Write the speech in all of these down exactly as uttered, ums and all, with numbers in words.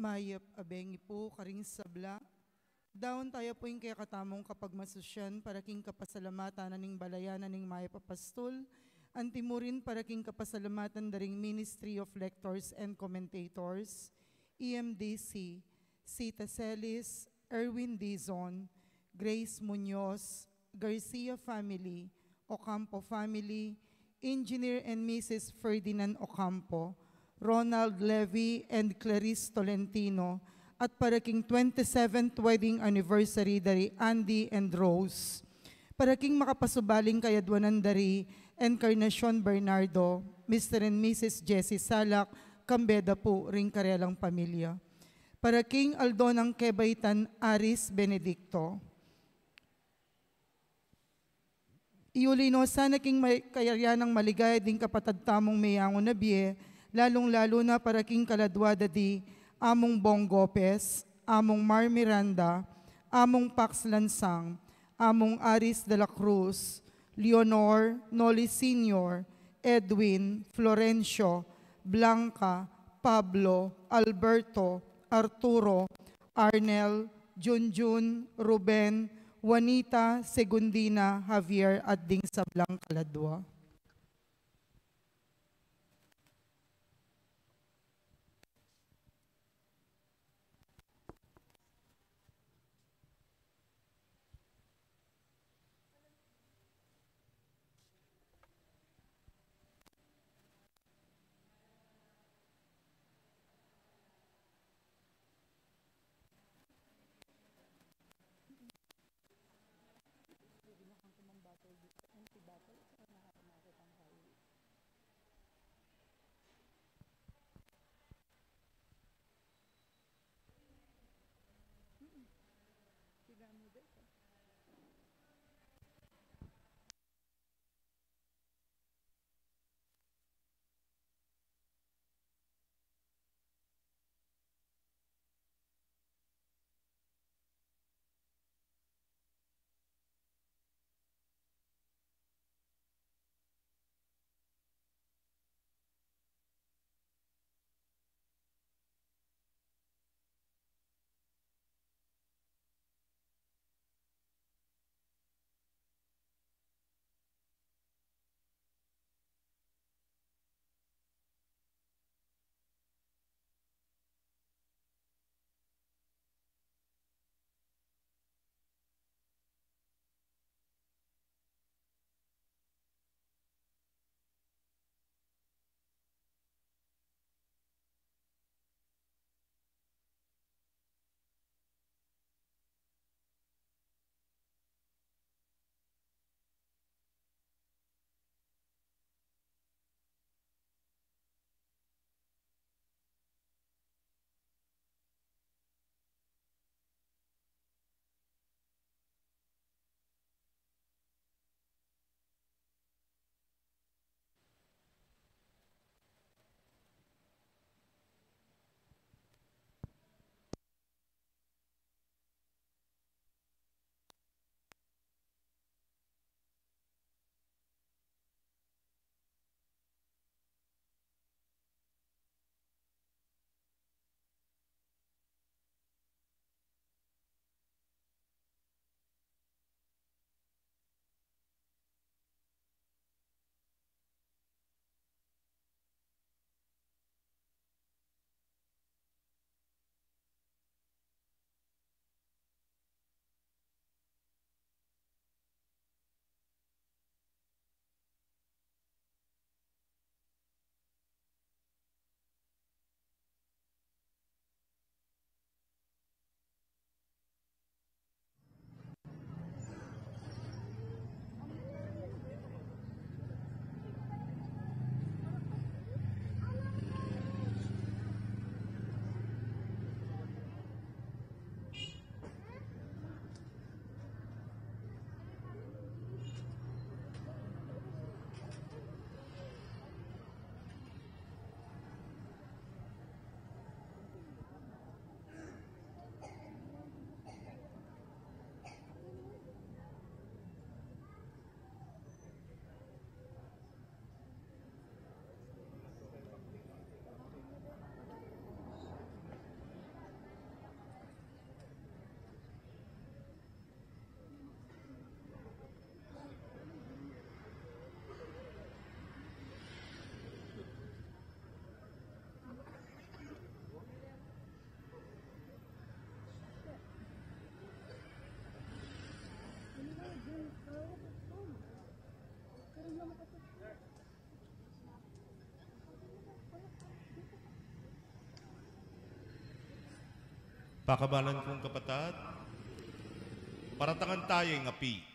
Mayap a bengi pu karing sabla. Daun taya pu ing kekatamung kapagmasusyan para king kapasalamatan na ning balayan na ning mayap a pastul, antimurin para king kapasalamatan da ring Ministry of Lectors and Commentators, E M D C, Sita Celis, Erwin Dizon, Grace Muñoz, Garcia family, Ocampo family, Engineer and Missus Ferdinand Ocampo, Ronald Levy and Clarice Tolentino, at para king twenty-seventh wedding anniversary dari Andy and Rose. Para king makapasubaling kayadwanan dari Encarnacion Bernardo, Mister and Missus Jessie Salak, kambe da pu ring karelang pamilya. Para king aldo nang kebaitan Aris Benedicto. Iuli no sana king may-, kayarian nang maligaya ding kapatad tamung meyangu na bie, lalung-lalu na para king kaladwa da di Among Bong Gopez, Among Mar Miranda, Among Pax Lansang, Among Aris de la Cruz, Leonor, Noli Senior, Edwin, Florencio, Blanca, Pablo, Alberto, Arturo, Arnel, Junjun, Ruben, Juanita, Segundina, Javier, at ding sablang kaladwa. Kakabalan kung kapatad, paratangan taya ing api.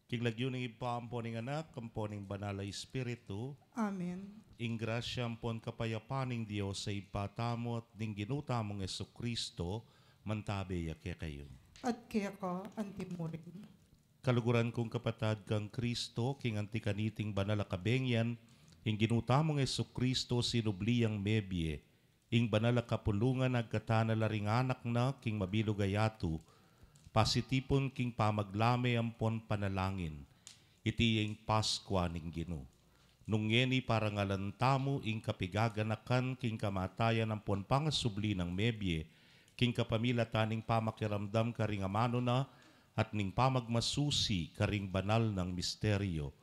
King lagyu ning Ibpa, ampo ning Anak, ampo ning Banal a Espiritu. Amen. Ing grasya ampon kapayapan ning Dios a Ibpa tamu at ning Ginu tamung Jesucristo, mantabe ya kekayu. At keka antimurin. Kaluguran kung kapatad kang Kristo, king anti kaniting banal a kabengyan, ing Ginu tamung Jesucristo sinubli yang mebie, ing banal a kapulungan agkatan na la ring anak na king mabilug a yatu, pasitipun king pamaglame ampon panalangin. Iti ya ing Paskua ning Ginu. Nung ngeni parangalan tamu ing kapigaganakan king kamatayan ampon pangasubli nang mebie, king kapamilatan ning pamakiramdam karing amanu na at ning pamagmasusi karing banal nang misteryo.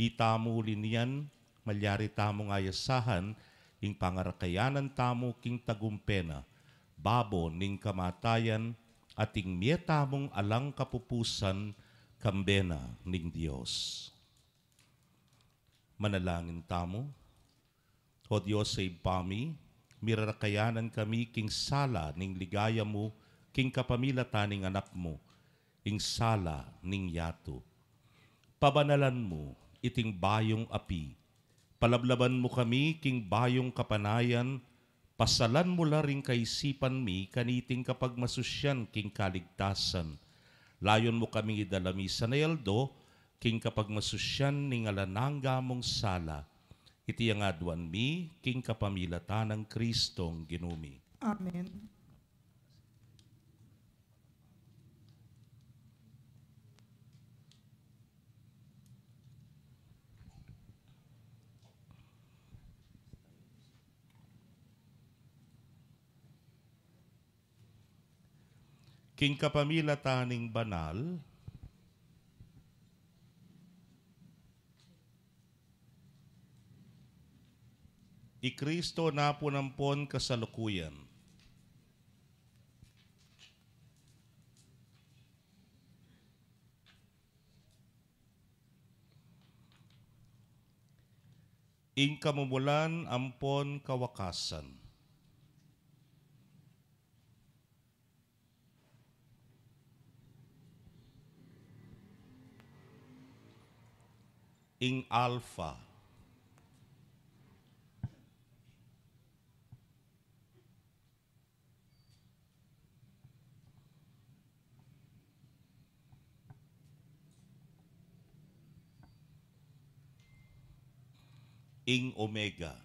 Itamu uli niyan, malyari tamung ayasahan ing pangarakayanan tamu king tagumpe na, babo ning kamatayan, at ing mie tamung alang kapupusan kambe na ning Dios. Manalangin tamu. O Dios a Ibpa mi, mirarakayanan kami king sala ning ligaya mu king kapamilatan ning Anak mu, ing sala ning yatu. Pabanalan mu iting bayung api, palablaban mu kami king bayung kapanayan, pasalan mu la ring kaisipan mi kaniting kapagmasusyan king kaligtasan. Layun mu kaming idala misan a aldo king kapagmasusyan ning alang angga mung sala. Iti ing aduan mi king kapamilatan nang Kristong Ginu mi. Amen. King kapamilatan ning banal, i Kristo napu ampon kasalukuyan. Ing kamumulan ampon kawakasan. Ing Alpha. Ing Omega.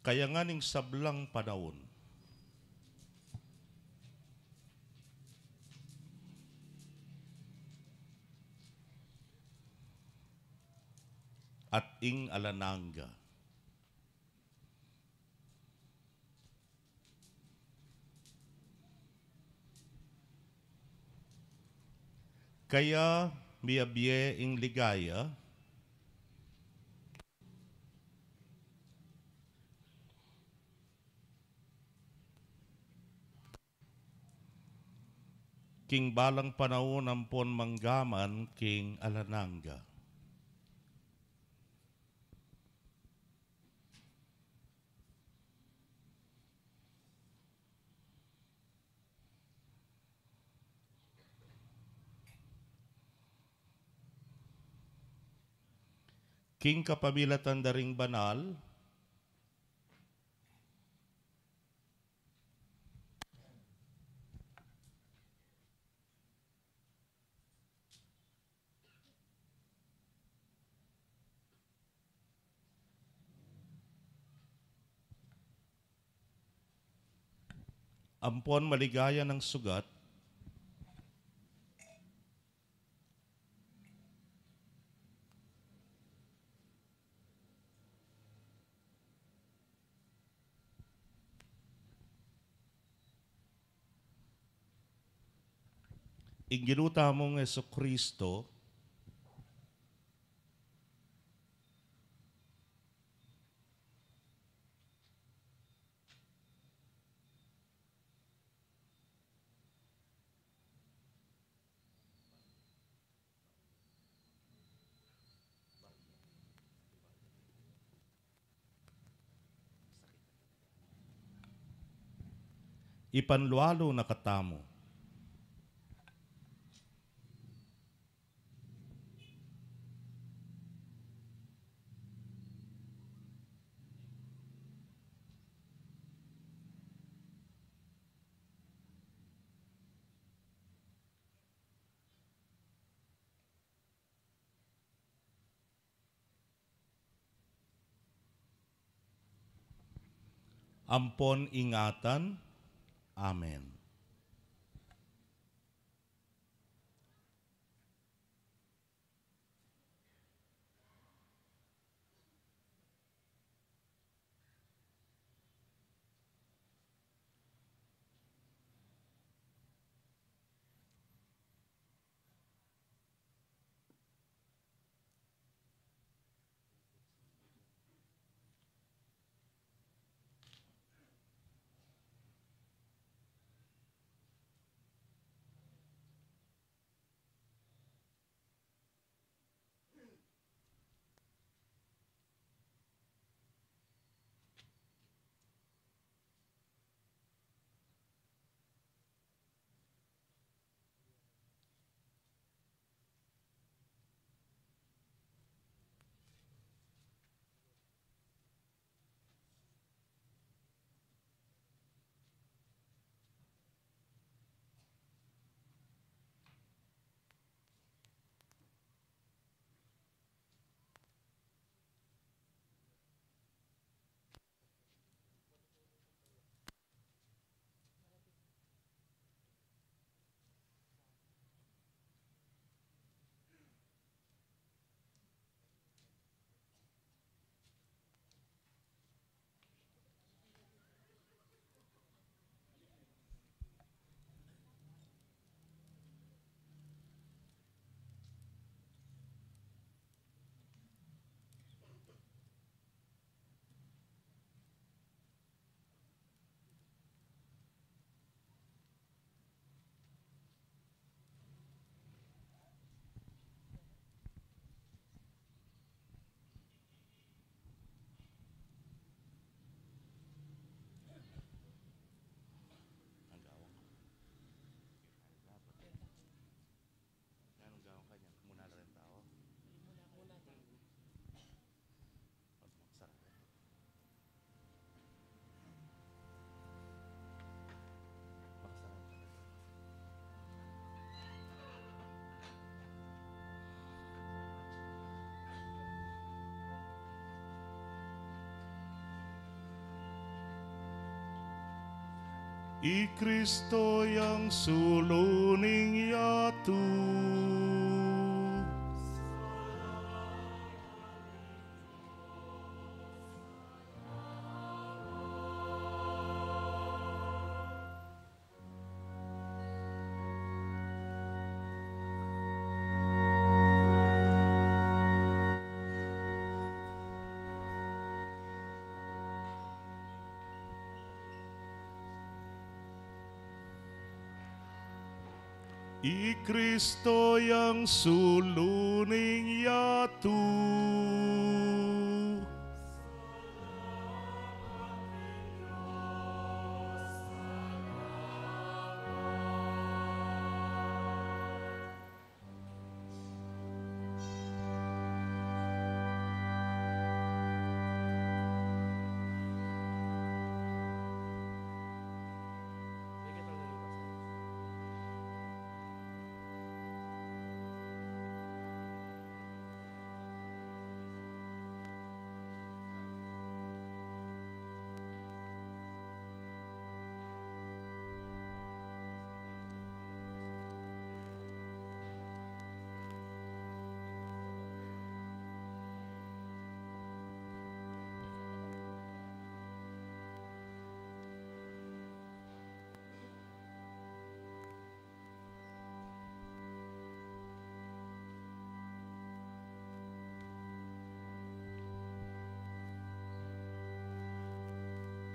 Kaya ngan ing sablang panaun at ing alang angga. Kaya miyabie ing ligaya king balang panaun ampon manggaman king alang angga. King kapamilatan da ring banal, ampon maligaya nang sugat, ing Ginu tamung Jesucristo, ipanlualu na katamu. Ampon ingatan. Amen. I Kristo yang sulu ning yatu. I Kristo yang sulu ning yatu.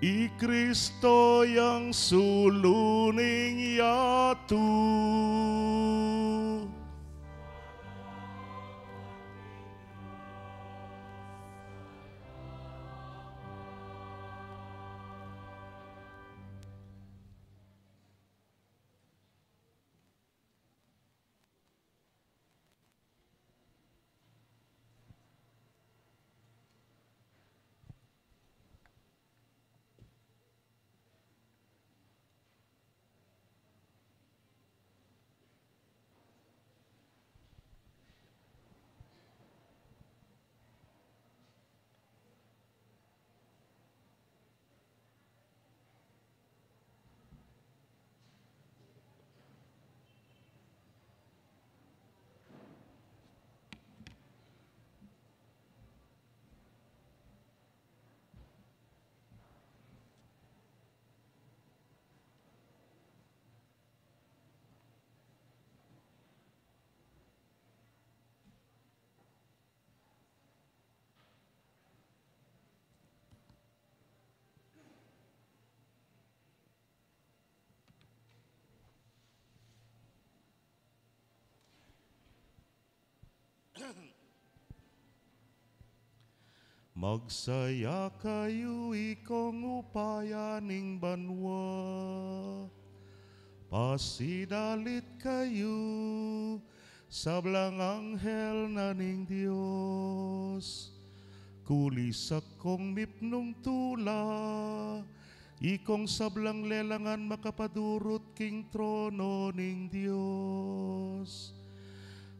I Kristo yang sulu ning yatu. Magsaya kayu, ikong upaya ning banua. Pasidalit kayu, sablang anghel na ning Dios. Kulisak kong mipnung tula, ikong sablang lelangan makapadurut king trono ning Dios.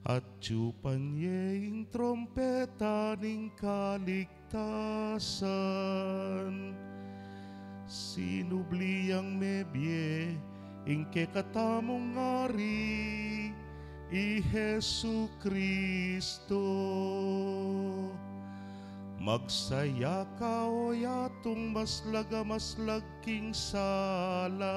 Atyupan ye ing trompeta ning kaligtasan. Sinubli yang mebie ing kekatamung Ari, i Jesu Kristo. Magsaya ka, o yatung maslag a maslag king sala.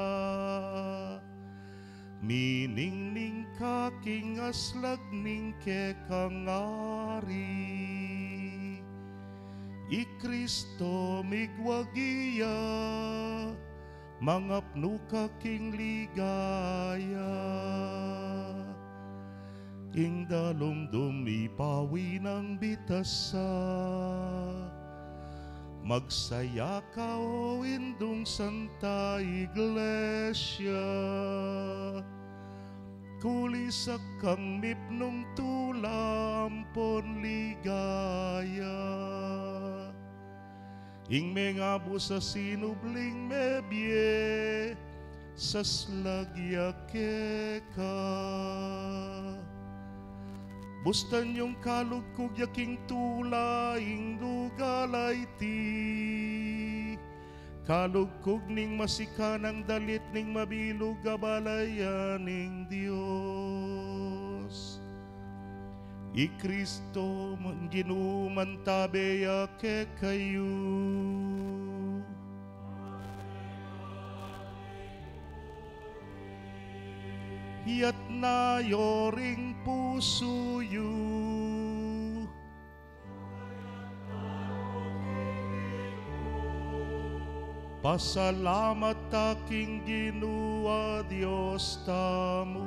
Miningning ka king aslag ning kekang Ari. I Kristo migwagi ya, mangapnu ka king ligaya. Ing dalumdum ipawi nang bitasa. Magsaya ka, o indung Santa Iglesia. Kulisak kang mipnung tula ampon ligaya. Ing mengabus a sinubling mebie, saslag ya keka. Bustan yung kalugkug ya king tula ing dugal a iti. Kalugkug ning masikanang dalit ning mabilug a balayan ning Dios. I Kristo man Ginu mantabe ya kekayu. Iyatas yu ring pusu yu. Pasalamat ta king Ginu a Dios tamu.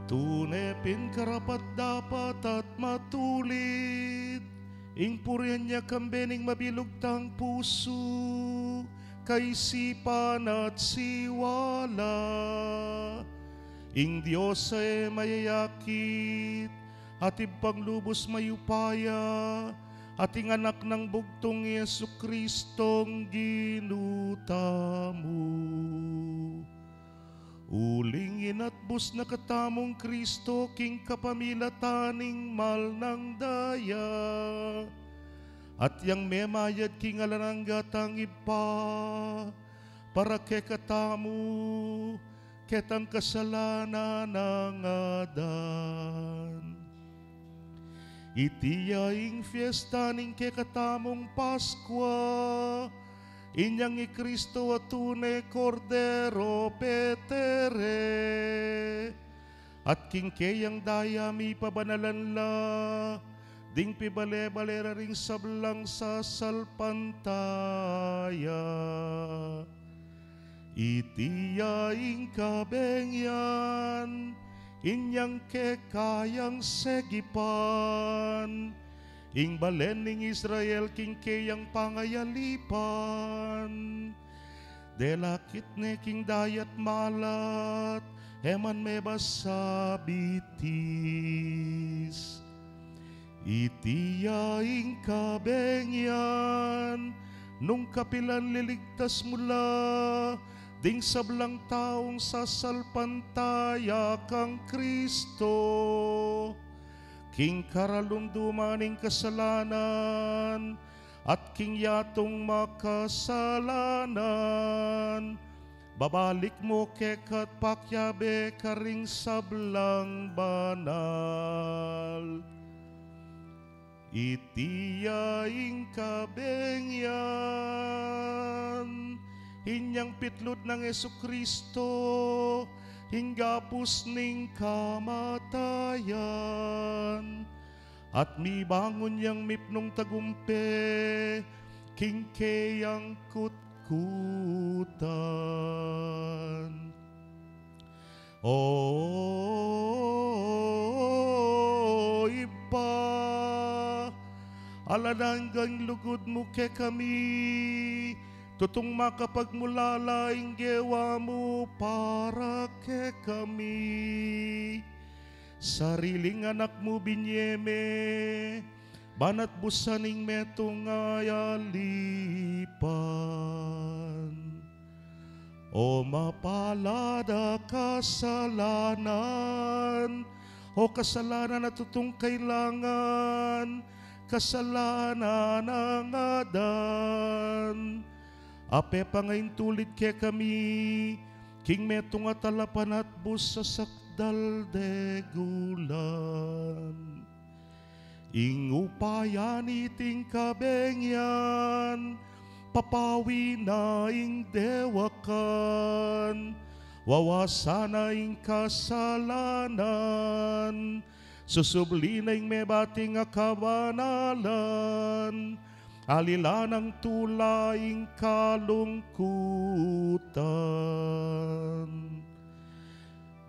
Tune pin karapat-dapat at matulid ing purian ya kambe ning mabilug tang pusu, kaisipan at siwala. Ing Dios a e mayayakit at Ibpang lubus mayupaya, at ing Anak nang bugtung, Jesucristong Ginu tamu. Uling inatbus na katamung Kristo king kapamilatan ning mal nang daya, at yang memayad king alang angga tang Ibpa para kekatamu, ketang kasalanan a ngadan. Iti ya ing fiesta ning kekatamung Paskua, inyang i Kristo a tune Kordero petere, at king keyang daya mipabanalan la ding pibale-bale ra ring sablang sasalpantaya. Iti ya ing kabeng yan, inyang kekayang segipan, ing balen ning Israel king keyang pangayalipan. Delakit ne king dayat malat, e man mebasa bitis. Iti ya ing kabeng yan, nung kapilan liligtas mu la ding sablang taung sasalpantaya kang Kristo, king karalunduman ning kasalanan, at king yatung makasalanan, babalik mu keka at pakiabe karing sablang banal. Iti ya ing kabeng yan, inyang pitlud nang Jesucristo, ing gapus ning kamatayan, at mibangun yang mipnung tagumpe king keyang kutkutan. O Ibpa, alang anggang lugud mu kekami, tutung makapagmulala ing gewa mu para kekami. Sariling Anak mu binye me, ban atbusan ing metung a alipan. O mapalad a kasalanan, o kasalanan a tutung kailangan, kasalanan a ngadan, a pepangaintulid kekami king metung a talapan at bus a sakdal degulan. Ing upaya niting kabeng yan, papawi na ing dewakan, wawasan na ing kasalanan, susubli na ing mebating a kabanalan, alilan nang tula ing kalungkutan.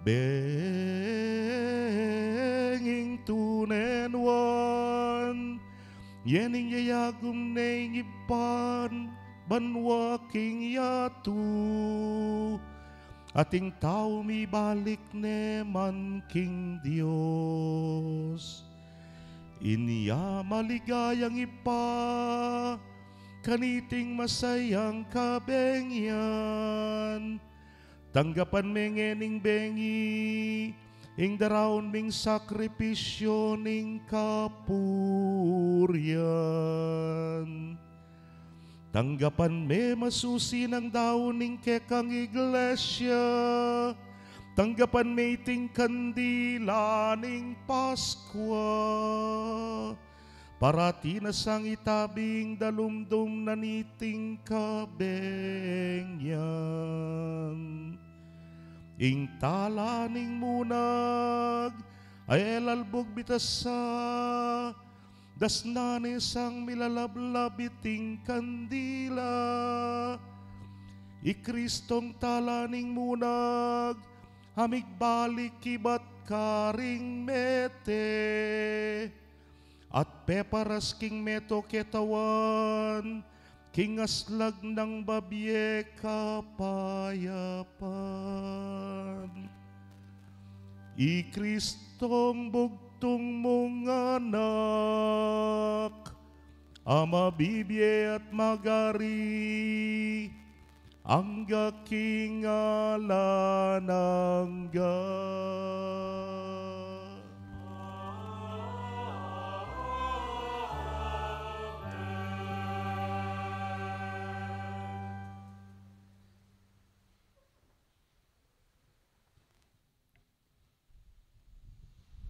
Beng ing tune nuan, yening yayagum ne ing iban banua king yatu, at ing tau mibalik ne man king Dios. Inya maligayang Ibpa, kaniting masayang kabeng yan, tanggapan me ngening bengi Ing daraun ming sakripisyu ning kapurian, tanggapan me masusi nang daun ning kekang Iglesia, tanggapan me iting kandila ning Paskua, parati na sang itabi ing dalumdum na niting kabeng yan. Ing tala ning munag a e lalbug bitasa, dasnan ne sang milalablab iting kandila. I Kristong tala ning munag a migbalik ibat karing mete at peparas king meto ketawan king aslag nang babie kapayapan. I Kristong bugtung mung Anak a mabibie at magari angga king alang angga.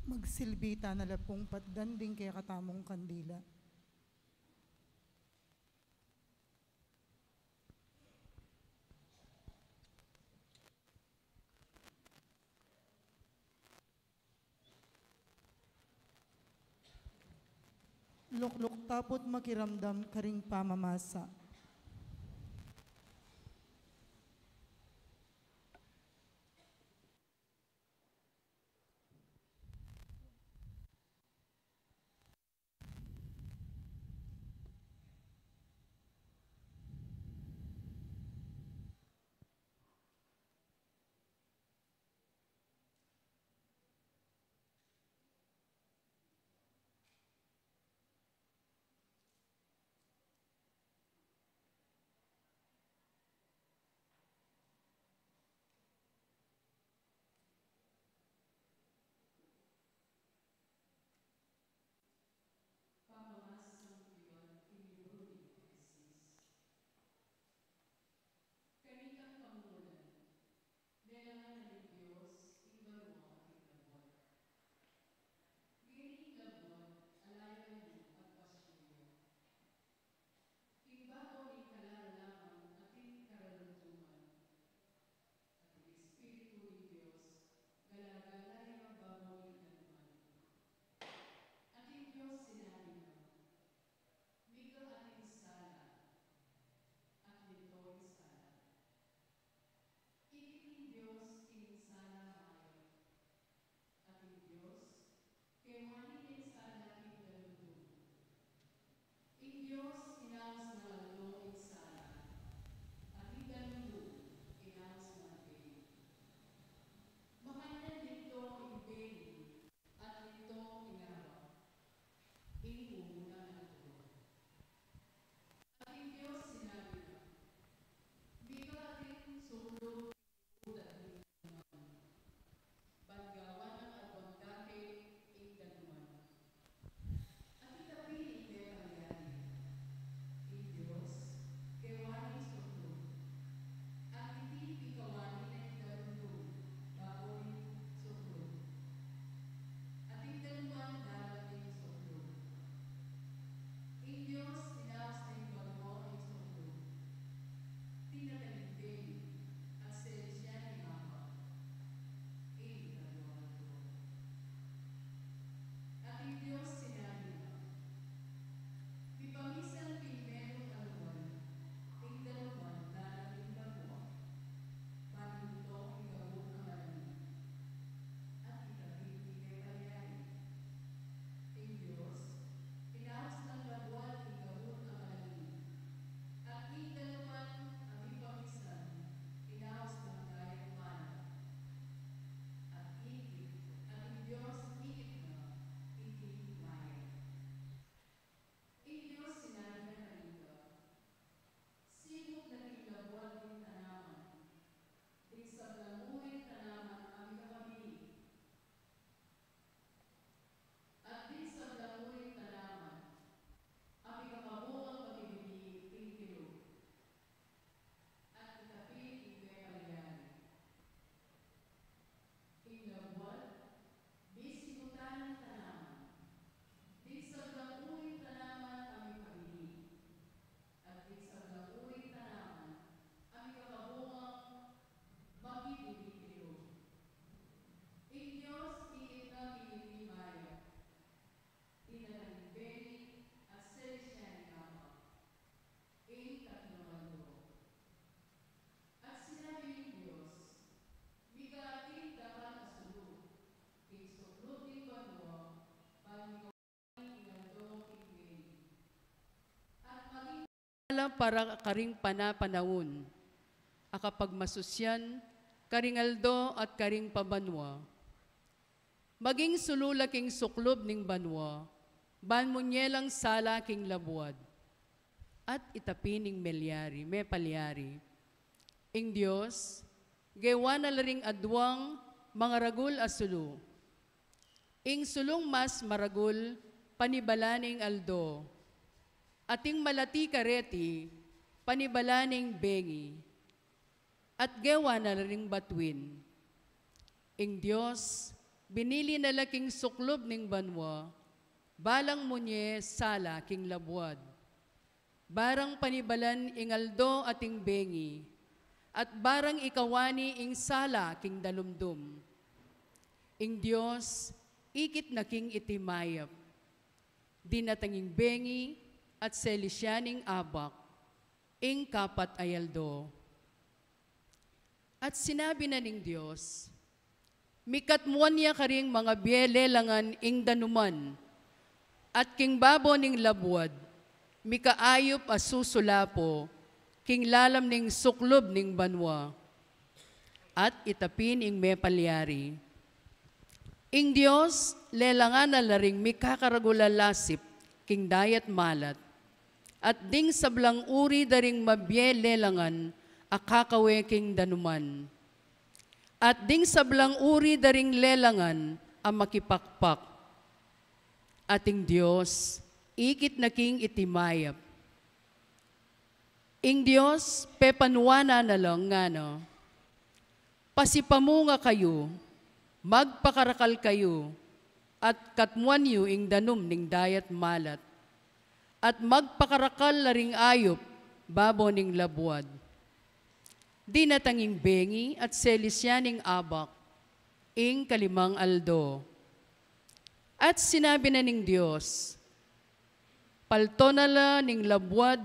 Magsilbi ta na la pung patdan ding kekatamung kandila. Lukluk ta pu't makiramdam karing pamamasa. para karing panapanaun, a kapagmasusyan, karing aldo at karing pabanua. Maging sulu la king suklub ning banua, ban munye lang sala king labuad. At ita pin ing melyari, mepalyari. Ing Dios, gewa na la ring aduang mangaragul a sulu. Ing sulung mas maragul, panibalan ing aldo. At ing malati kareti, panibalan ing bengi. At gewa na la ring batuin. Ing Dios, binili na la king suklub ning banua, balang munye sala king labuad. Barang panibalan ing aldo at ing bengi, at barang ikawani ing sala king dalumdum. Ing Dios, ikit na king iti mayap. Dinatang ing bengi at selisyan ing abak, ing kapat a aldo. At sinabi na ning Dios, mikatmuan ya karing mangabie lelangan ing danuman, at king babo ning labuad, mikaayup a susulapo, king lalam ning suklub ning banua. At ita pin ing mepalyari. Ing Dios, lelangan na la ring mikakaragul a lasip, king dayat malat, at ding sablang uri da ring mabie lelangan a kakawe king danuman, at ding sablang uri da ring lelangan a makipakpak. At ing Dios, ikit na king iti mayap. Ing Dios, pepanuanan na la ngana, pasipamunga kayu, magpakarakal kayu, at katmuan yu ing danum ning dayat malat, at magpakarakal la ring ayup babo ning labuad. Dinatang ing bengi at selisyan ing abak, ing kalimang aldo. At sinabi na ning Dios, palto na la ning labuad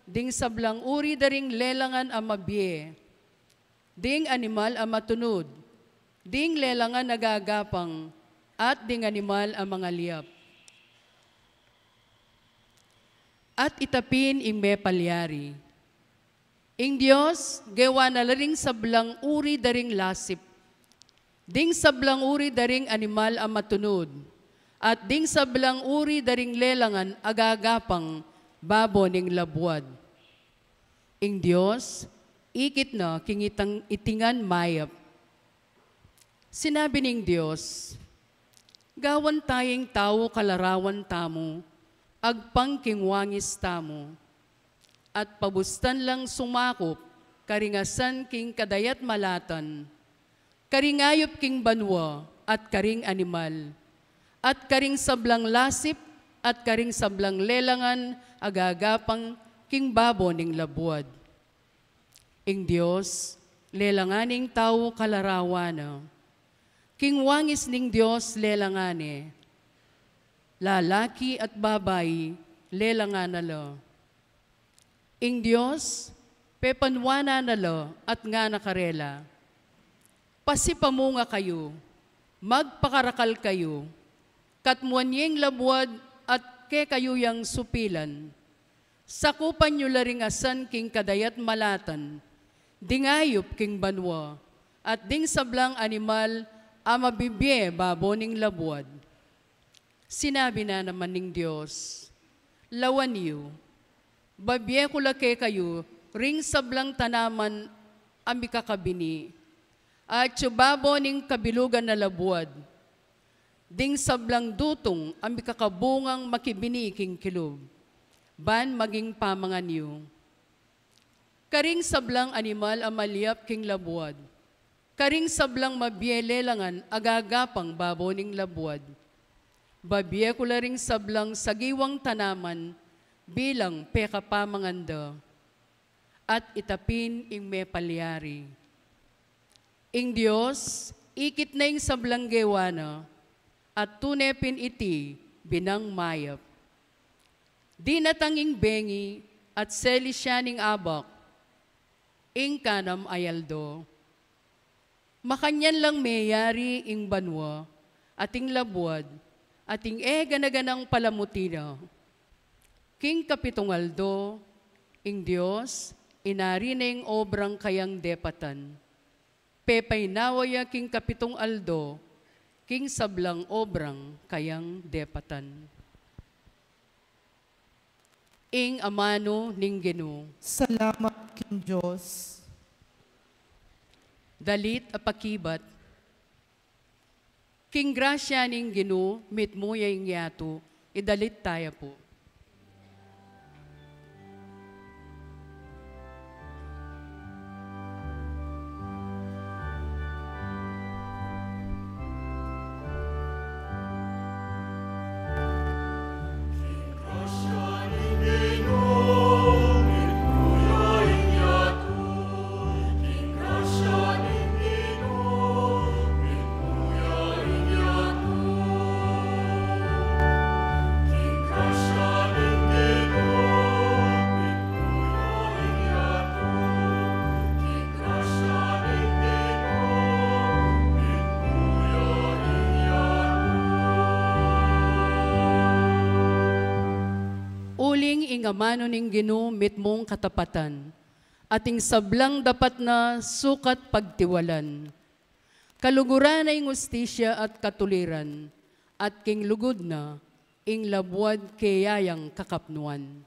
ding sablang uri da ring lelangan a mabie, ding animal a matunud, ding lelangan a gagapang, at ding animal a mangalyap. At ita pin ing mepalyari. Ing Dios, gewa na la ring sablang uri da ring lasip, ding sablang uri da ring animal a matunud, at ding sablang uri da ring lelangan a gagapang babo ning labuad. Ing Dios, ikit na king itang itingan mayap. Sinabi ning Dios, gawan taya ing tau kalarawan tamu, agpang king wangis tamu, at pabustan lang sumakup karing asan king kadayat malatan, karing ayup king banua, at karing animal, at karing sablang lasip, at karing sablang lelangan a gagapang king babo ning labuad. Ing Dios, lelangan ing tau kalarawan na. King wangis ning Dios lelangan ne. Lalaki at babai, lelangan na la. Ing Dios, pepanuanan na la at ngana karela, pasipamunga kayu, magpakarakal kayu, katmuan ye ing labuad at kekayu yang supilan. Sakupan yu la ring asan king kadayat malatan, ding ayup king banua, at ding sablang animal a mabibie babo ning labuad. Sinabi na naman ning Dios, lawan yu, babie ku la kekayu ring sablang tanaman a mikakabini, atyu babo ning kabilugan a labuad, ding sablang dutung a mikakabungang makibini king kilub, ban maging pamangan yu. Karing sablang animal a malyap king labuad, karing sablang mabie lelangan a gagapang babo ning labuad, babie ku la ring sablang sagiwang tanaman bilang pekapamangan da. At ita pin ing mepalyari. Ing Dios, ikit na ing sablang gewa na, at tune pin iti binang mayap. Dinatang ing bengi at selisyan ing abak, ing kanam a aldo. Makanyan lang meyari ing banua, at ing labuad, at ing e gana-ganang palamuti na. King kapitung aldo, Ing Dios, inari ne ing obrang kayang depatan. Pepainawa ya king kapitung aldo, king sablang obrang kayang depatan. Ing amanu ning Ginu. Salamat king Dios. Dalit a pakibat. King grasya ning Ginu, mitmu ya ing yatu, idalit taya pu. Uling ing amanu ning Ginu mitmung katapatan, at ing sablang dapat na sukat pagtiwalan. Kaluguran na ing ustisya at katuliran, at king lugud na ing labuad keyayang kakapnuan.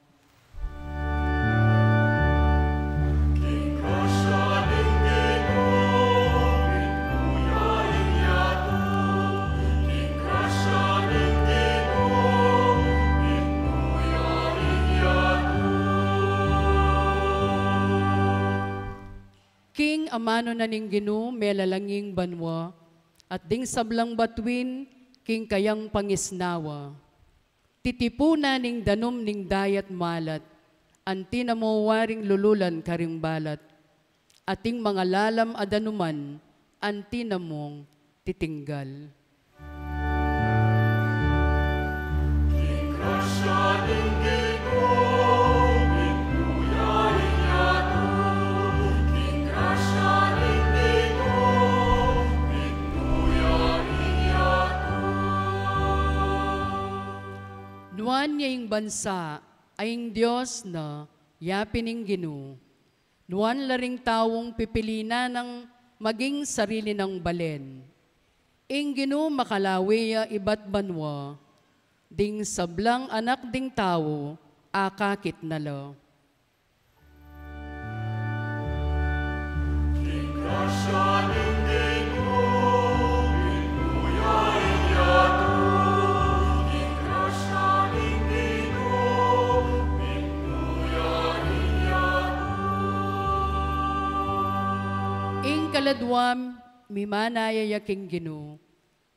King amanu na ning Ginu melalanging banua, at ding sablang batuin king kayang pangisnawa. Titipunan ning danum ning dayat malat, anti na mu waring lululan karing balat, at ing mangalalam a danuman, anti na mung titinggal. Nuan ya ing bansa, a ing Dios na, ya pin ing Ginu. Nuan la ring taung pipili na nang maging sarili nang balen. Ing Ginu makalawi ya ibat banua, ding sablang anak ding tau, akakit na la. Ing kaladua, mimana ya ya king Ginu,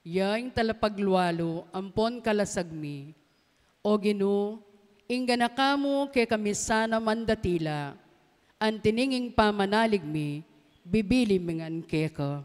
ya ing talapaglualu ampon kalasag mi. O Ginu, ing ganaka mu kekami sana mandatila, anti ning ing pamanalig mi, bibili mi ngan keka.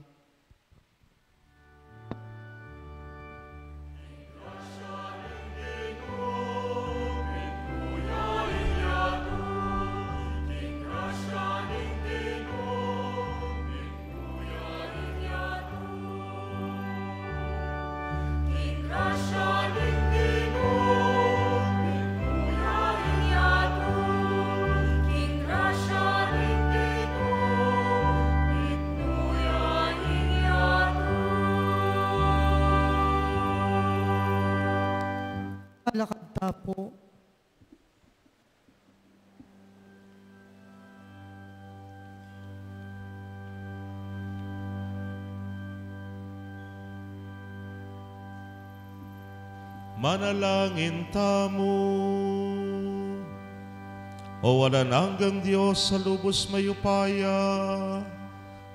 Alakad ta pu. Manalangin tamu. O alang anggang Dios a lubus mayupaya,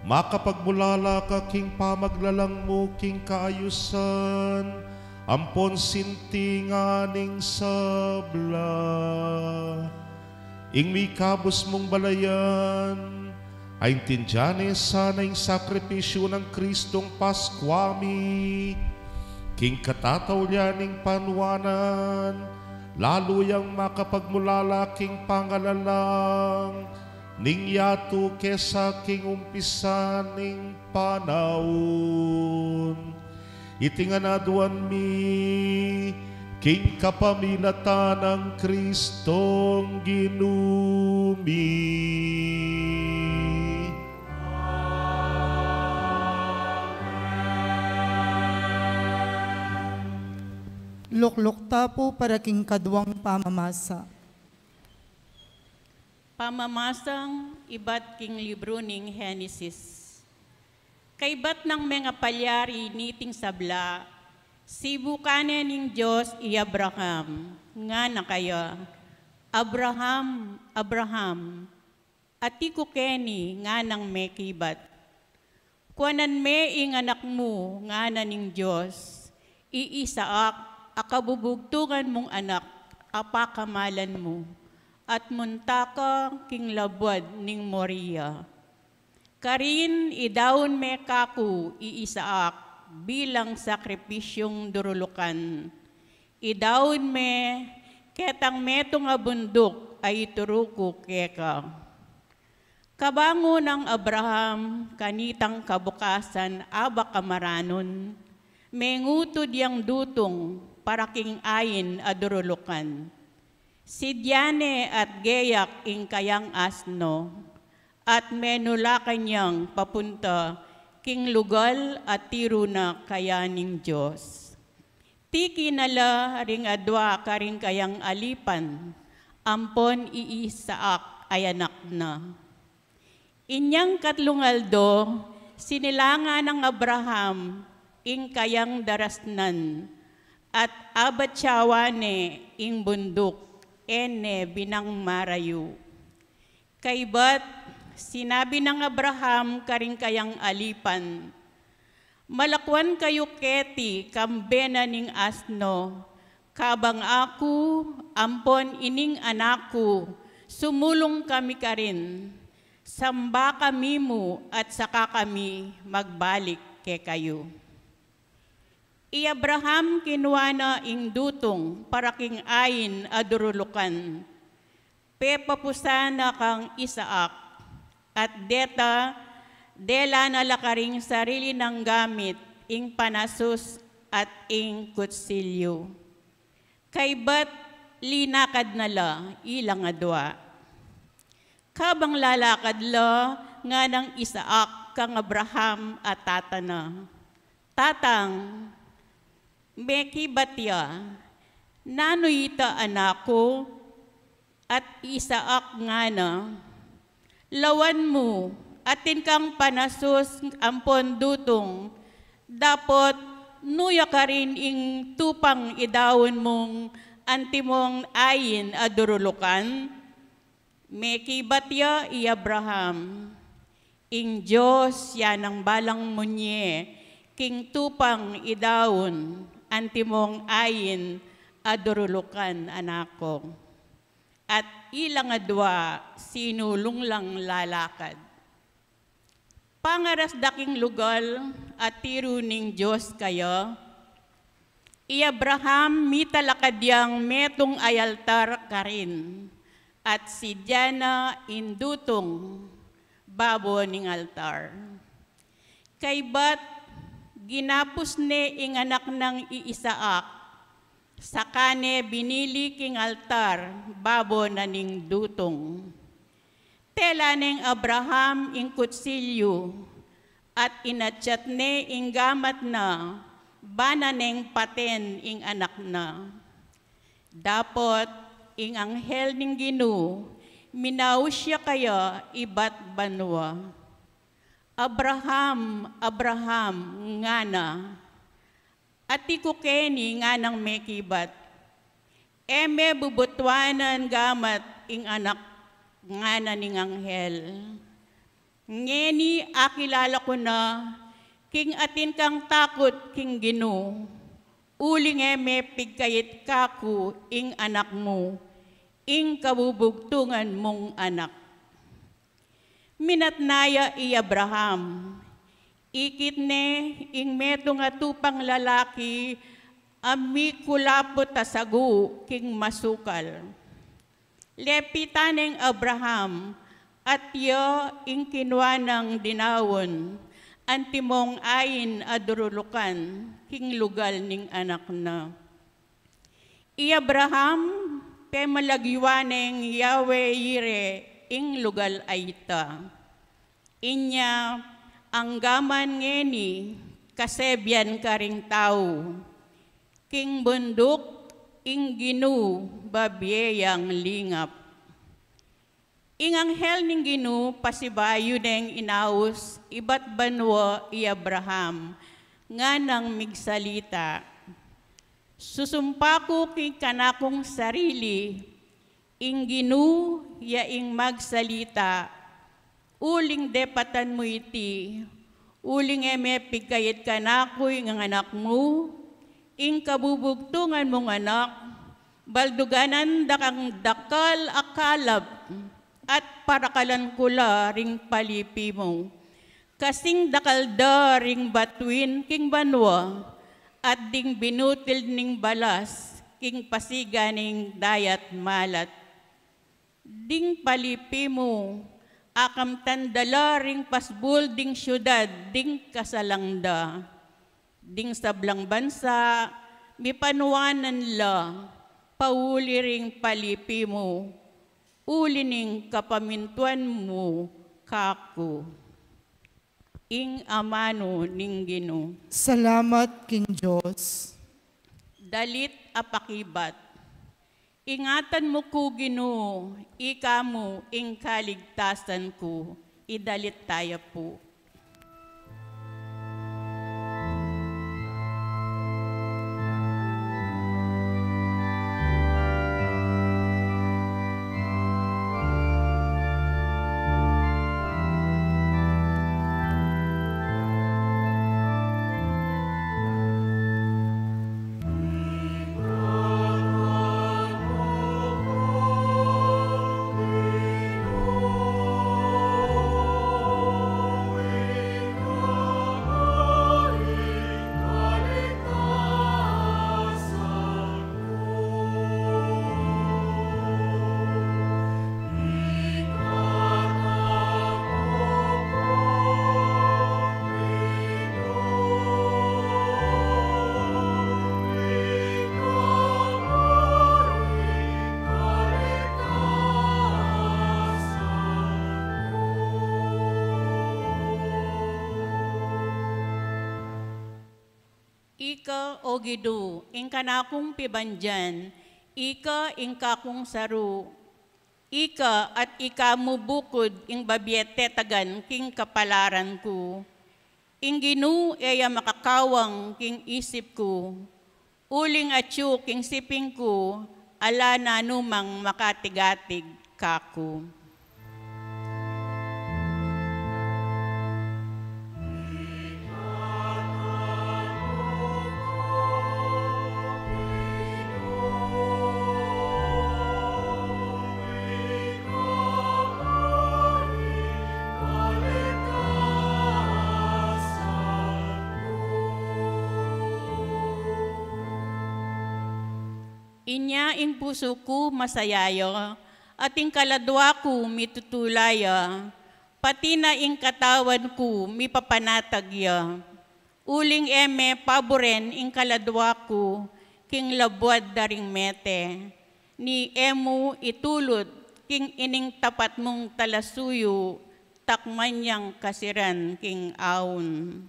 makapagmulala ka king pamaglalang mu king kaayusan ampon sintingan ning sabla. Ing mikabus mung balayan, aintindian ne sana ing sakripisyu nang Kristong Paskua mi, king katataulian ning panuanan, lalu yang makapagmulala king pangalalang ning yatu kesa king umpisa ning panaun. Iti ngan aduan mi, King kapamilatan nang Kristong Ginu mi. Lukluk ta pu para king kaduang pamamasa. Pamamasang ibat king libru ning Henesis. Kaybat nang mengapalyari niting sabla, sibukan ne ning Dios i Abraham, ngana kaya, "Abraham, Abraham." "Ati ku keni," nganang mekibat. "Kuanan me ing anak mu," ngana ning Dios, "i Isaac, a kabubugtungan mung anak, a pakamalan mu, at munta ka king labuad ning Moria. Karin idaun me kaku i Isaac bilang sakripisyung durulukan. Idaun me ketang metung a bunduk a ituru ku keka." Kabangun nang Abraham, kanitang kabukasan a baka maranun, mengutud yang dutung para king ain a durulukan. Sidya ne at geyak ing kayang asno, at menulakan yang papunta king lugal a tiru na kaya ning Dios. Tiki na la ring adua karing kayang alipan, ampon i Isaac a anak na. Inyang katlung aldo, sinilangan nang Abraham ing kayang darasnan, at abatyawan ne ing bunduk, e ne binang marayu. Kaybat, sinabi nang Abraham karing kayang alipan, "Malakuan kayu keti kambe na ning asno, kabang aku ampon ining anak ku sumulung kami karin. Samba kami mu at saka kami magbalik kekayu." I Abraham kinua na ing dutung para king ain a durulukan, pepapusan na kang Isaac, at deta, dela na la karing sarili nang gamit, ing panasus at ing kutsilyu. Kaybat, linakad na la ilang adua. Kabang lalakad la, nganang Isaac kang Abraham a tata na, "Tatang," mekibat ya, "nanu ita, anak ku?" At i Isaac ngana, "Lawan mu, atin kang panasus ampon dutung, dapot nuya karin ing tupang idaun mung antimong ain a durulukan?" Mekibat ya i Abraham, "Ing Dios ya nang balang munye king tupang idaun antimong ain a durulukan, anak ku." At ilang adua sinulung lang lalakad. Pangaras da king lugal a tiru ning Dios kaya, i Abraham mitalakad yang metung a altar karin, at sidya na ing dutung babo ning altar. Kaybat, ginapus ne ing anak nang i Isaac, saka ne binili king altar babo na ning dutung. Tela neng Abraham ing kutsilyu, at inatyat ne ing gamat na, bana neng paten ing anak na. Dapot ing anghel ning Ginu minaus ya kaya ibat banua. "Abraham, Abraham," ngana. "Ati ku keni," nganang mekibat. "E me bubutuanan gamat ing anak," ngana ning anghel. "Ngeni akilala ku na king atin kang takut king Ginu, uling e me pigkait kaku ing anak mu, ing kabubugtungan mung anak." Minatna ya i Abraham. Ikit ne ing metung a tupang lalaki a mikulaput a sagu king masukal. Lepitan neng Abraham, at ya ing kinua nang dinaun antimong ain a durulukan king lugal ning anak na. I Abraham, pemalagyuan neng Yahweh Yireh ing lugal a ita. Inya, anggaman ngeni, kasebian karing tau, king bunduk ing Ginu babie yang lingap. Ing anghel ning Ginu pasibayu neng inaus ibat banua i Abraham, nganang migsalita, "Susumpa ku king kanakung sarili, ing Ginu ya ing magsalita, uling depatan mu iti, uling e me pigkayad kanaku ing anak mu, ing kabubugtungan mung anak, balduganan da kang dakal a kalap, at parakalan ku la ring palipi mu. Kasing dakal da ring batuin king banua, at ding binutil ning balas king pasiga ning dayat malat. Ding palipi mu, akamtan da la ring pasbul ding siudad ding kasalang da. Ding sablang bansa, mipanuanan la, pauli ring palipi mu, uli ning kapamintuan mu kaku." Ing amanu ning Ginu. Salamat king Dios. Dalit a pakibat. Ingatan mu ku, Ginu, ika mu ing kaligtasan ku, idalit taya pu. Ika, O Ginu, ing kanakung pibandian, ika ing kakung saru, ika at ika mu bukud ing babie tetagan king kapalaran ku. Ing Ginu e ya makakawang king isip ku, uling atyu king siping ku, ala na numang makatigatig kaku. Inya ing pusu ku masaya ya, at ing kaladua ku mitutula ya, pati na ing katawan ku mipapanatag ya. Uling e me paburen ing kaladua ku king labuad da ring mete, ni e mu itulut king ining tapat mung talasuyu, takman yang kasiran king aun.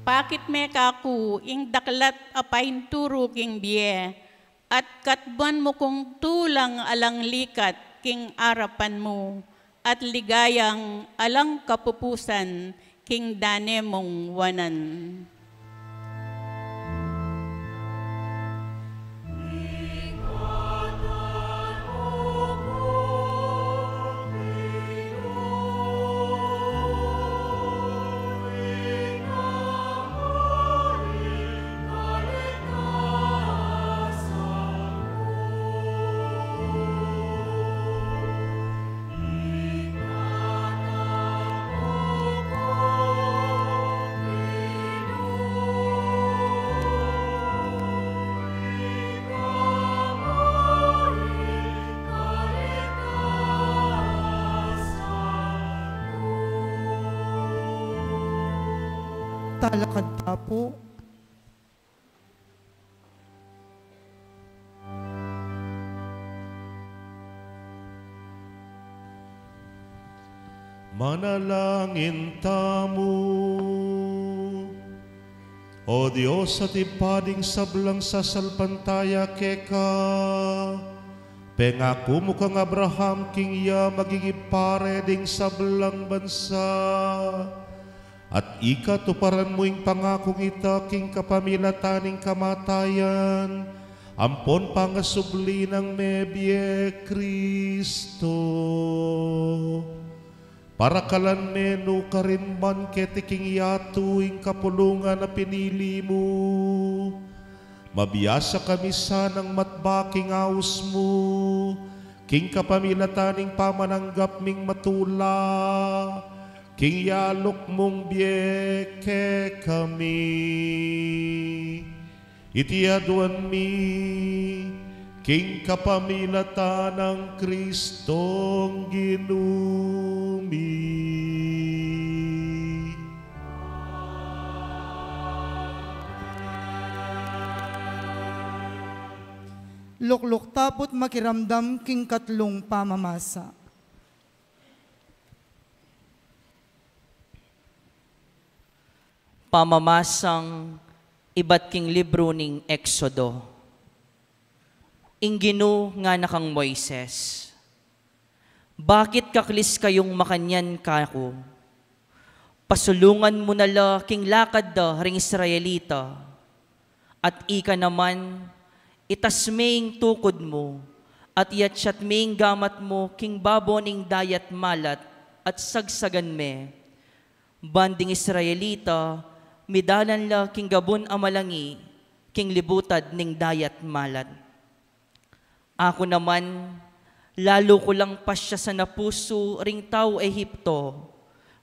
Pakit me kaku ing daklat a painturu king bie, at katmuan mu kung tulang alang likat king arapan mu, at ligayang alang kapupusan king dane mung wanan. Talakad ta pu. Manalangin tamu. O Dios, a Ibpa ding sablang sasalpantaya keka, pengaku mu kang Abraham king ya magiging pari ding sablang bansa, at ika tuparan mu ing pangakung ita king kapamilatan ning kamatayan ampon pangasubli nang mebie Kristo. Parakalan me nu karin man keti king yatu ing kapulungan a pinili mu. Mabiasa kami sanang matba king aus mu, king kapamilatan ning pamananggap ming matula king yaluk mung bie kekami. Iti aduan mi king kapamilatan nang Kristong Ginu mi. Lukluk ta pu't makiramdam king katlung pamamasa. Pamamasang ibat king libru ning Exodo. Ing Ginu ngana kang Moises, "Bakit kaklis kayung makanyan kaku? Pasulungan mu na la king lakad da ring Israelita. At ika naman, itas me ing tukud mu, at iatsat me ing gamat mu king babo ning dayat malat, at sagsagan me. Ban ding Israelita, midalan la king gabun a malangi, king libutad ning dayat malat. Aku naman, lalu ku lang pasyasan a pusu ring tau Ehipto,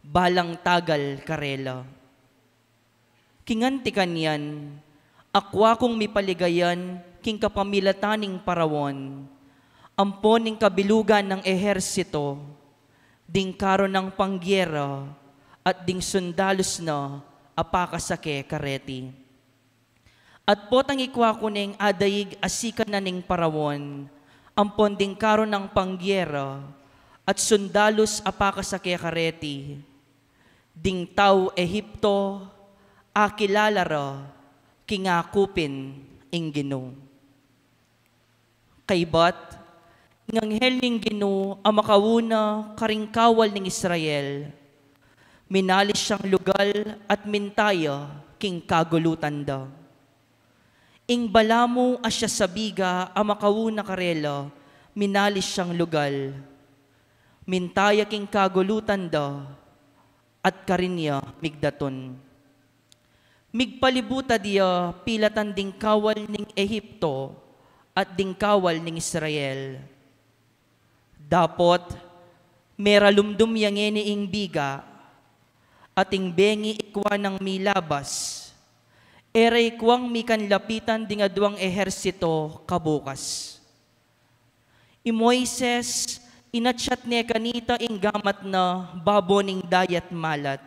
balang tagal karela. King anti kanyan, akwa kung mipaligayan king kapamilatan ning Paraon, ampon ning kabilugan nang ehersito, ding karu nang panggera, at ding sundalus na a pakasake kareti. At potang ikwa ku neng adaig a sikanan ning Paraon, ampon ding karu nang panggera, at sundalus a pakasake kareti, ding tau Ehipto, akilala ra king aku pin ing Ginu." Kaybat, ing anghel ning Ginu a makauna karing kawal ning Israel, minalis yang lugal at minta ya king kagulutan da. Ing balamu a sias a biga a makauna karela, minalis yang lugal, minta ya king kagulutan da, at karin ya migdatun. Migpalibutad ya pilatan ding kawal ning Ehipto at ding kawal ning Israel. Dapot, meralumdum ya ngeni ing biga, at ing bengi ikwa nang milabas, e ra ikwang mikanlapitan ding aduang ehersito kabukas. I Moises, inatsat ne kanita ing gamat na babo ning dayat malat.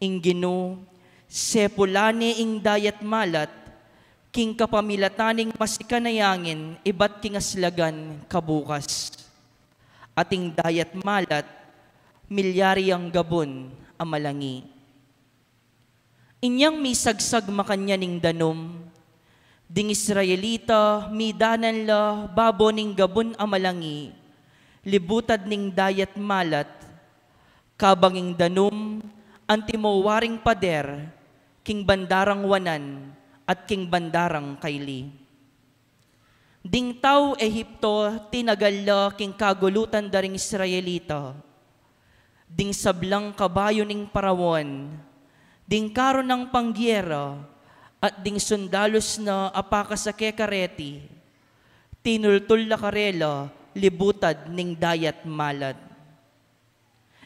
Ing Ginu, sepulan ne ing dayat malat, king kapamilatan ning masikan a yangin ibat king aslagan kabukas. At ing dayat malat, milyari yang gabun a malangi. Inyang misagsag makanyan ing danum, ding Israelita midanan la babo ning gabun a malangi, libutad ning dayat malat, kabang ing danum antimo waring pader king bandarang wanan at king bandarang kaili. Ding tau Ehipto tinagal la king kagulutan da ring Israelita. Ding sablang kabayu ning Paraon, ding karu nang panggera, at ding sundalus na a pakasake kareti, tinultul la karela libutad ning dayat malat.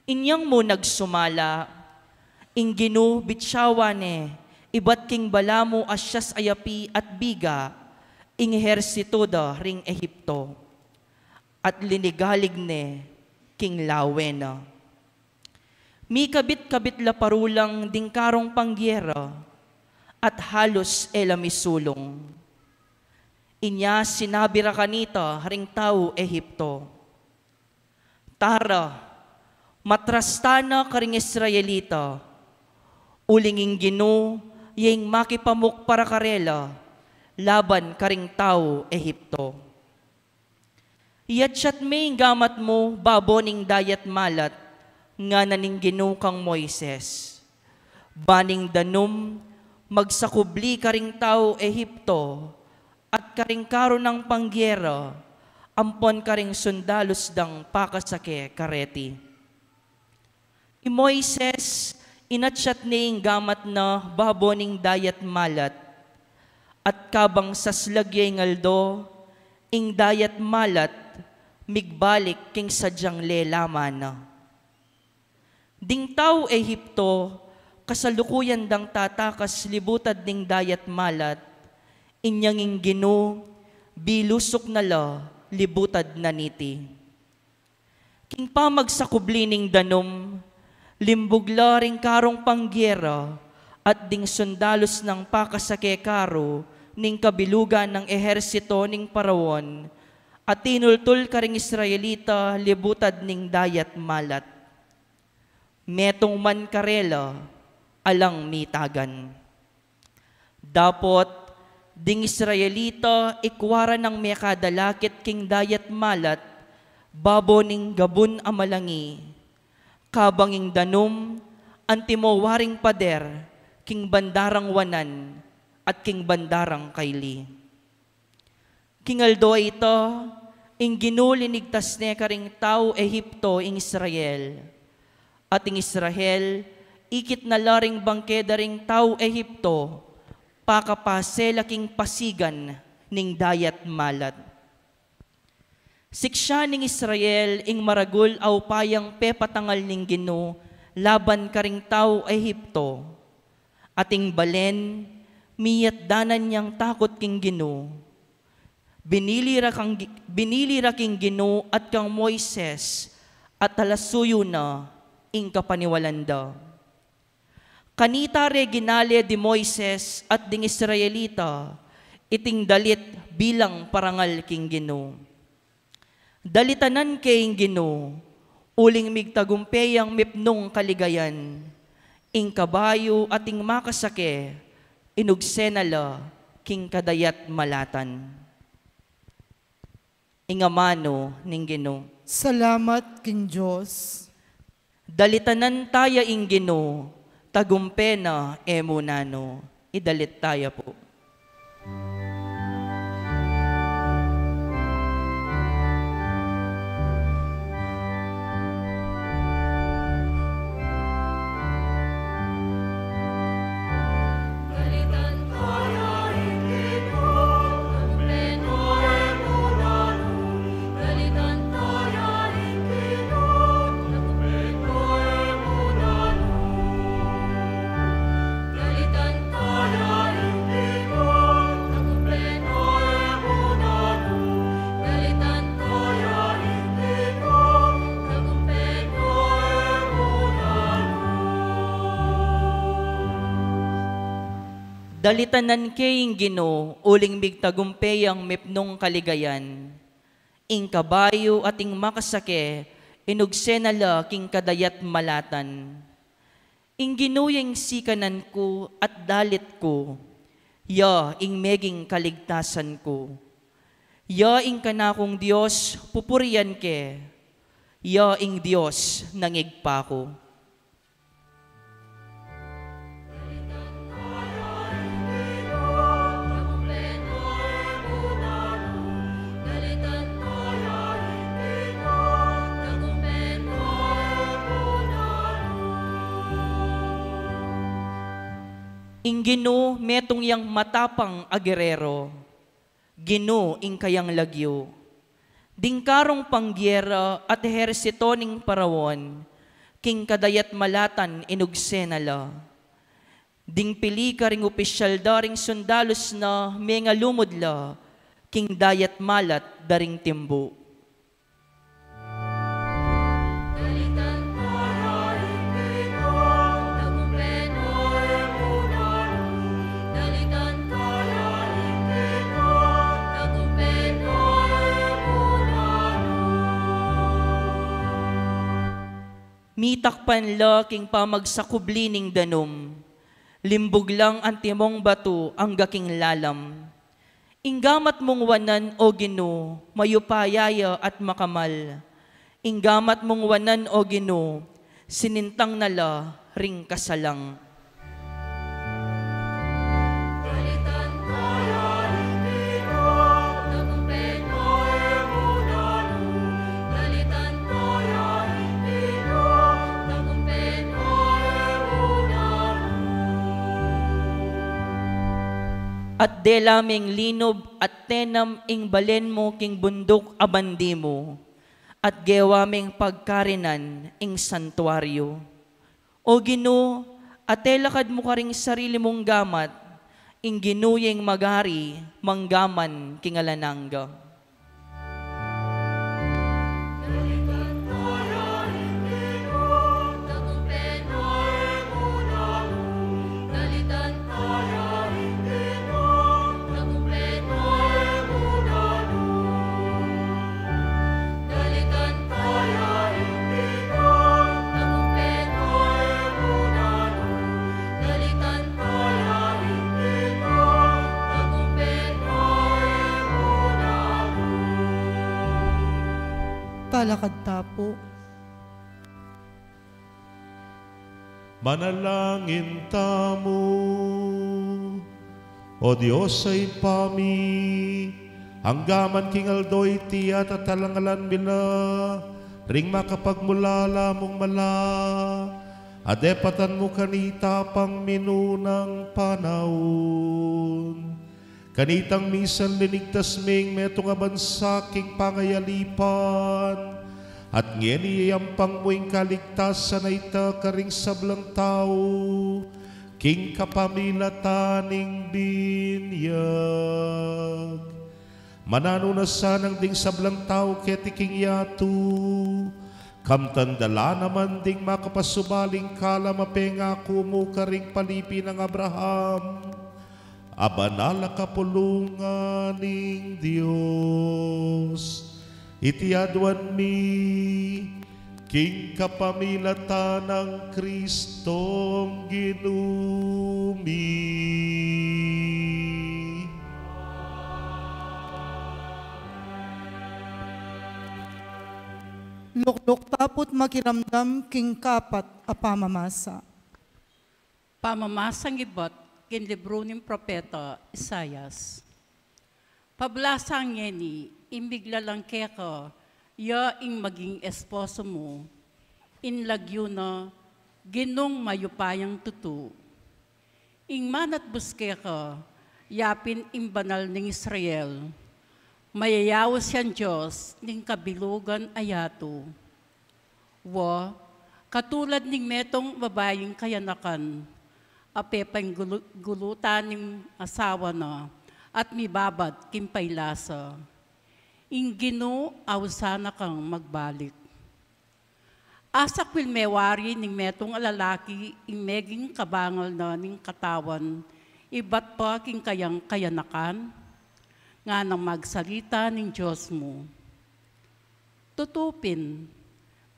Inyang mu nagsumala, ing Ginu bityawan ne ibat king balamu a sias a yapi at biga, ing ehersito da ring Ehipto, at linigalig ne king lawen na. Mikabit-kabit la parulang ding karung panggera, at halus e la misulung. Inya sinabi ra kanita ring tau Ehipto, "Tara, matras tana karing Israelita, uling ing Ginu ya ing makipamuk para karela laban karing tau Ehipto." "Iyatsat me ing gamat mu babo ning dayat malat," ngana ning Ginu kang Moises. "Ban ing danum magsakubli karing tau Ehipto at karing karu nang panggera ampon karing sundalus dang pakasake kareti." I Moises, inatsat ne ing gamat na babo ning dayat malat, at kabang saslag ya ing aldo, ing dayat malat migbalik king sadyang lelaman na. Ding tau Ehipto, kasalukuyan dang tatakas libutad ning dayat malat, inyang ing Ginu bilusuk na la libutad na niti. King pamagsakubli ning danum, limbug la ring karung panggera at ding sundalus nang pakasake karu ning kabilugan nang ehersito ning Paraon, at tinultul karing Israelita libutad ning dayat malat. Metung man karela, alang mitagan. Dapot, ding Israelita ikwa ra nang mekadalakit king dayat malat, babo ning gabun a malangi, kabang ing danum antimo waring pader king bandarang wanan at king bandarang kaili. King aldo a ita, ing Ginu linigtas ne karing tau Ehipto ing Israel. At ing Israel, ikit na la ring bangke da ring tau Ehipto, pakapase la king pasigan ning dayat malat. Siksian ning Israel ing maragul a upayang pepatangal ning Ginu laban karing tau Ehipto. At ing balen, miyatdanan yang takut king Ginu. Binili ra kang Gi-, binili ra king Ginu at kang Moises, at talasuyu na ing kapaniwalan da. Kanita re ginale di Moises at ding Israelita iting dalit bilang parangal king Ginu. Dalitanan ke ing Ginu, uling migtagumpe yang mipnung kaligayan. Ing kabayu at ing makasake, inugse na la king kadayat malatan. Ing amanu ning Ginu. Salamat king Dios. Dalitanan taya ing Ginu, tagumpe na e mu nanu. Idalit taya pu. Dalitanan ke ing Ginu, uling migtagumpe yang mipnung kaligayan. Ing kabayu at ing makasake, inugse na la king kadayat malatan. Ing Ginu ya ing sikanan ku at dalit ku, ya ing meging kaligtasan ku. Ya ing kanakung Dios, pupurian ke, ya ing Dios nang Ibpa ku. Ing Ginu metung yang matapang a gerero. Ginu ing kayang lagyu. Ding karung panggera at ehersito ning Paraon, king kadayat malatan inugse na la. Ding pili karing opisyal da ring sundalus na mengalumud la, king dayat malat da ring timbu. Initakpan la king pamagsakubli ning danum. Limbug lang antimong batu angga king lalam. Ing gamat mung wanan, O Ginu, mayupaya ya at makamal. Ing gamat mung wanan, O Ginu, sinintang na la ring kasalang. At dela meng linub at tenam ing balen mu king bunduk a bandi mu, at gewa meng pagkarinan ing santuario. O Ginu, atekad mu karing sarili mung gamat, ing Ginu ya ing magari manggaman king alang angga. Talakad ta pu. Manalangin tamu. O Dios a Ibpa mi, anggaman king aldo iti, atatalangalan mi la ring makapagmulala mung mala a depatan mu kanita pang minunang panaun. Kanitang misan linigtas ming metung a bansa king pangayalipan, at ngeni iyayampang mu ing kaligtasan a ita karing sablang tau king kapamilatan ning binyag. Mananu na sanang ding sablang tau keti king yatu, kamtan da la naman ding makapasubaling kalam a pengaku mu karing palipi nang Abraham, a banal a kapulungan ning Dios. Iti aduan mi king kapamilatan nang Kristong Ginu mi. Lukluk ta pu't makiramdam king kapat a pamamasa. Pamamasang ibat king libru ning propeta Isaias. Pablasang ngeni, ing miglalang keka, ya ing maging esposo mu, ing lagyu na, Ginung mayupayang tutu. Ing manatbus keka, yapin ing Banal ning Israel, mayayaus yang Dios ning kabilugan a yatu. Wa, katulad ning metung babaing kayanakan, a pepanggulutan ning asawa na, at mibabad king pailasa. Ing Ginu ausan na kang magbalik. Asakwil mewari ning metung a lalaki ing meging kabangal na ning katawan, ibat pa king kayang kayanakan, nganang magsalita ning Dios mu. Tutu pin,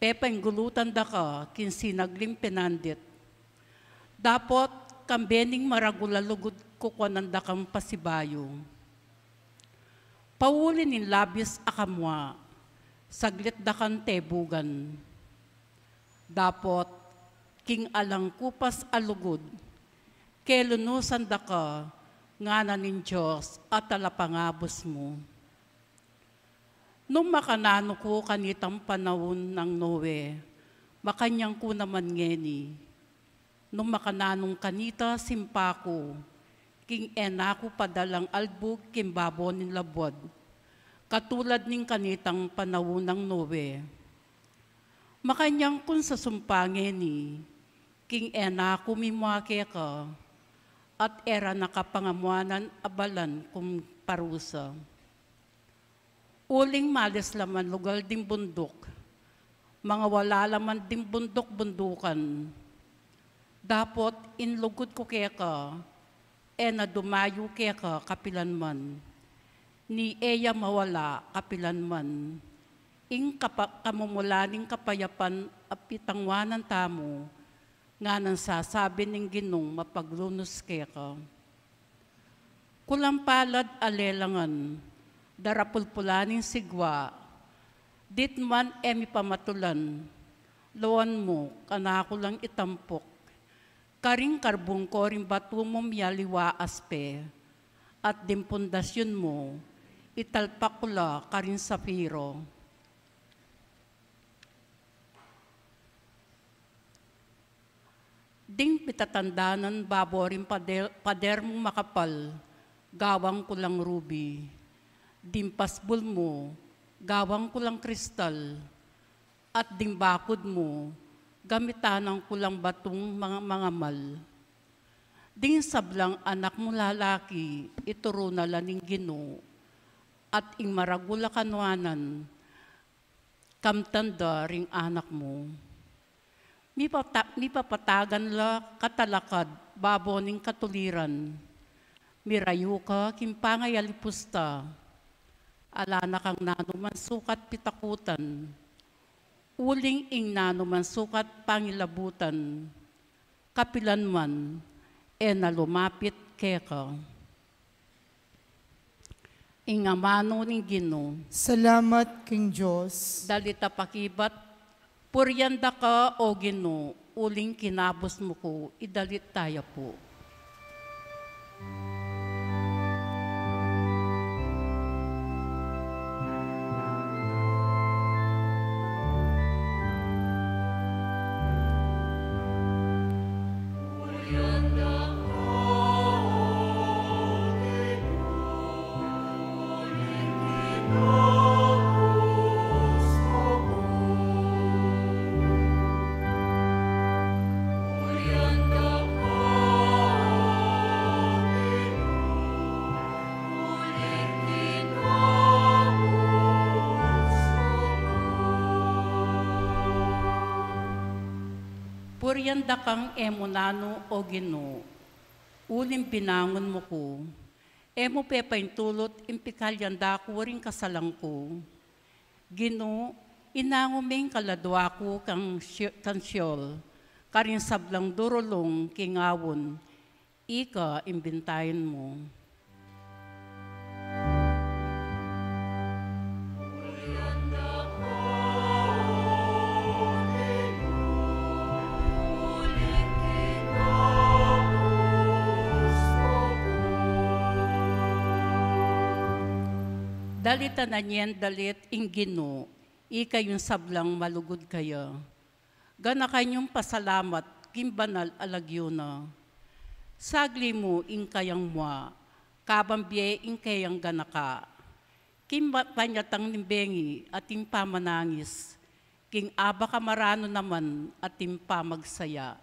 pepanggulutan da ka king sinagling penandit. Dapot, kambe ning maragul a lugud kukuanan da kang pasibayu. Pauli ning labis a kamua, saglit da kang tebugan. Dapot, king alang kupas a lugud, kelunusan da ka, ngana ning Dios a talapangabus mu. Nung makananu ku kanitang panaun nang Noe, makanyan ku naman ngeni. Nung makananu kanita simpa ku, king e na ku padalang albug king babo ning labuad, katulad ning kanitang panaun nang Noe. Makanyan kung sasumpa ngeni, king e na ku mimua keka, at e ra na ka pangamuanan a balan kung parusa. Uling malis la man lugal ding bunduk, mangawala la man ding bunduk-bundukan. Dapot ing lugud ku keka, e na dumayu keka kapilanman, ni e ya mawala kapilanman. Ing kapa-, kamumulan ning kapayapan a pitangwanan tamu, ngana ning sasabi ning Ginung mapaglunus keka. Kulang palad a lelangan, darapulpulan ning sigwa, ditman e mi pamatulan, lawan mu, kanaku lang itampuk, karing karbung ko ring batu mu mialiwa aspe, at ding pundasyun mu, italpak ku la karing sapiro. Ding pitatandanan babo ring pader, pader mung makapal, gawang ku lang rubi. Ding pasbul mu, gawang ku lang kristal. At ding bakud mu, gamitanan ku lang batung manga-, mangamal. Ding sablang anak mu lalaki, ituru na la ning Ginu. At ing maragul a kanuanan, kamtan da ring anak mu. Mipata-, mipapatagan la katalakad babo ning katuliran. Mirayu ka king pangayalipus ta. Ala na kang nanu man sukat pitakutan. Uling ing nanu man sukat pangilabutan. Kapilan man, e na lumapit keka. Ing amanu ning Ginu. Salamat king Dios. Dalit a pakibat, purian da ka, O Ginu, uling kinabus mu ku, idalit taya pu. Purian da kang e mu nanu, O Ginu, uling binangun mu ku. E mu pepaintulut ing pikalyan da ku ring kasalan ku. Ginu, inangu ming kaladua ku kang She-, kang Sheol, karing sablang durulung king awun, ika ing bintayan mu. Dalitan na nien dalit ing Ginu, ika yung sablang malugud kaya. Ganakan yung pasalamat king banal a lagyu na. Sagli mu ing kayang mua, kabang bie ing kayang ganaka. King ma-, panyatang ning bengi at ing pamanangis, king abak a maranu naman at ing pamagsaya.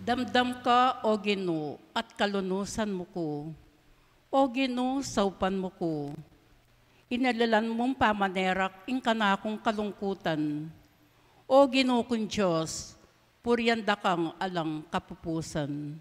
Damdam ka, O Ginu, at kalunusan mu ku. O Ginu, saupan mu ku. Inalilan mung pamanerak ing kanakung kalungkutan. O Ginu kung Dios, purian da kang alang kapupusan.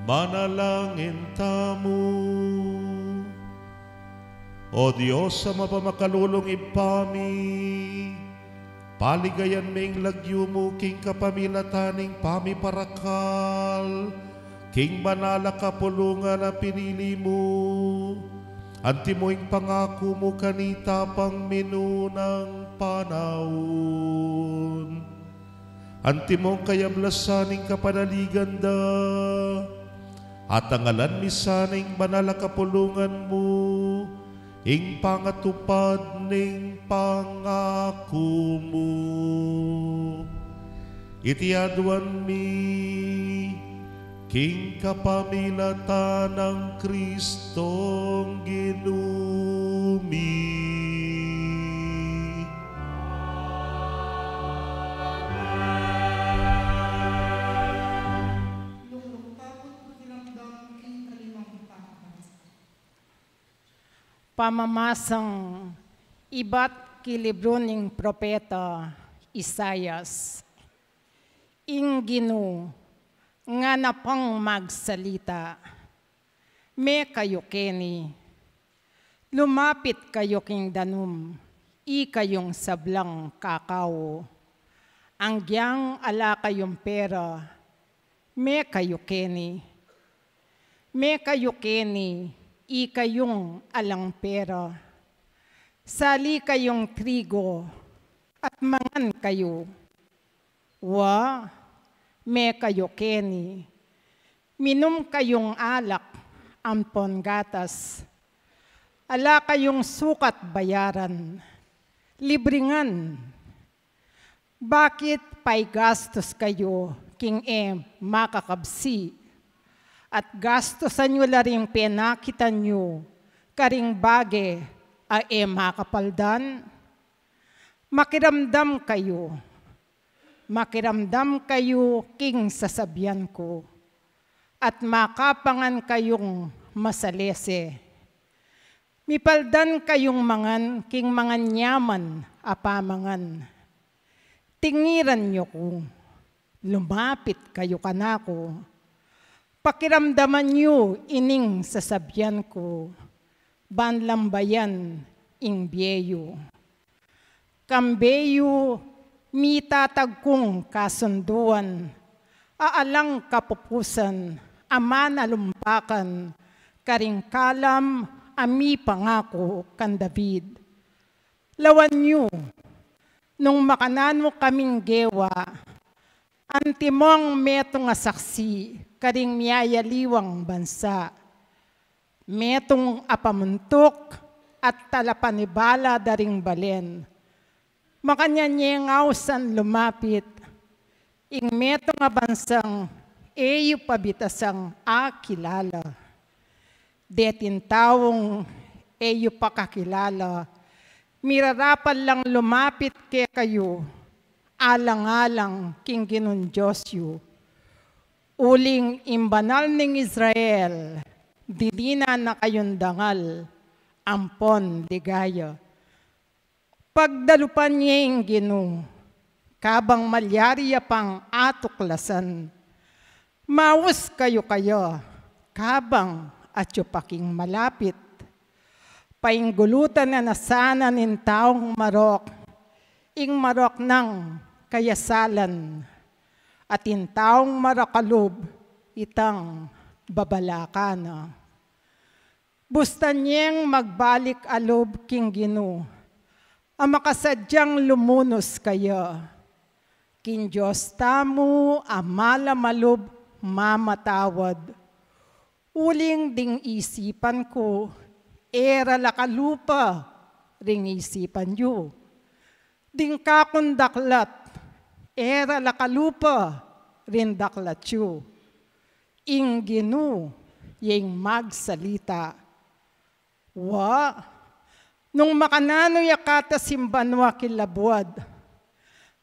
Manalangin tamu. O Dios a mapamakalulung Ibpa mi, paligayan me ing lagyu mu king kapamilatan ning pamiparakal king banal a kapulungan a pinili mu. Antimo ing pangaku mu kanita pang minunang panaun. Antimo ing kayablasan ning kapanaligan da, Atangalan mi sana ing banal a kapulungan mu, ing pangatupad ning pangaku mu. Iti aduan mi, king kapamilatan nang Kristong Ginu mi. Pamamasang ibat ki libru ning propeta Isaias. Ing Ginu ngana pang magsalita, me kayu keni, lumapit kayu king danum, ikayung sablang kakau. Anggyang ala kayung pera, me kayu keni. Me kayu keni, ikayung alang pera. Sali kayung trigo, at mangan kayu. Wa, me kayu keni, minum kayung alak ampon gatas. Ala kayung sukat bayaran, libre ngan. Bakit paigastus kayu king e makakabsi, at gastusan yu la ring penakitan yu karing bage a e makapaldan? Makiramdam kayu, makiramdam kayu king sasabian ku, at makapangan kayung masalese. Mipaldan kayung mangan king manganyaman a pamangan. Tingiran yu ku, lumapit kayu kanaku. Pakiramdaman yu ining sasabian ku, ban lambayan ing bie yu. Kambe yu mitatag kung kasunduan a alang kapupusan a manalumpakan karing kalam a mipangaku kan David. Lawan yu, nung makananu kaming gewa, antimong metung a saksi karing miyayaliwang bansa. Metung a pamuntuk at talapanibala da ring balen. Makanyan yeng ausan lumapit ing metung a bansang e yu pa bitasang akilala. Deting taung e yu pa kakilala, mirarapal lang lumapit kekayu, alang-alang king Ginung Dios yu. Uling ing banal ning Israel, didinan na kayung dangal ampon ligaya. Pagdalupan ye ing Ginu, kabang malyari ya pang atuklasan. Maus kayu kaya, kabang atyu pa king malapit. Painggulutan na na sana ning taung marok ing marok nang kayasalan, at ing taung marok a lub itang babalakan na. Bustan yeng magbalik a lub king Ginu, a makasadyang lumunus kaya. King Dios tamu a malamalub mamatawad. Uling ding isipan ku, e ra la kalupa ring isipan yu. Ding kakung daklat, e ra la kalupa ring daklat yu. Ing Ginu yeng magsalita. Wa, nung makananu ya katas ing banua king labuad,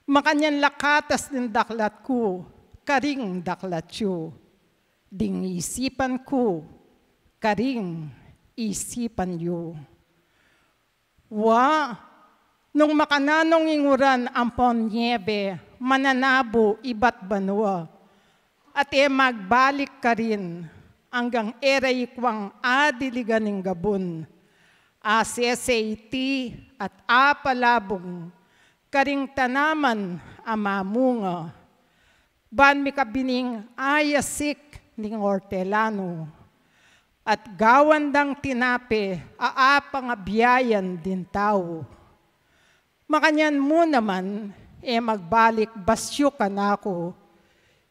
makanyan la katas ding daklat ku karing daklat yu, ding isipan ku karing isipan yu. Wa, nung makananu ing uran ampon niebe mananabu ibat banua, at e magbalik karin, anggang e ra ikwang adiligan ing gabun, asese iti at apalabung karing tanaman a mamunga. Ban mikabining ayasik ning ortelanu, at gawan dang tinape a apangabiayan ding tau. Makanyan mu naman e magbalik basyu kanaku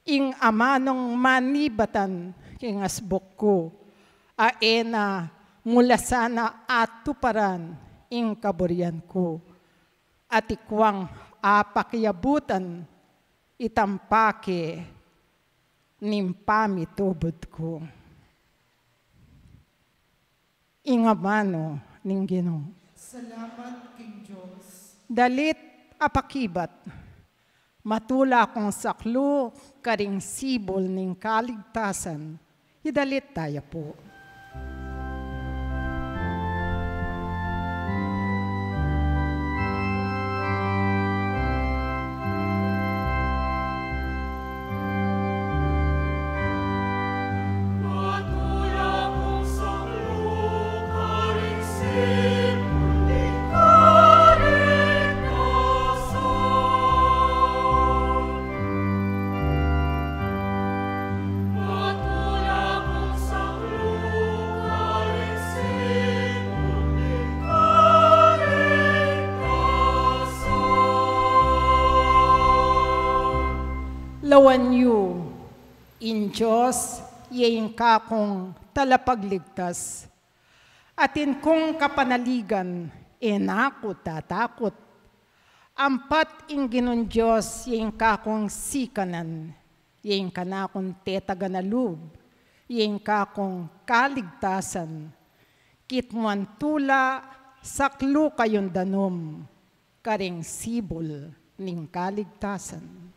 ing amanung manibatan king asbuk ku, a e na mu la sana atuparan ing kaburian ku, at ikwang apakiabutan itang pake ning pamitubud ku. Ing amanu ning Ginu. Salamat king Dios. Dalit a pakibat, matula kung saklu karing sibul ning kaligtasan, idalit taya pu. Lawan yu, ing Dios, ya ing kakung talapagligtas. Atin kung kapanaligan, e na ku tatakut. Ampat ing Ginung Dios, ya ing kakung sikanan, ya ing kanakung tetagan a lub, ya ing kakung kaligtasan. Kitmuan tula, saklu kayung danum karing sibul ning kaligtasan.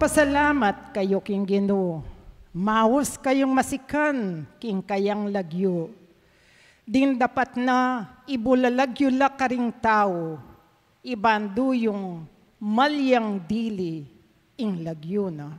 Pasalamat kayu king Ginu, maus kayung masikan king kayang lagyu. Ding dapat na ibulalag yu la karing tau, iban duyung malyang dili ing lagyu na.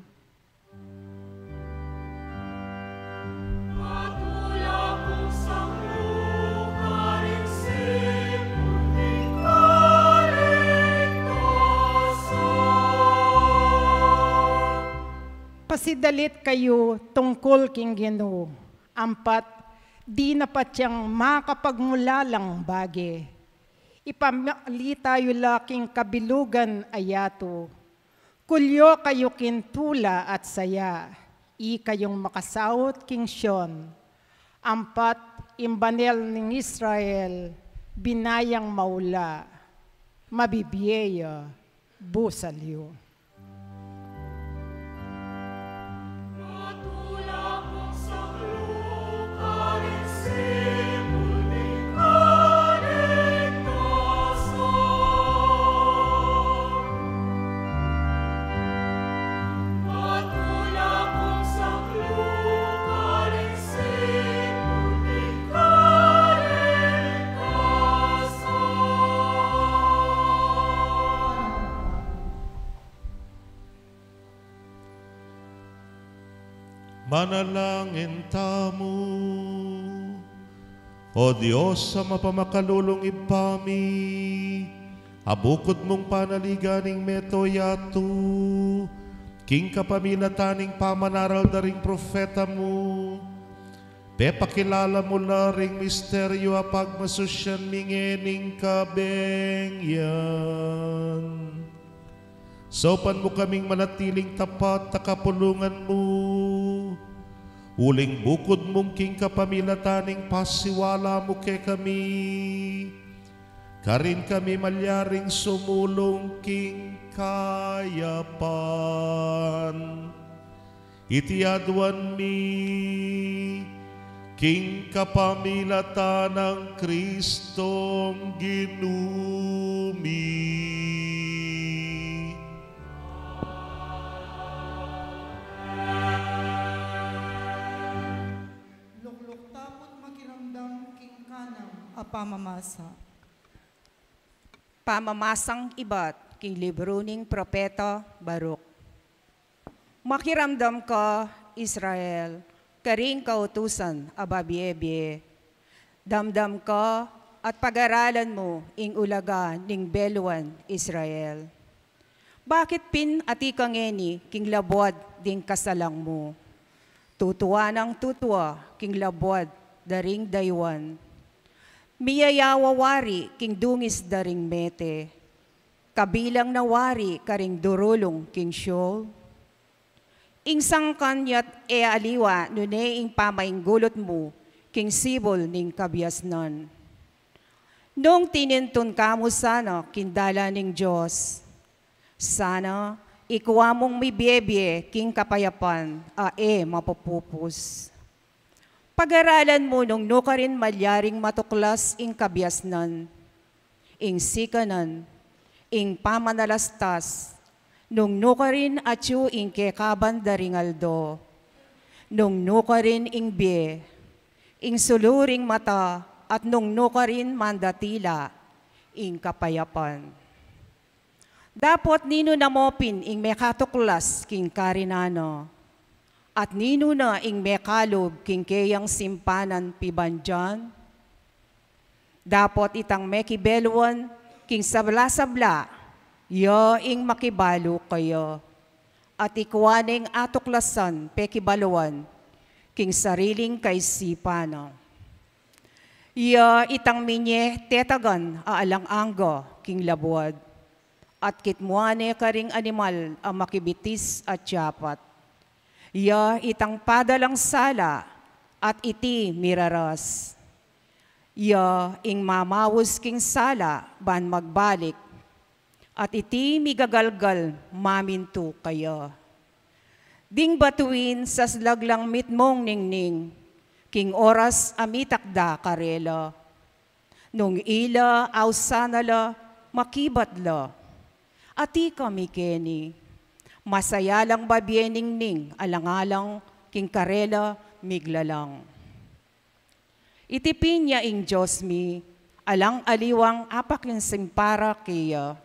Pasidalit kayu tungkul king Ginu, ampat di na patyang makapagmulalang bage. Ipamali tayu la king kabilugan a yatu. Kulyo kayu king tula at saya, ikayung makasaut king Sion. Ampat ing banal ning Israel, binayang maula, mabibie ya, busal yu. Manalangin tamu. O Dios a mapamakalulung Ibpa mi, a bukud mung panaligan ing meto yatu, king kapamilatan ning pamanaral da ring propeta mu, pepakilala mu la ring misteryu a pagmasusyan mi ngening kabengyan. Saupan mu kaming manatiling tapat a kapulungan mu, uling bukud mung king kapamilatan ning pasiwala mu kekami, karin kami malyaring sumulung king kayapan. Iti aduan mi king kapamilatan nang Kristong Ginu mi. Lukluk tamu't makiramdam king kanam a pamamasa. Pamamasang ibat king libru ning propeta Baruch. Makiramdam ka, Israel, karing kautusan a babie-bie. Damdam ka at pag-aralan mu ing ulaga ning beluan, Israel. Bakit pin atiu ka ngeni king labuad ding kasalang mu? Tutua nang tutua king labuad da ring dayuan. Miyayawa wari king dungis da ring mete. Kabilang na wari karing durulung king Sheol. Ing sangkan ya't e aliwa nune ing pamainggulut mu king sibul ning kabiasnan. Nung tinintun ka mu sana king dalan ning Dios, sana ikua mung mibie-bie king kapayapan a e mapupupus. Pag-aralan mu nung nukarin malyaring matuklas ing kabiasnan, ing sikanan, ing pamanalastas, nung nukarin atyu ing kekaban da ring aldo, nung nukarin ing bie, ing sulu ring mata, at nung nukarin mandatila ing kapayapan. Dapot ninu na mu pin ing mekatuklas king karinan na? At ninu na ing mekalub king keyang simpanan pibandian? Dapot itang mekibeluan king sabla-sabla, ya ing makibalu kaya. At ikua neng atuklasan pekibaluan king sariling kaisipan na. Ya itang minye tetagan a alang angga king labuad, at kitmuan ne karing animal a makibitis at yapat. Ya itang padalang sala, at iti miraras. Ya ing mamaus king sala ban magbalik, at iti migagalgal mamintu kaya. Ding batuin saslag lang mitmung ningning, king oras a mitakda karela. Nung ila ausan na la, makibat la. Ati kami keni. Masaya lang babie ningning alang-alang king karela miglalang. Iti pin ya ing Dios mi, alang aliwang apakinsing para keya.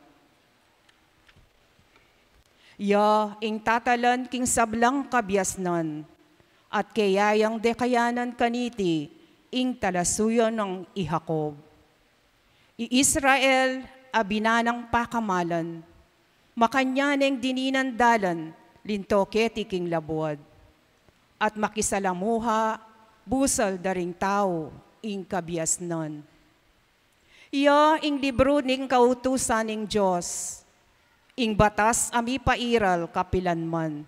Ya ing tatalan king sablang kabiasnan, at keya yang dekayanan kaniti ing talasuyan nang i Jacob. I Israel a binanang pakamalan, makanyan neng dininan dalan linto keti king labuad, at makisalamuha busal da ring tau ing kabiasnan. Ya ing libru ning kautusan ning Dios, ing batas a mipairal kapilanman.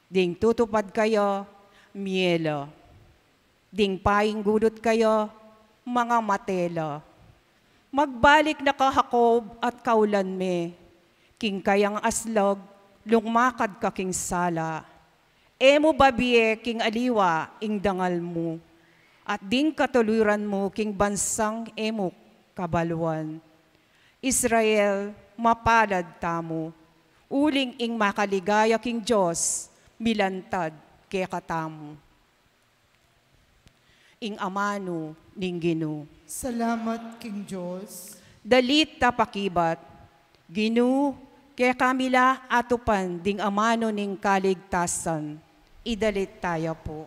Ding tutupad kaya, mie la. Ding painggulut kaya, mangamate la. Magbalik na ka Jacob at kaulan me, king kayang aslag, lungmakad ka king sala. E mu babie king aliwa ing dangal mu, at ding katuluran mu king bansang e mu kabaluan. Israel, mapalad tamu, uling ing makaligaya king Dios milantad kekatamu. Ing amanu ning Ginu. Salamat king Dios. Dalit ta pakibat, Ginu, kekami la atupan ding amanu ning kaligtasan. Idalit taya pu.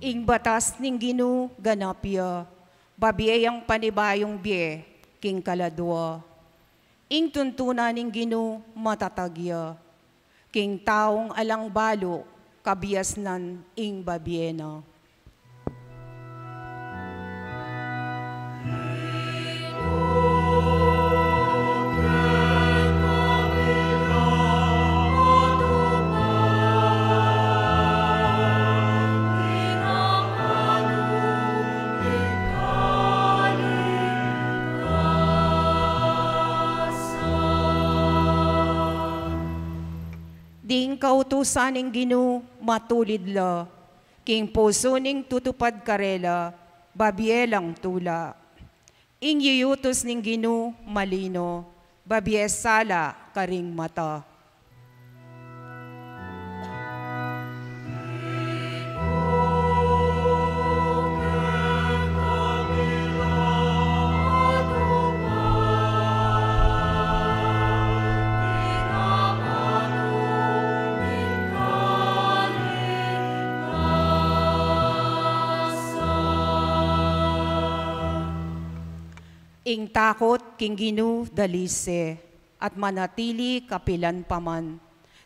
Ing batas ning Ginu ganap ya, babie yang panibayung bie king kaladua. Ing tuntunan ning Ginu matatag ya, king taung alang balu kabiasnan ing babie na. Kautusan ning Ginu matulid la, king pusu ning tutupad karela, babie lang tula. Ing yutus ning Ginu malino, babie sala karing mata. Ing takot king Ginu dalise, at manatili kapilan pa man.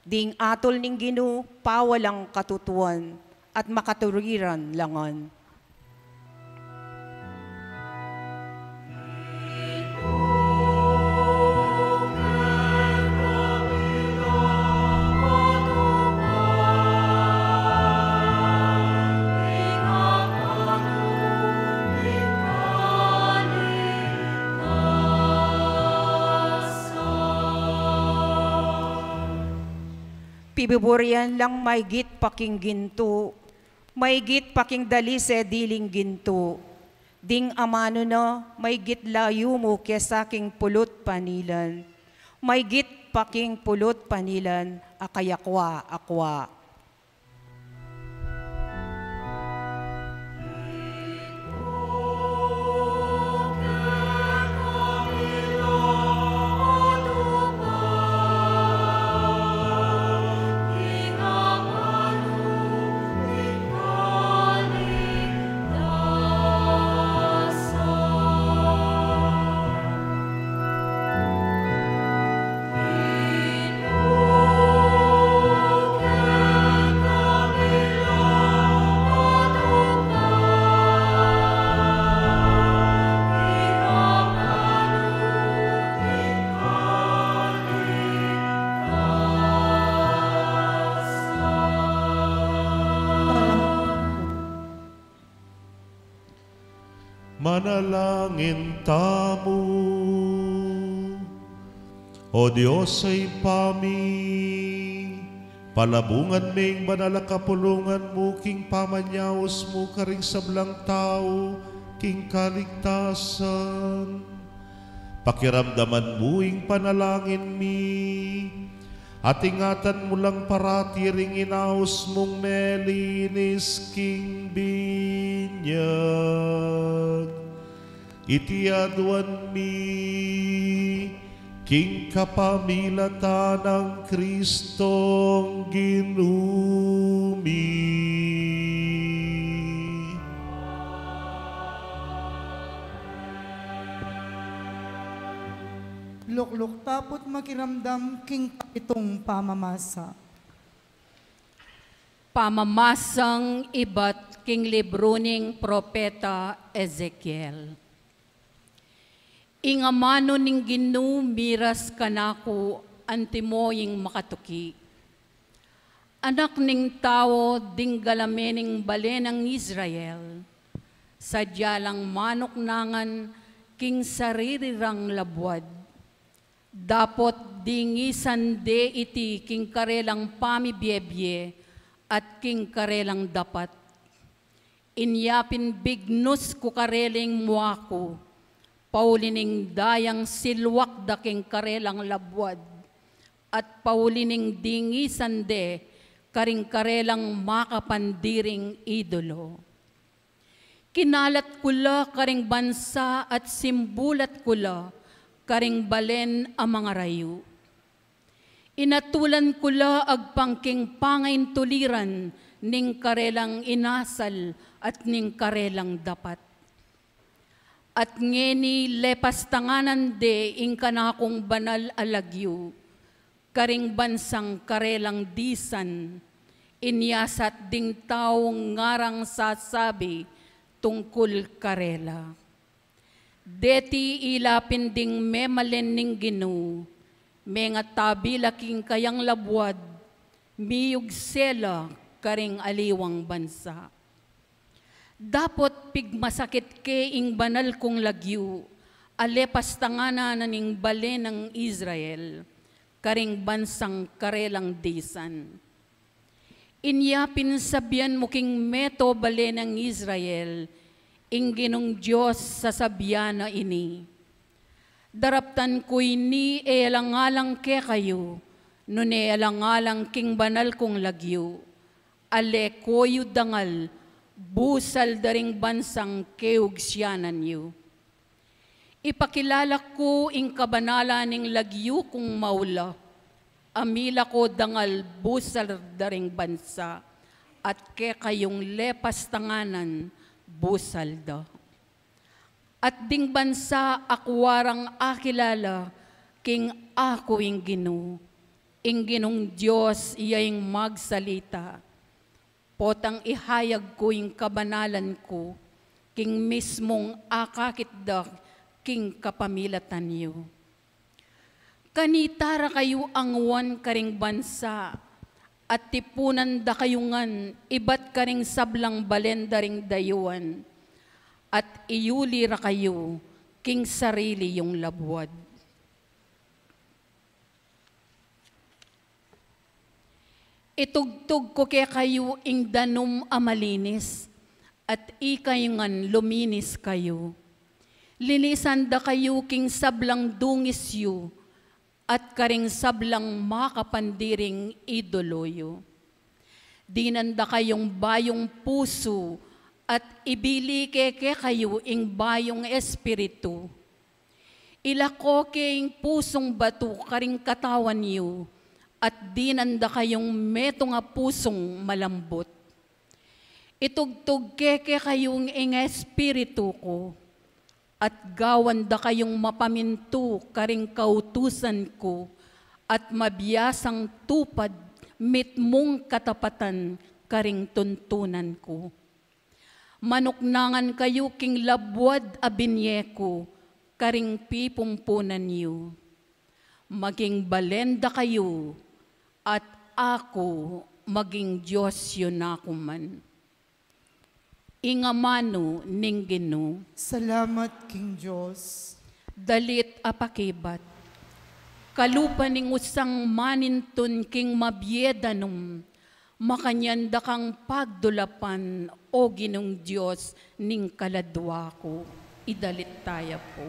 Ding atul ning Ginu pawalang katutuan, at makaturiran langan. Pibuburian lang maigit pa king gintu, maigit pa king dalise diling gintu. Ding amanu na maigit layu mu kesa king pulut panilan, maigit pa king pulut panilan a kayakwa-akwa. Manalangin tamu. O Dios a Ibpa mi, palabungan me ing banal a kapulungan mu king pamanyaus mu karing sablang tau king kaligtasan. Pakiramdaman mu ing panalangin mi, at ingatan mu lang parati ring inaus mung melinis king binyag. Iti aduan mi king kapamilatan nang Kristong Ginu mi. Lukluk tapu't makiramdam king kapitung pamamasa. Pamamasang ibat king libru ning propeta Ezekiel. Ing amanu ning Ginu miras kanaku, antimo ing makatuki. Anak ning tau, ding galame ning bale nang Israel, sadya lang manuknangan king sarili rang labuad. Dapot dingisan de iti king karelang pamibiebie at king karelang dapat. Inya pin bignus ku karela ing mua ku, pauli ning dayang silwak da king karelang labuad, at pauli ning dingisan de karing karelang makapandiring idolo. Kinalat ku la karing bansa at simbulat ku la karing balen a mangarayu. Inatulan ku la agpang king pangaintuliran ning karelang inasal at ning karelang dapat. At ngeni lepastanganan de ing kanakung banal a lagyu, karing bansang karelang disan, inya sat ding taung ngarang sasabi tungkul karela. Deti ila pin ding memalen ning Ginu, mengatabi la king kayang labuad, miyugse la karing aliwang bansa. Dapot pigmasakit ke ing banal kung lagyu, a lepastanganan na ning bale nang Israel, karing bansang karelang disan. Inya pin sabian mu king meto bale nang Israel, ing Ginung Dios sasabian na ini: Daraptan ku ini e alang-alang kekayu, nune alang-alang king banal kung lagyu. Ale ko yu dangal, busal da ring bansang keugsyanan yu. Ipakilala ku ing kabanalan ning lagyu kung maula. Amila ko dangal, busal da ring bansa, at kekayung lepas tanganan, busal da. At ding bansa akua rang akilala king aku ing Ginu, ing Ginung Dios ya ing magsalita. Potang ihayag ku ing kabanalan ku king mismung akakit da king kapamilatan yu. Kanita ra kayu anguan karing bansa, at tipunan da kayu ngan ibat karing sablang balen da ring dayuan, at iyuli ra kayu king sarili yung labuad. Itugtug ku kekayu ing danum a malinis, at ikayu ngan luminis kayu. Linisan da kayu king sablang dungis yu, at karing sablang makapandiring idolo yu. Dinan da kayung bayung pusu, at ibili ke kekayu ing bayung espiritu. Ilako ke ing pusung batu karing katawan yu, at dinan da kayung metung a pusung malambut. Itugtug ke kekayu ing Espiritu ku, at gawan da kayung mapamintu karing kautusan ku, at mabiasang tupad mitmung katapatan karing tuntunan ku. Manuknangan kayu king labuad a binye ku karing pipumpunan yu. Maging balen da kayu, at aku maging Dios yu na ku man. Ing amanu ning Ginu. Salamat king Dios. Dalit a pakibat. Kalupa ning usang manintun king mabie danum, makanyan da kang pagdulapan, o Ginung Dios ning kaladua ku. Idalit taya pu.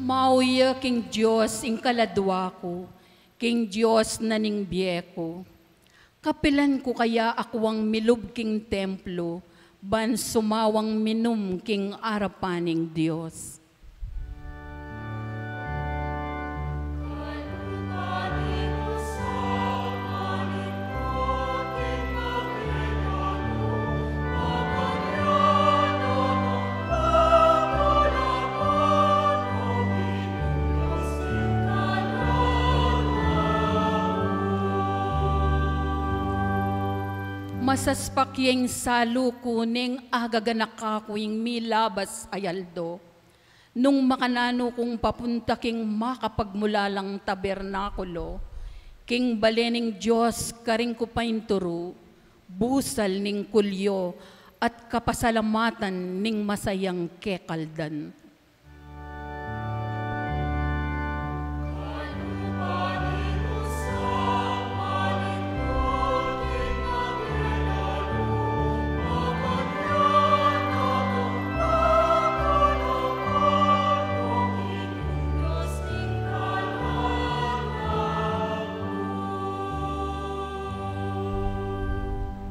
Mau ya king Dios ing kaladua ku, king Dios na ning bie ku. Kapilan ku kaya akuang milub king templo, ban sumawang minum king arapan ning Dios? Masaspak ya ing salu ku neng agaganaka ku ing milabas a aldo. Nung makananu kung papunta king makapagmulalang tabernakulo, king bale ning Dios karin ku painturu, busal ning kulyo at kapasalamatan ning masayang kekaldan.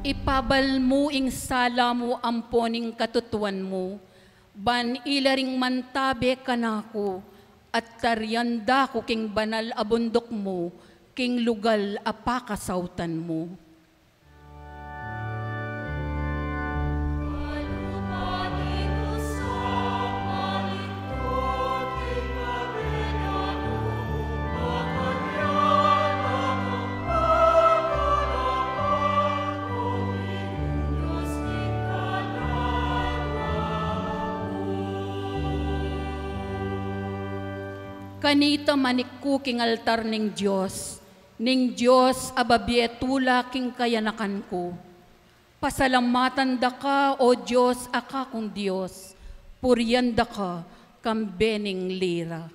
Ipabal mu ing sala mu ampo ning katutuan mu, ban ila ring mantabe kanaku, at tarian da ku king banal a bunduk mu, king lugal a pakasautan mu. Kanita manikku king altar ning Dios, ning Dios a babie tula king kayanakan ku. Pasalamatan da ka, O Dios, a kakung Dios, purian da ka kambe ning lira.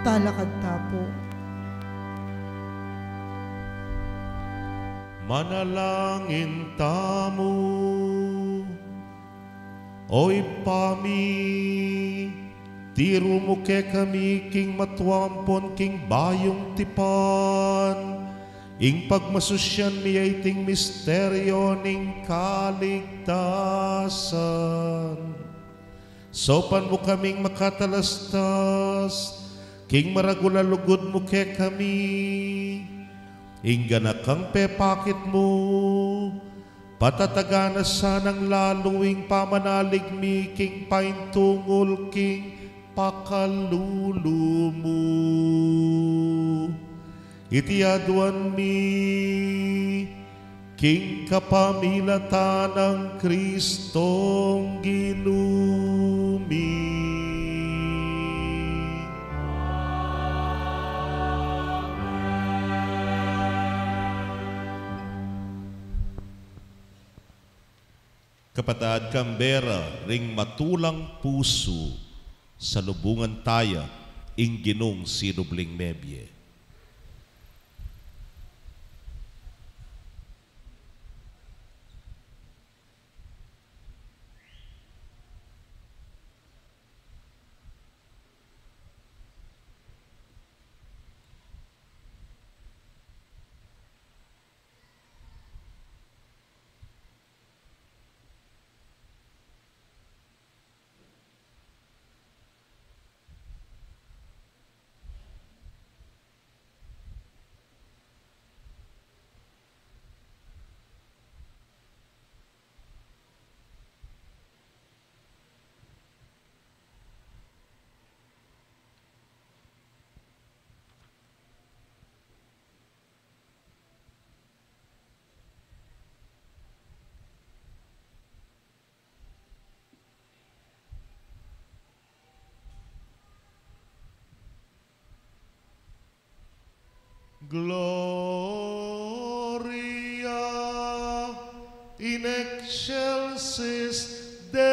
Talakad ta pu. Manalangin tamu. O Ibpa mi, tiru mu kekami king matua ampon king bayung tipan ing pagmasusyan mi a iting misteryo ning kaligtasan. Saupan mu kaming makatalastas king maragul a lugud mu kekami, ing ganakang pepakit mu, patatagan na sanang lalu ing pamanalig mi king paintungul king pakalulu mu. Iti aduan mi king kapamilatan nang Kristong Ginu mi. Kapatad, kambe ra ring matulang pusu, salubungan taya ing Ginung sinubling mebie. Gloria in excelsis Deo.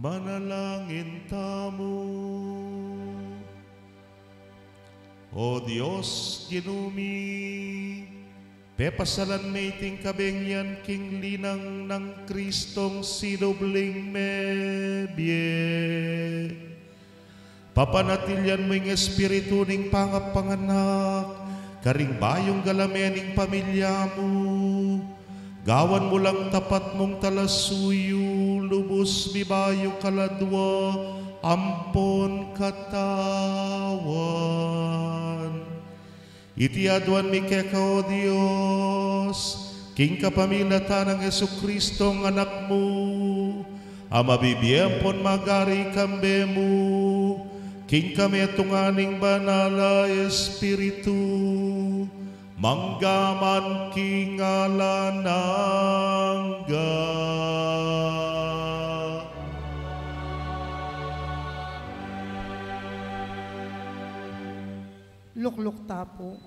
Manalangin tamu. O Dios, Ginu mi, pepasalan me iting kabengian king linang nang Kristong sinubling mebie. Papanatilian mu ing espiritu ning pangapanganak karing bayung galame ning pamilya mu. Gawan mu lang tapat mung talasuyu, lubus mibayu kaladua ampon katawan. Iti aduan mi keka, O Dios, king kapamilatan nang Jesucristong Anak mu, a mabibie ampon magari kambe mu, king kametungan ning Banal a Espiritu, mangga man king alang angga. Lukluk ta pu.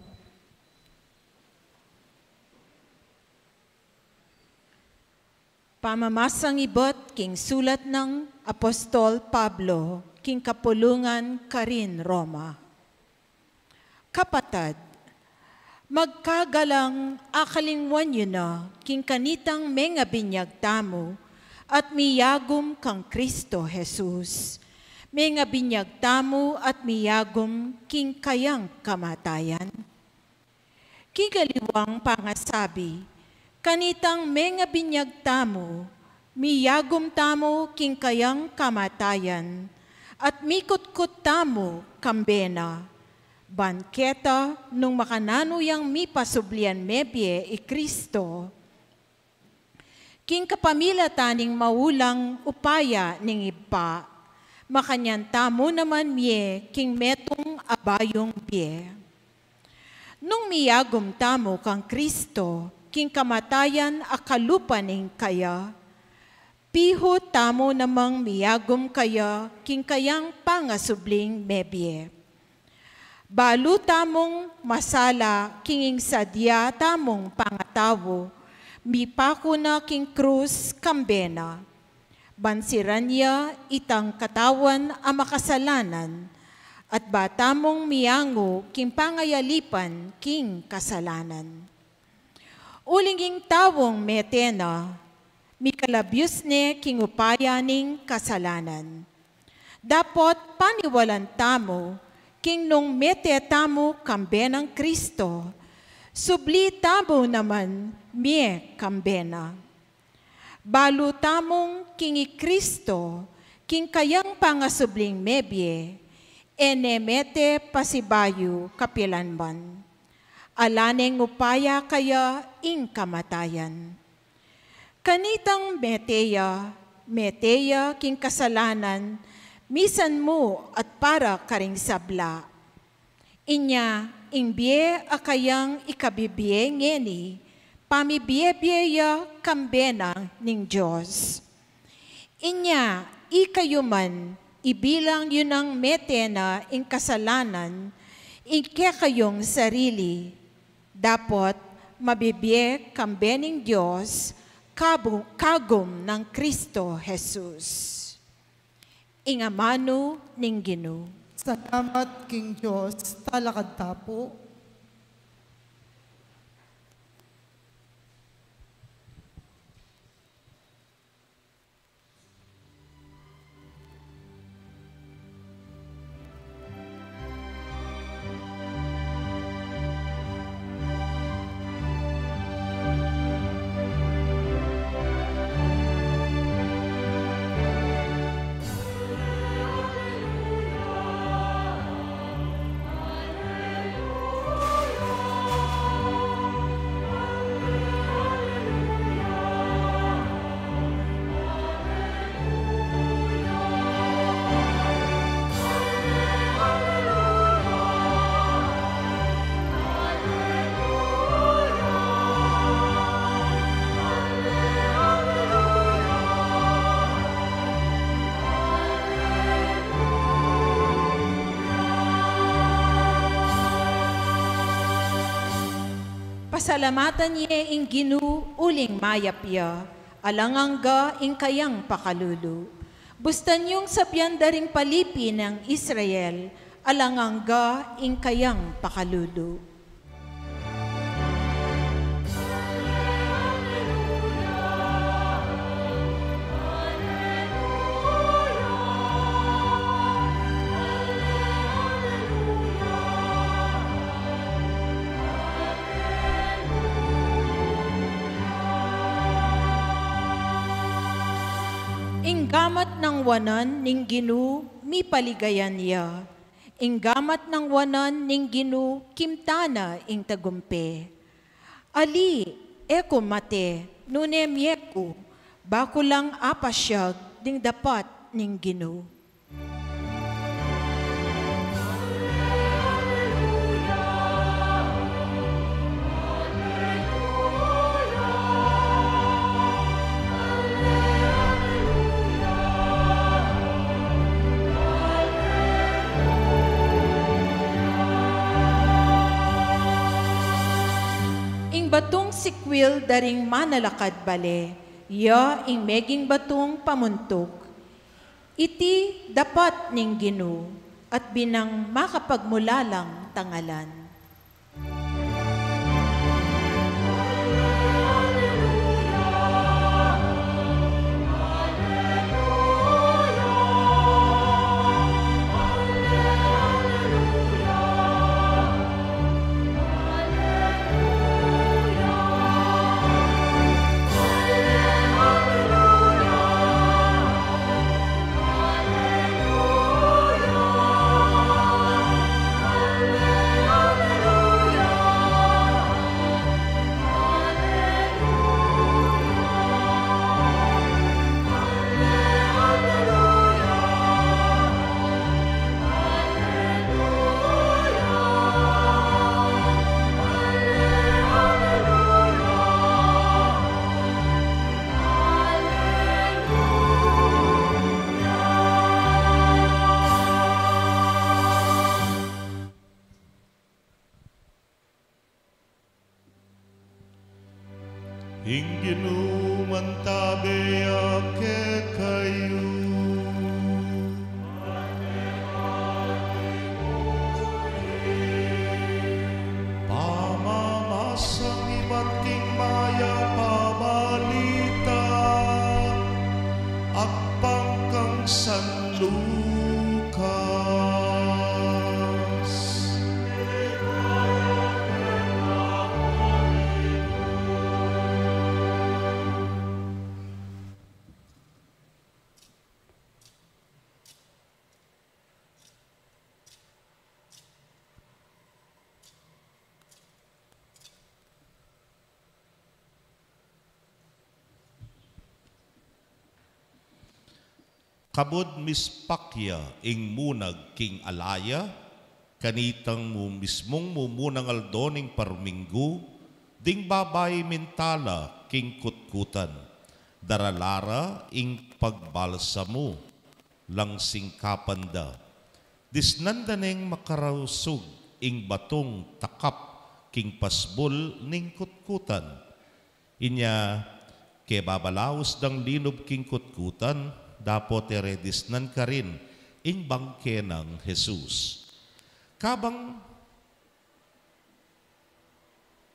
Pamamasang ibat king sulat nang Apostol Pablo king kapulungan karin Roma. Kapatad, magkagalang akalingwan yu na king kanitang mengabinyag tamu at miyagum kang Kristo Jesus. Mengabinyag tamu at miyagum king kayang kamatayan. King aliwang pangasabi, kanitang mengabinyag tamu, miyagum tamu king kayang kamatayan, at mikutkut tamu kambe na. Ban keta nung makananu yang mipasublian mebie i Kristo, king kapamilatan ning maulang upaya ning Ibpa, makanyan tamu naman mie king metung a bayung bie. Nung miyagum tamu kang Kristo king kamatayan a kalupa ning kaya, pihu tamu namang miyagum kaya king kayang pangasubling mebie. Balu tamung masala king ing sadya tamung pangatau, mipaku na king krus kambe na. Ban siran ya itang katawan a makasalanan, at ba tamung miyangu king pangayalipan king kasalanan. Uling ing taung mete na, mikalabius ne king upaya ning kasalanan. Dapot paniwalan tamu, king nung mete tamu kambe nang Kristo, subli tamu naman mie kambe na. Balu tamung king i Kristo, king kayang pangasubling mebie, e ne mete pasibayu kapilanman. Ala neng upaya kaya ing kamatayan. Kanitang mete ya, mete ya king kasalanan, misan mu at para karing sabla. Inya, ing bie a kayang ikabibie ngeni, pamibie-bie ya kambe na ning Dios. Inya, ikayu man, ibilang yu nang mete na ing kasalanan, ing kekayung sarili, dapot mabibie kambe ning Dios, kabu-, kagum nang Kristo Jesus. Ing amanu ning Ginu. Salamat king Dios, talakad ta pu. Pasalamatan ye ing Ginu uling mayap ya, alang angga ing kayang pakalulu. Bustan yung sabian da ring palipi nang Israel, alang angga ing kayang pakalulu. Ing gamat nang wanan ning Ginu, mipaligayan ya. Ing gamat nang wanan ning Ginu, kimta na ing tagumpe. Ali, e ku mate, nune mie ku, ba ku lang apasiag ding dapat ning Ginu. Ing batung sikwil da ring manalakad bale, ya ing meging batung pamuntuk. Iti dapat ning Ginu, at binang makapagmulalang tangalan. Ing Ginu mantabe ya kekayu. Pamamasang ibat king mayap a balita agpang kang San Lucas. Kabud mispak ya ing munag king ala ya, kanitang mu-, mismung mumunang aldo ning parminggu, ding babai mintala king kutkutan. Darala ra ing pagbalsamu, langsingkapan da. Disnan da neng makarausug ing batung takap king pasbul ning kutkutan. Inya, kebabalaus dang linub king kutkutan, dapot e re disnan karin ing bangke nang Jesus. Kabang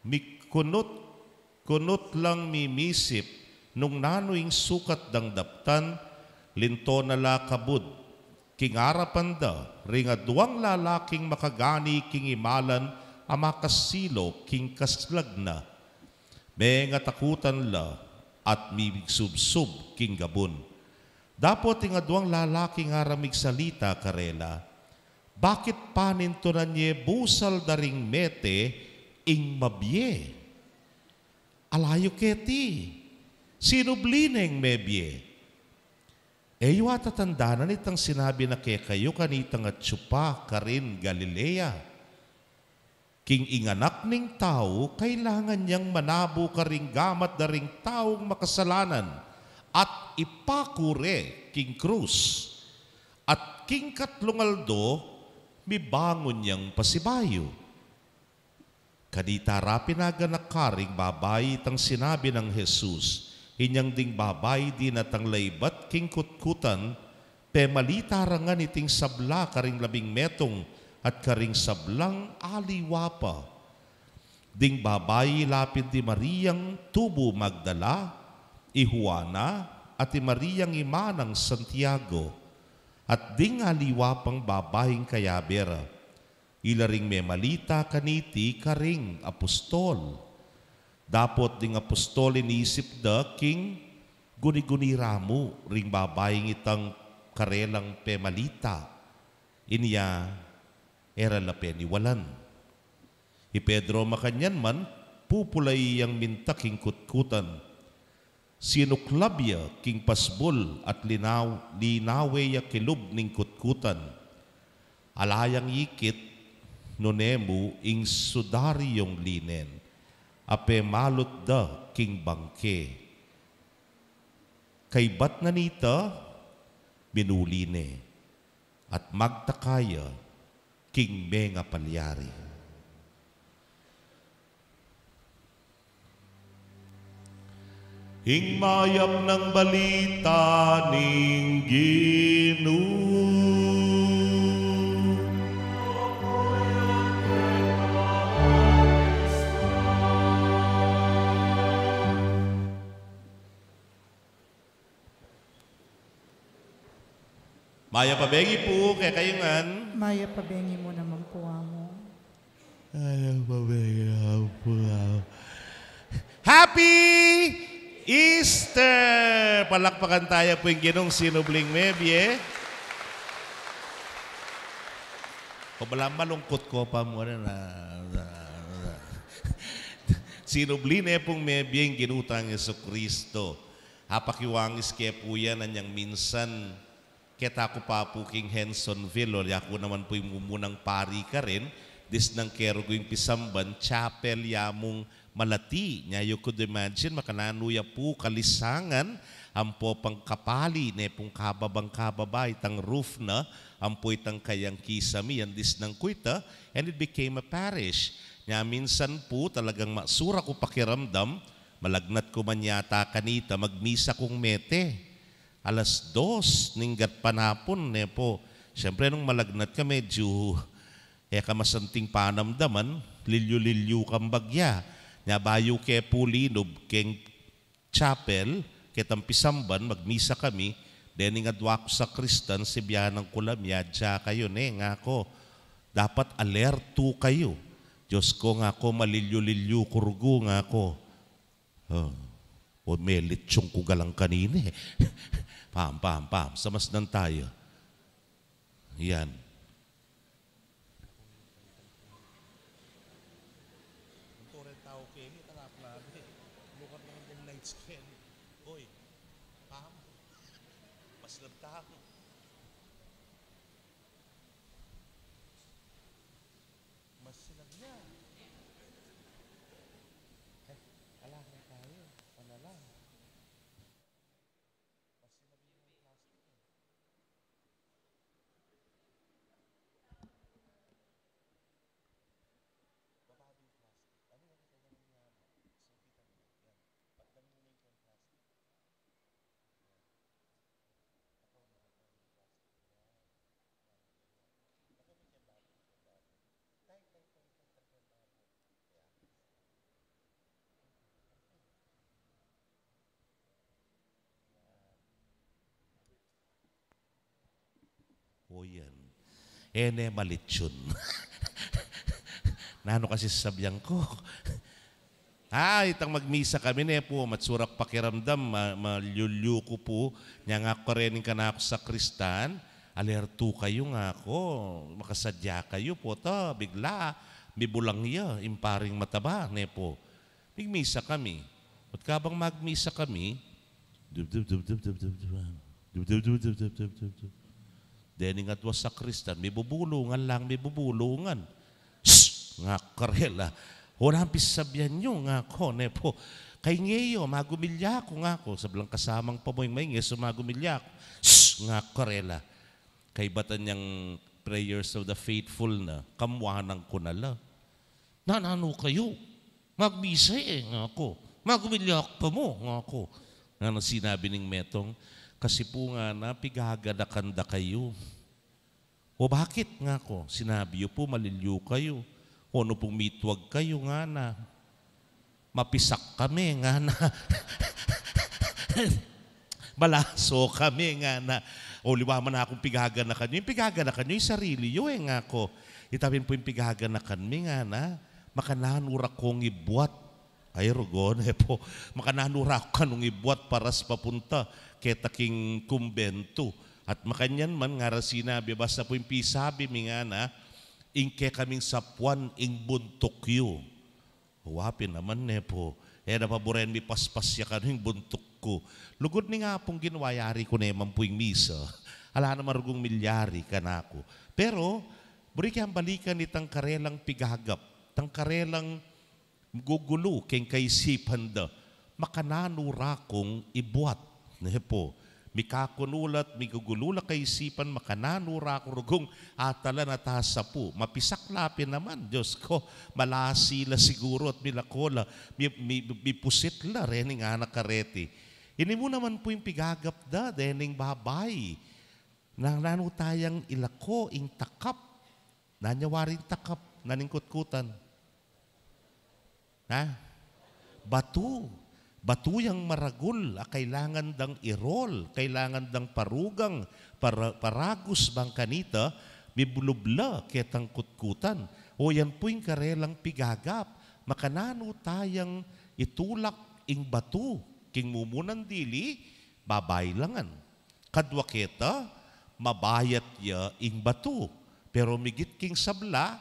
mikunut-kunut lang mimisip nung nanu ing sukat dang daptan, linto na la kabud king arapan da ring aduang lalaking makagani king imalan a makasilo king kaslag na. Mengatakutan la at migsubsub king gabun. Dapot ing aduang lalaking ara migsalita karela, "Bakit panintunan ye busal da ring mete ing mabie? Ala yu keti, sinubli neng mebie. E yu a tatandanan itang sinabi na kekayu kanitang atsu pa karin Galilea? King ing Anak ning Tau, kailangan yang manabu karing gamat da ring taung makasalanan at ipaku re king krus. At king katlung aldo, mibangun yang pasibayu." Kanita ra pinaganaka ring babai itang sinabi nang Jesus. Inyang ding babai dinatang la ibat king kutkutan, Pemalita ra ngan iting sabla karing labing metung at karing sablang aliwa pa. Ding babai lapid di Mariang tubu Magdala, i Juana, at i Mariang ima nang Santiago, at ding aliwa pang babaing kayabe ra. Ila ring memalita kaniti karing apostol. Dapot ding apostol inisip da king guni-guni ra mu ring babaing itang karelang pemalita. Inya e ra la peniwalan. I Pedro makanyan man, pupulai yang minta king kutkutan. Sinuklab ya king pasbul at linaw-, linawe ya kilub ning kutkutan. Ala yang ikit, nune mu ing sudaryung linen a pemalut da king bangke. Kaybat na nita, minuli ne at magtaka ya king mengapalyari. Ing mayap nang balita ning Ginu. Mayap a bengi pu kekayu ngan. Mayap a bengi mu naman pu, Amu. Mayap a bengi naman pu, Amu. Happy Easter! Palakpakan taya pu ing Ginung sinubling mebie. Ko bala malungkut ko pa mu na, na, na. Sinubli ne pung mebie ing Ginu tang Jesucristo. Apakiwangis ke pu yan anyang minsan keta ku pa pu king Hensonville, o ya ku naman pu ing mumunang pari karin, disnang ke rugu ing pisamban, chapel ya mung malati. Nya, you could imagine, makananu ya pu kalisangan, ampo pang kapali, ne pung kababang kababa, itang roof na, ampo itang kayang kisami, yan disnang ku ita, and it became a parish. Nya, minsan pu, talagang masura ku pakiramdam, malagnat ku man yata kanita, magmisa kung mete. Alas dos ning gatpanapun, ne pu. Siyempre, nung malagnat ka, medyo e ka masanting panamdaman, lilyu-lilyu kang bagya. Nya bayu ke pu linub keng chapel, ketang pisamban, magmisa kami, dening adwa ku sakristan, sibianan ku la, miadya kayu ne, ngaku. Dapat alerto kayu. Diyos ko, ngaku, malilyu-lilyu ku rugu, ngaku. O, o, melitsong ku galang kanini. Pam, pam, pam. Samasdan taya. Yan. Mas sinabi niya. Eh, ala na tayo. Ano lang. Mas sinabi niya yung plastic eh. Baba yung plastic. Ano yung kanya ng yaman? Sumpitan mo. Yan. Pagdami mo na yung plastic. Yan. Ako, mahal na yung plastic. Yan. O yan. E ne malitsun. Nanu kasi sabian ku? Ay, itang magmisa kami ne pu, matsura ku pakiramdam, ma-, malyulyu ku pu, nya ngaku kareng kanaku sakristan, alerto kayu ngaku, makasadya kayu pu, ta, bigla, mibulang ya, ing paring mataba, ne pu. Migmisa kami. At kabang magmisa kami, dub, dub, dub, dub, dub, dub, dub, dub, dub, dub, dub, dub, dub, dub. Dening adwa sakristan, mibubulungan lang, mibubulungan. Shh! Ngaku karela. Ora, pisabian yu, ngaku, ne pu. Kay ngeyo, magumilya ku, ngaku. Sablang kasamang pamuing maingesu, magumilya ku. Shh! Ngaku karela. Kaybat anyang prayers of the faithful na, kamwanan ku na la. Nananu kayu? Magmisa e, ngaku. Magumilya ku pa mu, ngaku. Nanung sinabi ning metung, Kasi pu ngana, pigaganakan da kayu. O bakit, ngaku, sinabi yu pu malilyu kayu. O nu pung mitwag kayu ngana. Mapisak kami ngana. Malaso kami ngana. O liwa man akung pigaganakan yu. Ing pigaganakan yu, ing sarili yu, e, ngaku. Ita pin pu ing pigaganakan mi ngana. Makananu ra kung ibuat. Ay, rugon, e pu. Makananu ra kung ibuat paras papunta keta king kumbentu. At makanyan man ngara sinabi, basta pu ing pisabi mi ngana, ing kekaming sapuan, ing buntuk yu. Wa pin naman, e pu. E na pa buren mi paspas ya kanu ing buntuk ku. Lugud ning Apung Ginu, yari ku ne man pu ing misa. Ala naman rugung milyari kanaku. Pero, buri keng balikan itang karelang pigagap, itang karelang gugulu keng kaisipan da, makananu ra kung ibuat, ne pu. Mikakunu la't migugulu la kaisipan, makananu ra kung rugung atalan at asapu. Mapisak la pin naman, Dios ko, malasi la siguru at milako la, mi, mi, mipusit la, rening anak kareti. Ini mu naman pu ing pigagap da, dening babai. Nang nanu tayang ilako ing takap. Nanu ya waring takap, nanu ing kutkutan? Ha? Batu. Batu yang maragul, a kailangan dang irol, kailangan dang parugang, para-, paragus bang kanita, mibulubla ketang kutkutan. O yan pu ing karelang pigagap, makananu tayang itulak ing batu, king mumunang dili, babai la ngan. Kadwa keta, mabayat ya ing batu. Pero migit king sabla,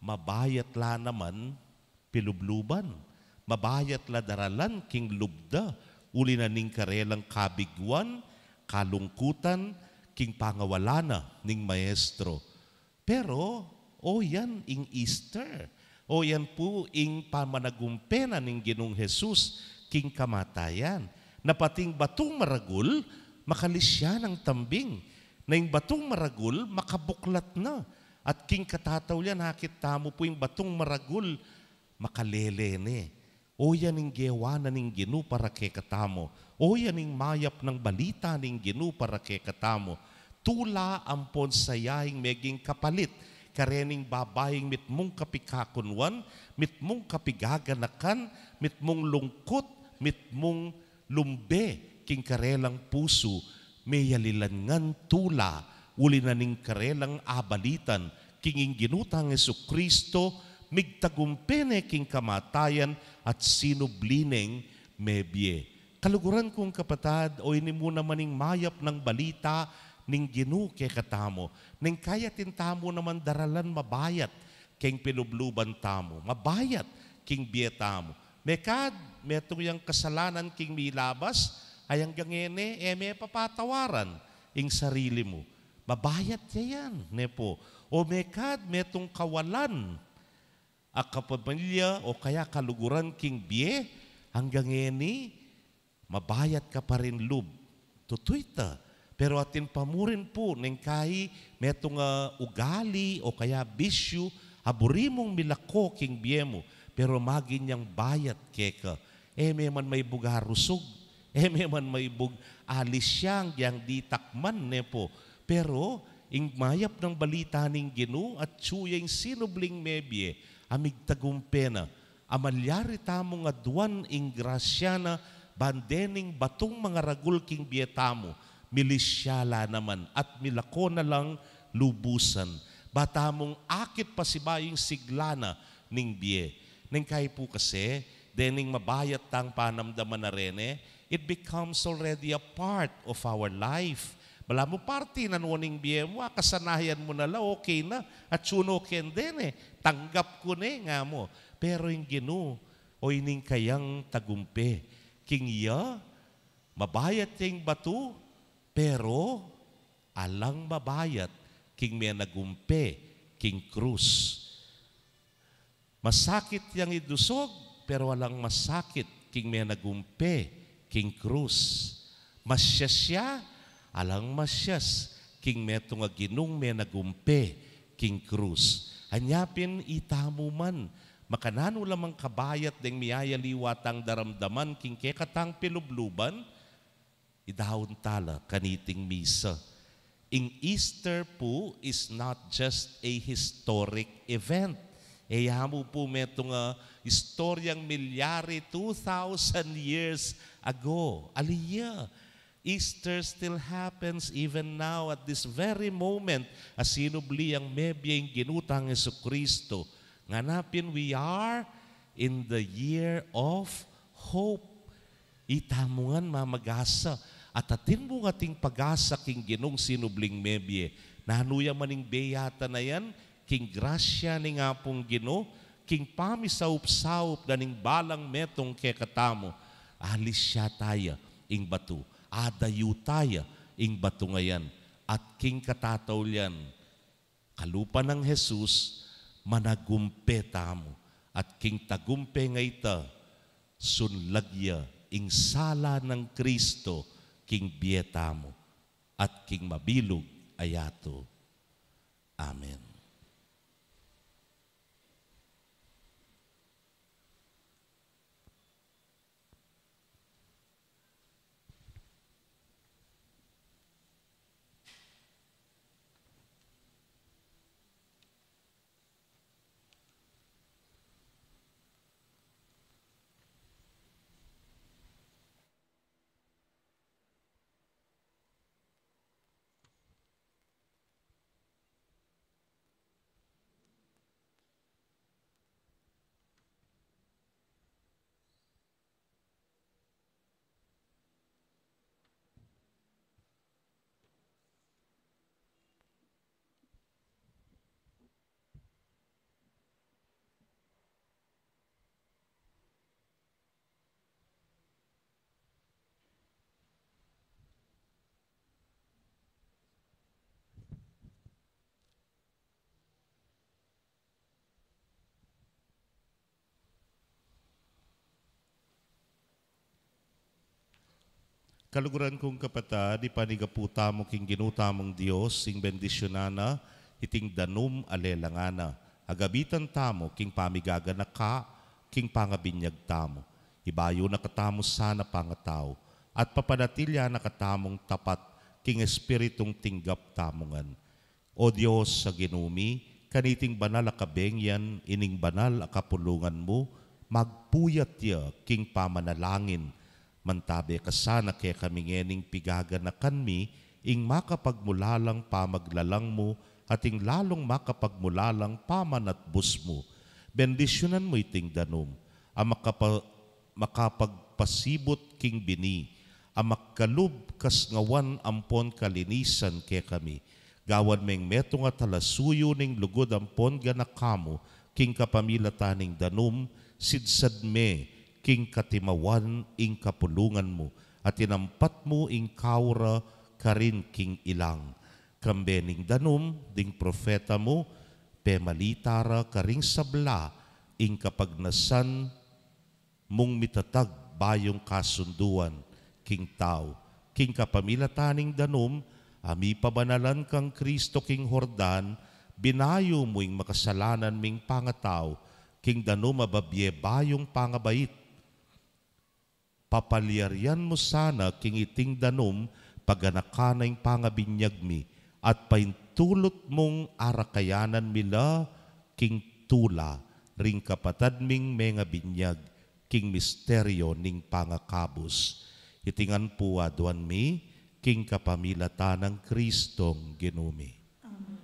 mabayat la naman pilubluban. Mabayat la daralan king lub da, uli na ning karelang kabiguan, kalungkutan, king pangawala na ning maestro. Pero, o yan ing Easter. O yan pu ing pamanagumpe na ning Ginung Jesus king kamatayan. Na pati ing batung maragul, makalisya nang tambing. Na ing batung maragul, makabuklat na. At king katataulian, akit tamu pu ing batung maragul, makalele ne. O yan ing gewa na ning Ginu para kekatamu. O yan ing mayap nang balita ning Ginu para kekatamu. Tula ampon saya ing meging kapalit karening babaing mitmung kapikakunuan, mitmung kapigaganakan, mitmung lungkut, mitmung lumbe king karelang pusu, meyalilan ngan tula, uli na ning karelang abalitan king ing Ginu tang Jesucristo, migtagumpe ne king kamatayan at sinubli neng mebie. Kaluguran kung kapatad, o ini mu naman ing mayap nang balita ning Ginu kekatamu. Neng kaya atin tamu naman daralan mabayat king pilubluban tamu, mabayat king bie tamu. Mekad, metung yang kasalanan king milabas, ay anggang ngeni, e me papatawaran ing sarili mu. Mabayat ya yan, ne pu. O mekad, metung kawalan a kapamilya o kaya kaluguran king bie, anggang ngeni, mabayat ka pa rin lub. Tutu ita. Pero atin pa mu rin pu, neng kai metung a ugali o kaya bisyu, a buri mung milako king bie mu, pero maging yang bayat keka. E me man maibug arusug, e me man maibug alisya yang ditak man, ne pu. Pero, ing mayap nang balita ning Ginu, atyu ya ing sinubling mebie, a migtagumpe na, a malyari tamung aduan ing grasya na, ban dening batung mangaragul king bie tamu, milisya la naman, at milako na lang lubusan. Ba tamung akit pasibayu ing sigla na ning bie. Neng kai pu kasi, dening mabayat tang panamdaman a reni, it becomes already a part of our life. Balamu parti na no ning bie mu, a kasanayan mu na la, okay na, atyu no keng deni, tanggap ku ne, nga mu. Pero ing Ginu, o ining kayang tagumpe. King iya, mabayat ya ing batu, pero alang mabayat king menagumpe king krus. Masakit yang idusog, pero alang masakit king menagumpe king krus. Masyas ya, alang masyas king metung a Ginung menagumpe king krus. Anya pin itamu man, makananu la mang kabayat deng miyayaliwa tang daramdaman king kekatang pilubluban, Idaun tala kaniting misa. Ing Easter pu is not just a historic event. E ya mu pu metung a istoryang milyari two thousand years ago. Ali ya, Easter still happens even now at this very moment. A sinubli yang mebie ing Ginu tang Jesucristo. Ngana pin, we are in the year of hope. Itamu ngan mamagasa, at atin mu ngan ating pagasa king Ginung sinubling mebie. Nanu ya man ing beyatan a yan, king grasya ning Apung Ginu, king pamisaup-saup na ning balang metung kekatamu, alisya taya ing batu, adayu taya ing batu ngayan, at king katataulian, kalupa nang Jesus, managumpe tamu, at king tagumpe nga ita, sunlag ya ing sala nang Kristo king bie tamu, at king mabilug a yatu. Amen. Kaluguran kung kapatad, ipanigapu tamu king Ginu tamung Dios ing bendisyunan na iting danum a lelangan na. Agabitan tamu king pamigaganaka king pangabinyag tamu. Ibayu na katamu sana pangatau, at papanatilian na katamung tapat king espiritung tinggap tamu ngan. O Dios a Ginu mi, kaniting banal a kabengyan ining banal a kapulungan mu, magpuyat ya king pamanalangin. Mantabe ka sana kekami ngening pigaganakan mi ing makapagmulalang pamaglalang mu at ing lalung makapagmulalang pamanatbus mu. Bendisyunan mu iting danum a makapa-, makapagpasibut king bini, a makalub kasngawan ampon kalinisan kekami. Gawan meng metung a talasuyu ning lugud ampon ganaka mu, king kapamilatan ning danum, sidsad me king katimawan ing kapulungan mu, at inampat mu ing kaura karin king ilang. Kambe ning danum ding propeta mu, pemalita ra karing sabla ing kapagnasan mung mitatag bayung kasunduan king tau. King kapamilatan ning danum a mipabanalan kang Kristo king Jordan, binayu mu ing makasalanan ming pangatau king danum a babie bayung pangabait. Papalyarian mu sana king iting danum paganakan na ing pangabinyag mi, at paintulut mung arakayanan mi la king tula ring kapatad ming mengabinyag king misteryo ning pangakabus. Iti ngan pu aduan mi king kapamilatan nang Kristong Ginu mi. Amen.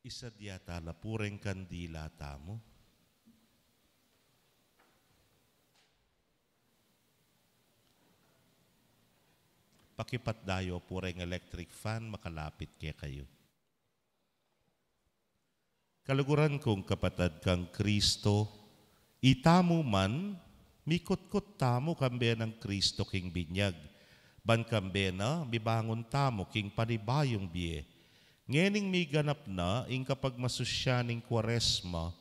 Isadya tala pu reng kandila tamu. Pakipatda yu pu reng electric fan, makalapit kekayu. Kaluguran kung kapatad kang Kristo, itamu man, mikutkut tamu kambe nang Kristo king binyag, ban kambe na mibangun tamu king panibayung bie. Ngening miganap na ing kapagmasusyan ning Kuaresma,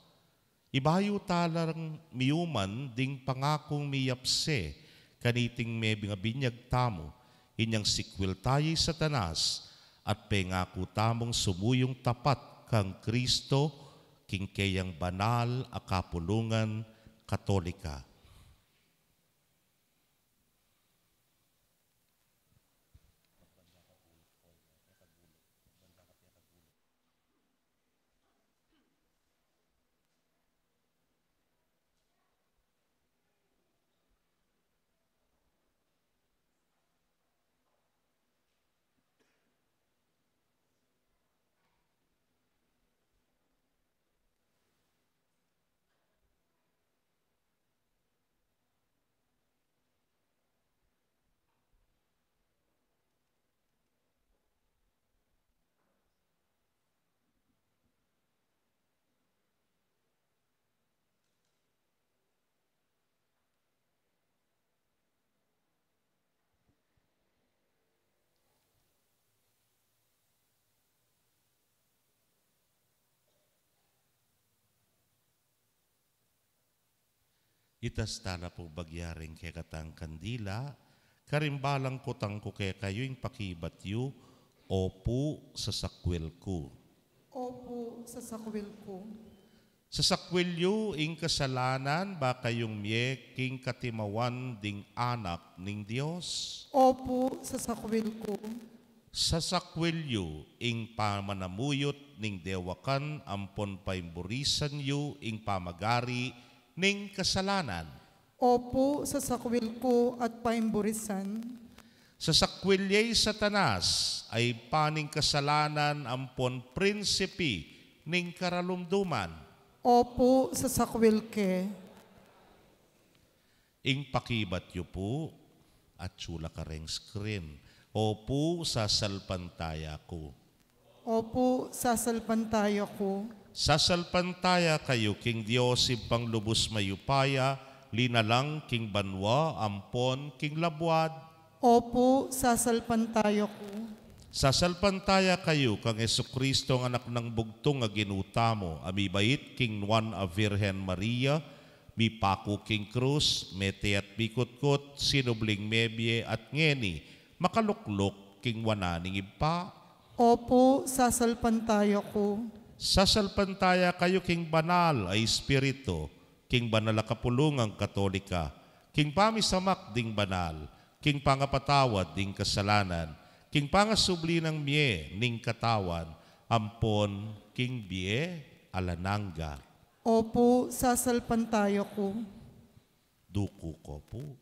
ibayu talang miuman ding pangakung miyapse kaniting mebi nga binyag tamu, inyang sikwil taya i Satanas, at pengaku tamung sumuyung tapat kang Kristo king keyang banal a kapulungan Katolika. Itas tala pu bagya ring kekatang kandila, karing balang kutang ku kekayu ing pakibat yu, Opu, sasakwil ku. Opu, sasakwil ku. Sasakwil yu ing kasalanan, ba kayung mie king katimawan ding Anak ning Dios. Opu, sasakwil ku. Sasakwil yu ing pamanamuyut ning dewakan ampon paimburisan yu ing pamagari ning kasalanan. Opu, sasakwil ku at paimburisan. Sasakwil ye i Satanas, a ibpa ning kasalanan ampon prinsipi ning karalumduman. Opu, sasakwil ke. Ing pakibat yu pu, atsu la kareng screen. Opu, sasalpantaya ku. Opu, sasalpantaya ku. Sasalpantaya kayu king Dios Ibpang lubus mayupaya, linalang king banua ampon king labuad. Opu, sasalpantaya ku. Sasalpantaya kayu kang Jesucristo, ang Anak nang Bugtung a Ginu tamu, a mibait king nuan a Virgen Maria, mipaku king krus, mete at mikutkut, sinubling mebie at ngeni, makalukluk king wanan ning Ibpa. Opu, sasalpantaya ku. Sasalpantaya kayu king Banal a Espiritu, king banal a kapulungan Katolika, king pamisamak ding banal, king pangapatawad ding kasalanan, king pangasubli nang mie ning katawan, ampon king bie alang angga. Opu, sasalpantaya ku. Duku ko pu.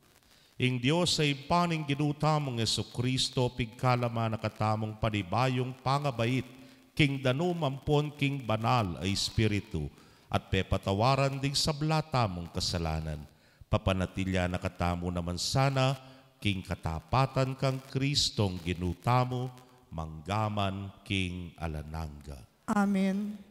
Ing Dios a Ibpa ning Ginu tamung Jesucristo, pigkalman na katamung panibayung pangabait king danum ampon king Banal a Espiritu, at pepatawaran ding sabla tamung kasalanan. Papanatilian na katamu naman sana king katapatan kang Kristong Ginu tamu, manggaman king alang angga. Amen.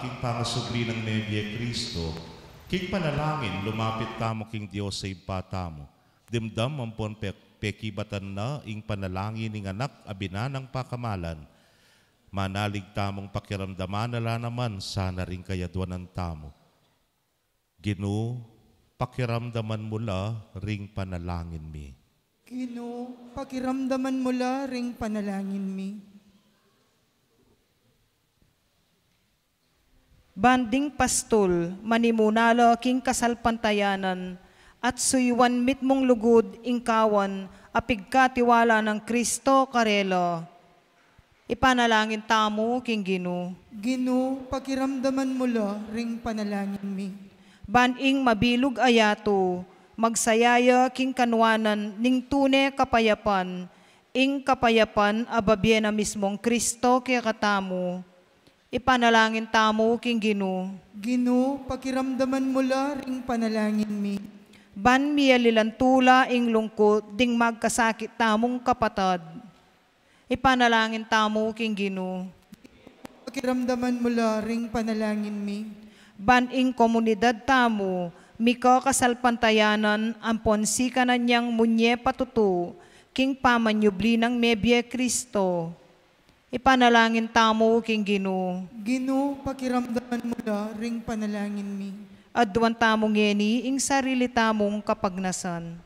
King pangasubli nang mebie Kristo, king panalangin lumapit tamu king Dios a Ibpa tamu. Dimdam ampon pe-, pekibatan na ing panalangin ning Anak a binanang pakamalan. Manalig tamung pakiramdaman na la naman sana ring kayadwanan tamu. Ginu, pakiramdaman mu la ring panalangin mi. Ginu, pakiramdaman mu la ring panalangin mi. Ban ding pastul, manimuna la king kasalpantayanan, at suyuan mitmung lugud ing kawan a pigkatiwala nang Kristo karela. Ipanalangin tamu king Ginu. Ginu, pakiramdaman mu la ring panalangin mi. Ban ing mabilug a yatu, magsaya ya king kanuanan ning tune kapayapan, ing kapayapan a babie na mismung Kristo kekatamu. Ipanalangin tamu king Ginu. Ginu, pakiramdaman mu la ring panalangin mi. Ban mialilan tula ing lungkut ding magkasakit tamung kapatad. Ipanalangin tamu king Ginu. Pakiramdaman mu la ring panalangin mi. Ban ing komunidad tamu, mika kasalpantayanan ampon sikanan yang munye patutu, king pamanyubli nang mebie Kristo. Ipanalangin tamu king Ginu. Ginu, pakiramdaman mu la ring panalangin mi. Aduan tamu ngeni ing sarili tamung kapagnasan.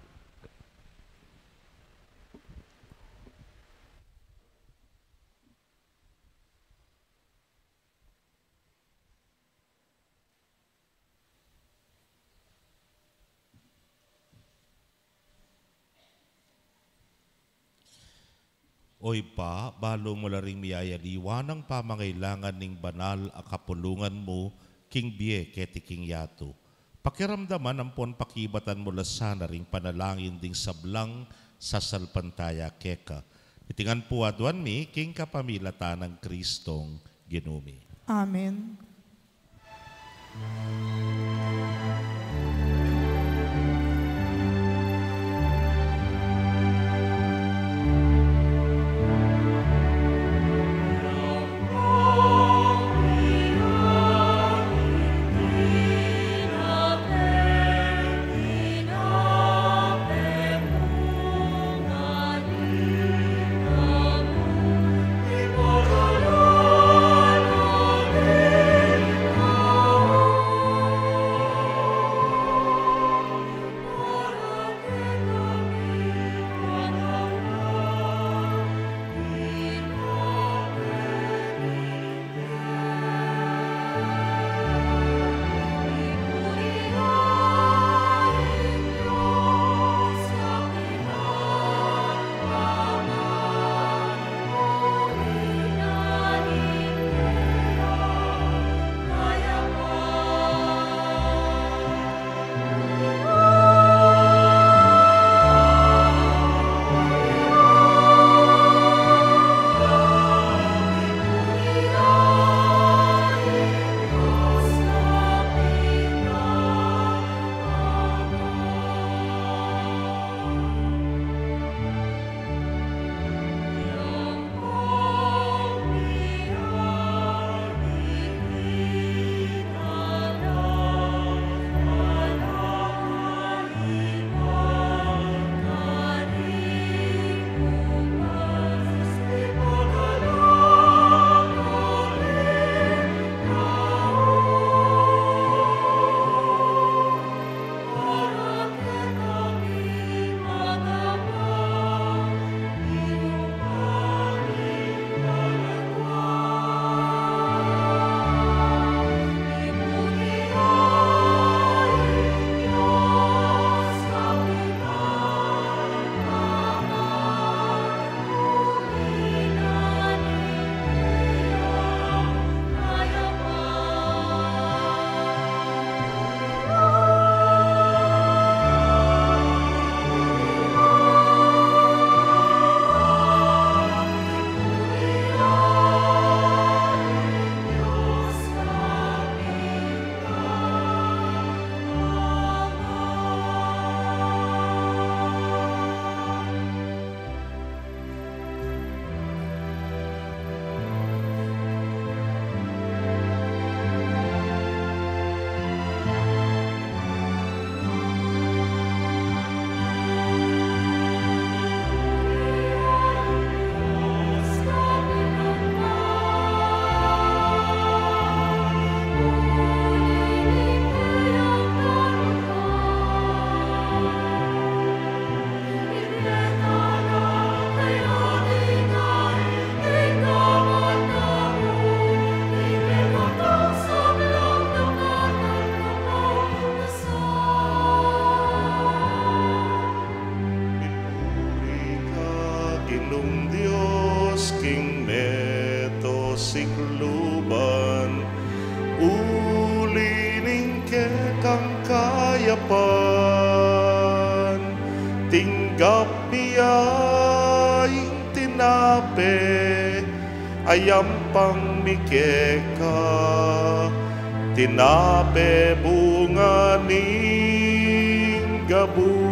O Ibpa, balu mu la ring miyayaliwa nang pamangailangan ning banal a kapulungan mu king bie keti king yatu. Pakiramdaman ampon pakibatan mu la sana ring panalangin ding sablang sasalpantaya keka. Iti ngan pu aduan mi king kapamilatan nang Kristong Ginu mi. Amen. kayapan, tinggap mi ya ing tinape a yampang mi keka, tinape bunga ning gabus.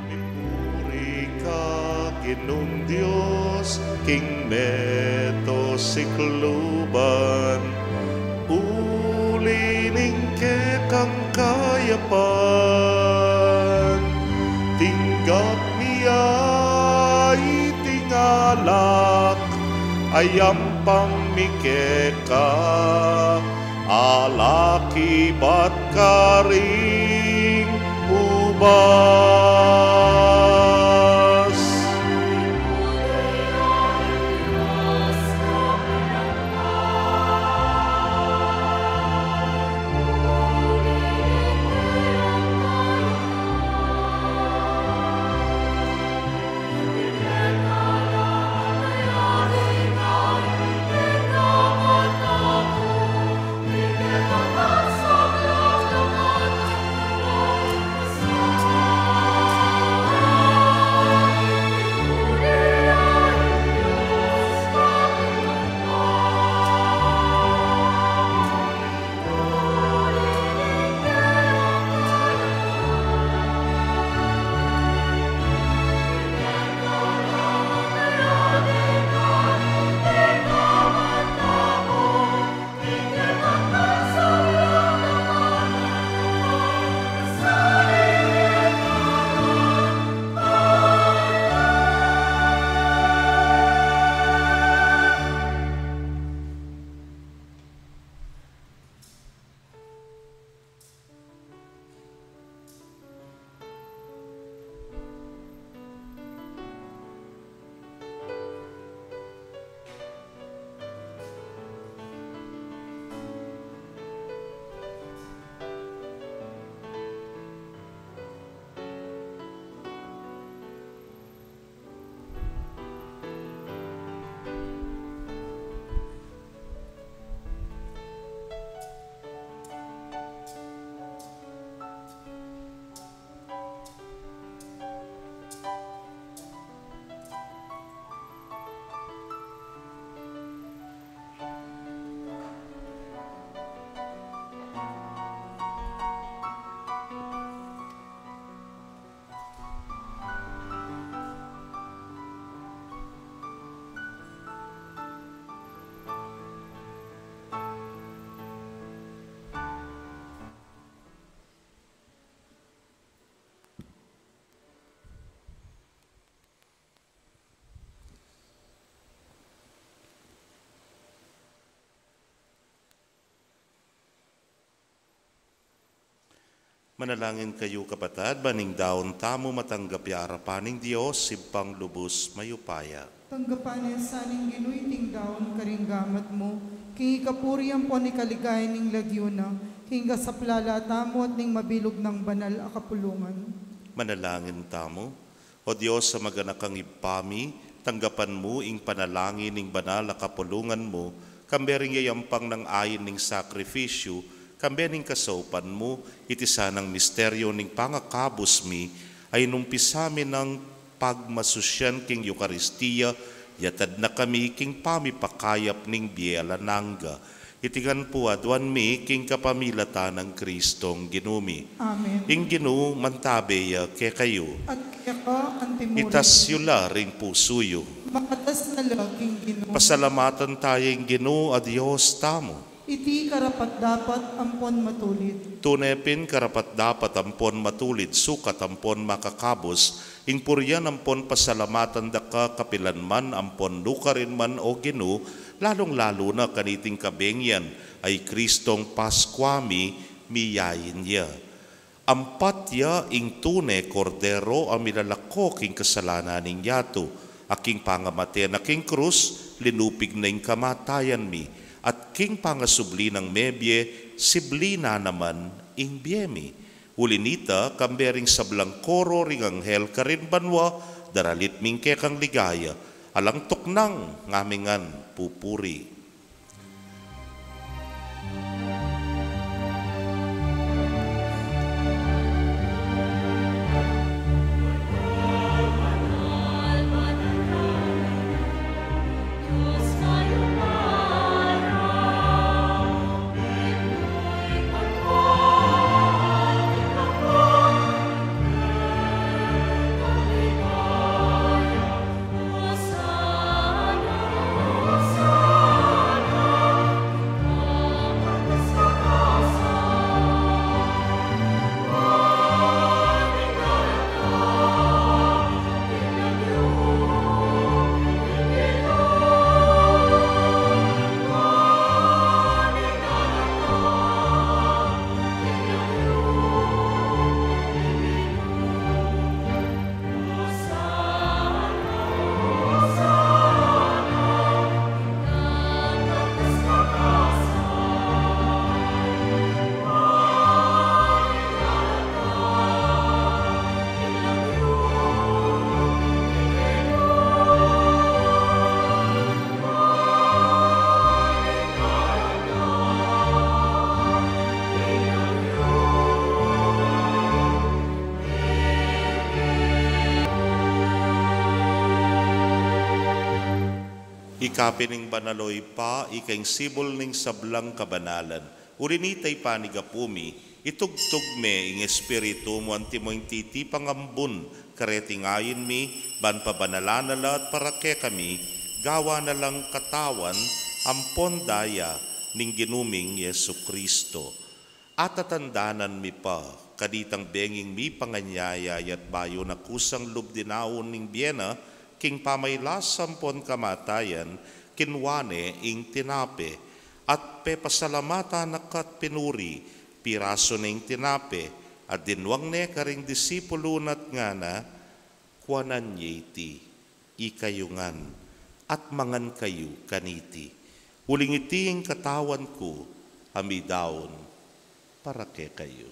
Mipuri ka, Ginung Dios, king meto sikluban, uli ning kekang kayapan, tinggap mi ya iting alak a yampang mi keka, alak ibat karing ubas. Manalangin kayu, kapatad, ban ing daun tamu matanggap ya arapan ning Dios, Ibpang lubus mayupaya. Tanggapan na sa ning Ginu iting daun karing gamat mu, king ikapuri ampon ikaligaya ning lagyu na, king kasaplalan tamu at ning mabilug nang banal a kapulungan. Manalangin tamu. O Dios a maganakang Ibpa mi, tanggapan mu ing panalangin ning banal a kapulungan mu, kambe ring yayampang nang ain ning sakrifisyu, kambe ning kasaupan mu, iti sanang misteryu ning pangakabus mi, a inumpisa mi nang pagmasusyan king Eukaristia, yatad na kami king pamipakayap ning bie alang angga. Iti ngan pu aduan mi king kapamilatan nang Kristong Ginu mi. Amen. Ing Ginu mantabe ya kekayu. At keka antimurin. Itas yu la ring pusu yu. Makatas na la king Ginu. Pasalamatan taya ing Ginu a Dios tamu. Iti karapat-dapat ampon matulid. Tune pin karapat-dapat ampon matulid, sukat ampon makakabus, ing purian ampon pasalamatan da ka kapilan man ampon nukarin man, O Ginu, lalung-lalu na kaniting kabengian, a i Kristong Paskua mi, miyain ya. Ampat ya ing tune Kordero a milalako king kasalanan ning yatu, a king pangamate na king krus, linupig na ing kamatayan mi, at king pangasubli nang mebie, sibli na naman ing bie mi. Uli nita, kambe ring sablang koro ring anghel karin banua, daralit mi ing kekang ligaya, alang tuknang ngamingan pupuri. Ika pin ing banal, o Ibpa, ika ing sibul ning sablang kabanalan. Uli nita, ipanigapu mi, itugtug me ing Espiritu mu antimo ing titipang ambun kareting ain mi, ban pabanalan na la at para kekami, gawan na lang katawan ampon daya ning Ginu ming Jesucristo. Atatandanan mi pa, kanitang benging mipanganyaya ya't bayu na kusang lub dinaun ning bie na, king pamailas ampon kamatayan, kinua ne ing tinape, at pepasalamatan na ka't pinuri, pirasu ne ing tinape, at dinwang ne karing disipulu na at ngana, kuanan ye iti, ikayu ngan, at mangan kayu kaniti. Uling iti ing katawan ku, a midaun para kekayu.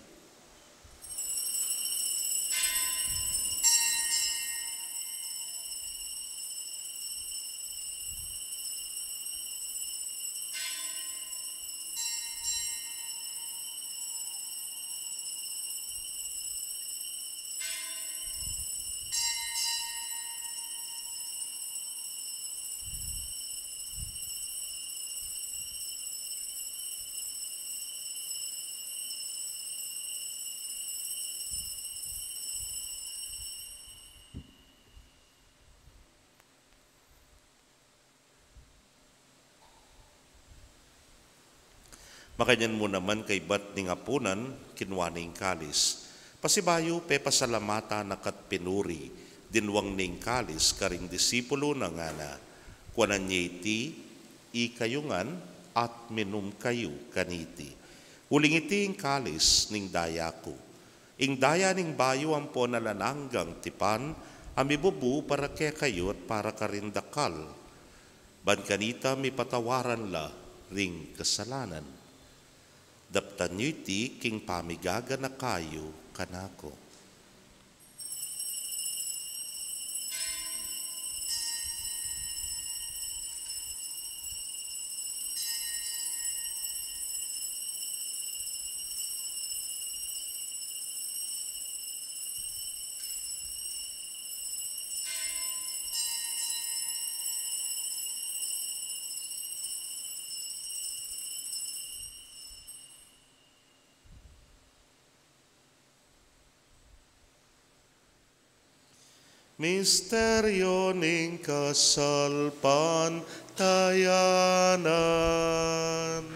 Makanyan mu naman kaybat ning apunan, kinua ne ing kalis. Pasibayu, pepasalamatan na ka't pinuri, dinwang ne ing kalis karing disipulu na ngana, kuanan ye iti, ikayu ngan, at minum kayu kaniti. Uling iti ing kalis ning daya ku. Ing daya ning bayu ampon alang anggang tipan, a mibubu para kekayu at para karing dakal. Ban kanita mipatawaran la ring kasalanan. Daptan yu iti king pamigaganaka yu kanaku. Misteryu ning kasalpantayanan.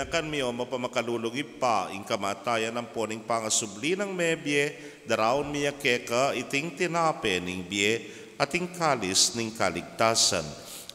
Ganakan mi, o mapamakalulung Ibpa, ing kamatayan ampon ing pangasubli nang mebie, daraun mi ya keka iting tinape ning bie at ing kalis ning kaligtasan.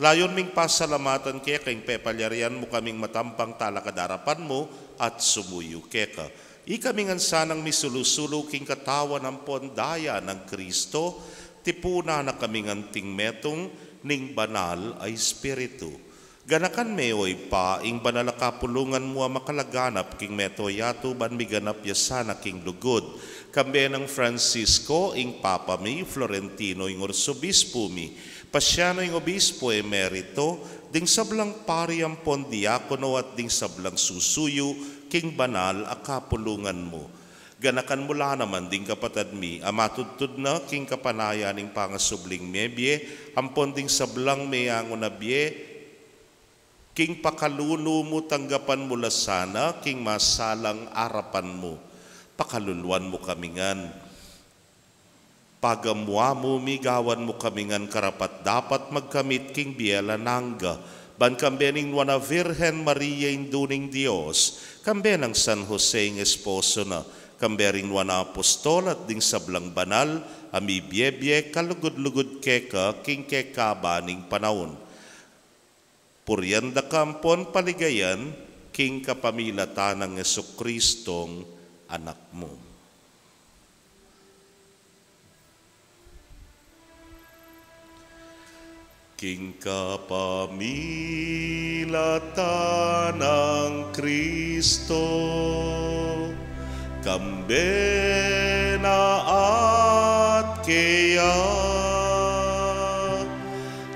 Layun ming pasalamatan keka ing pepalyarian mu kaming matampang talakad king arapan mu at sumuyu keka. Ikami ngan sanang misulu-sulu king katawan ampon daya nang Kristo, tipunan na kaming anting metung ning Banal a Espiritu. Ganakan me, o Ibpa, ing banal a kapulungan mu a makalaganap king mabilug a yatu ban miganap ya sana king lugud. Kambe nang Francisco, ing Papa mi, Florentino, ing Arsobispu mi, Paciano, ing Obispo Emerito, ding sablang pari ampon diakono at ding sablang susuyu king banal a kapulungan mu. Ganakan mu la naman ding kapatad mi a matudtud na king kapanayan ning pangasubling mebie ampon ding sablang meangu na bie king pakalulu mu, tanggapan mu la sana king masalang arapan mu. Pakaluluan mu kami ngan. Pagamu-amu mi, gawan mu kami ngan karapat-dapat magkamit king bie alang angga, ban kambe ning Nuan a Virgen Maria, Indu ning Dios, kambe nang San Jose ing esposo na, kambe ring nuan a apostol at ding sablang banal a mibie-bie kalugud-lugud keka king kekaba ning panaun. Purian da ka ampon paligayan king kapamilatan nang Jesucristong Anak mu. King kapamilatan nang Kristo, kambe na at keya,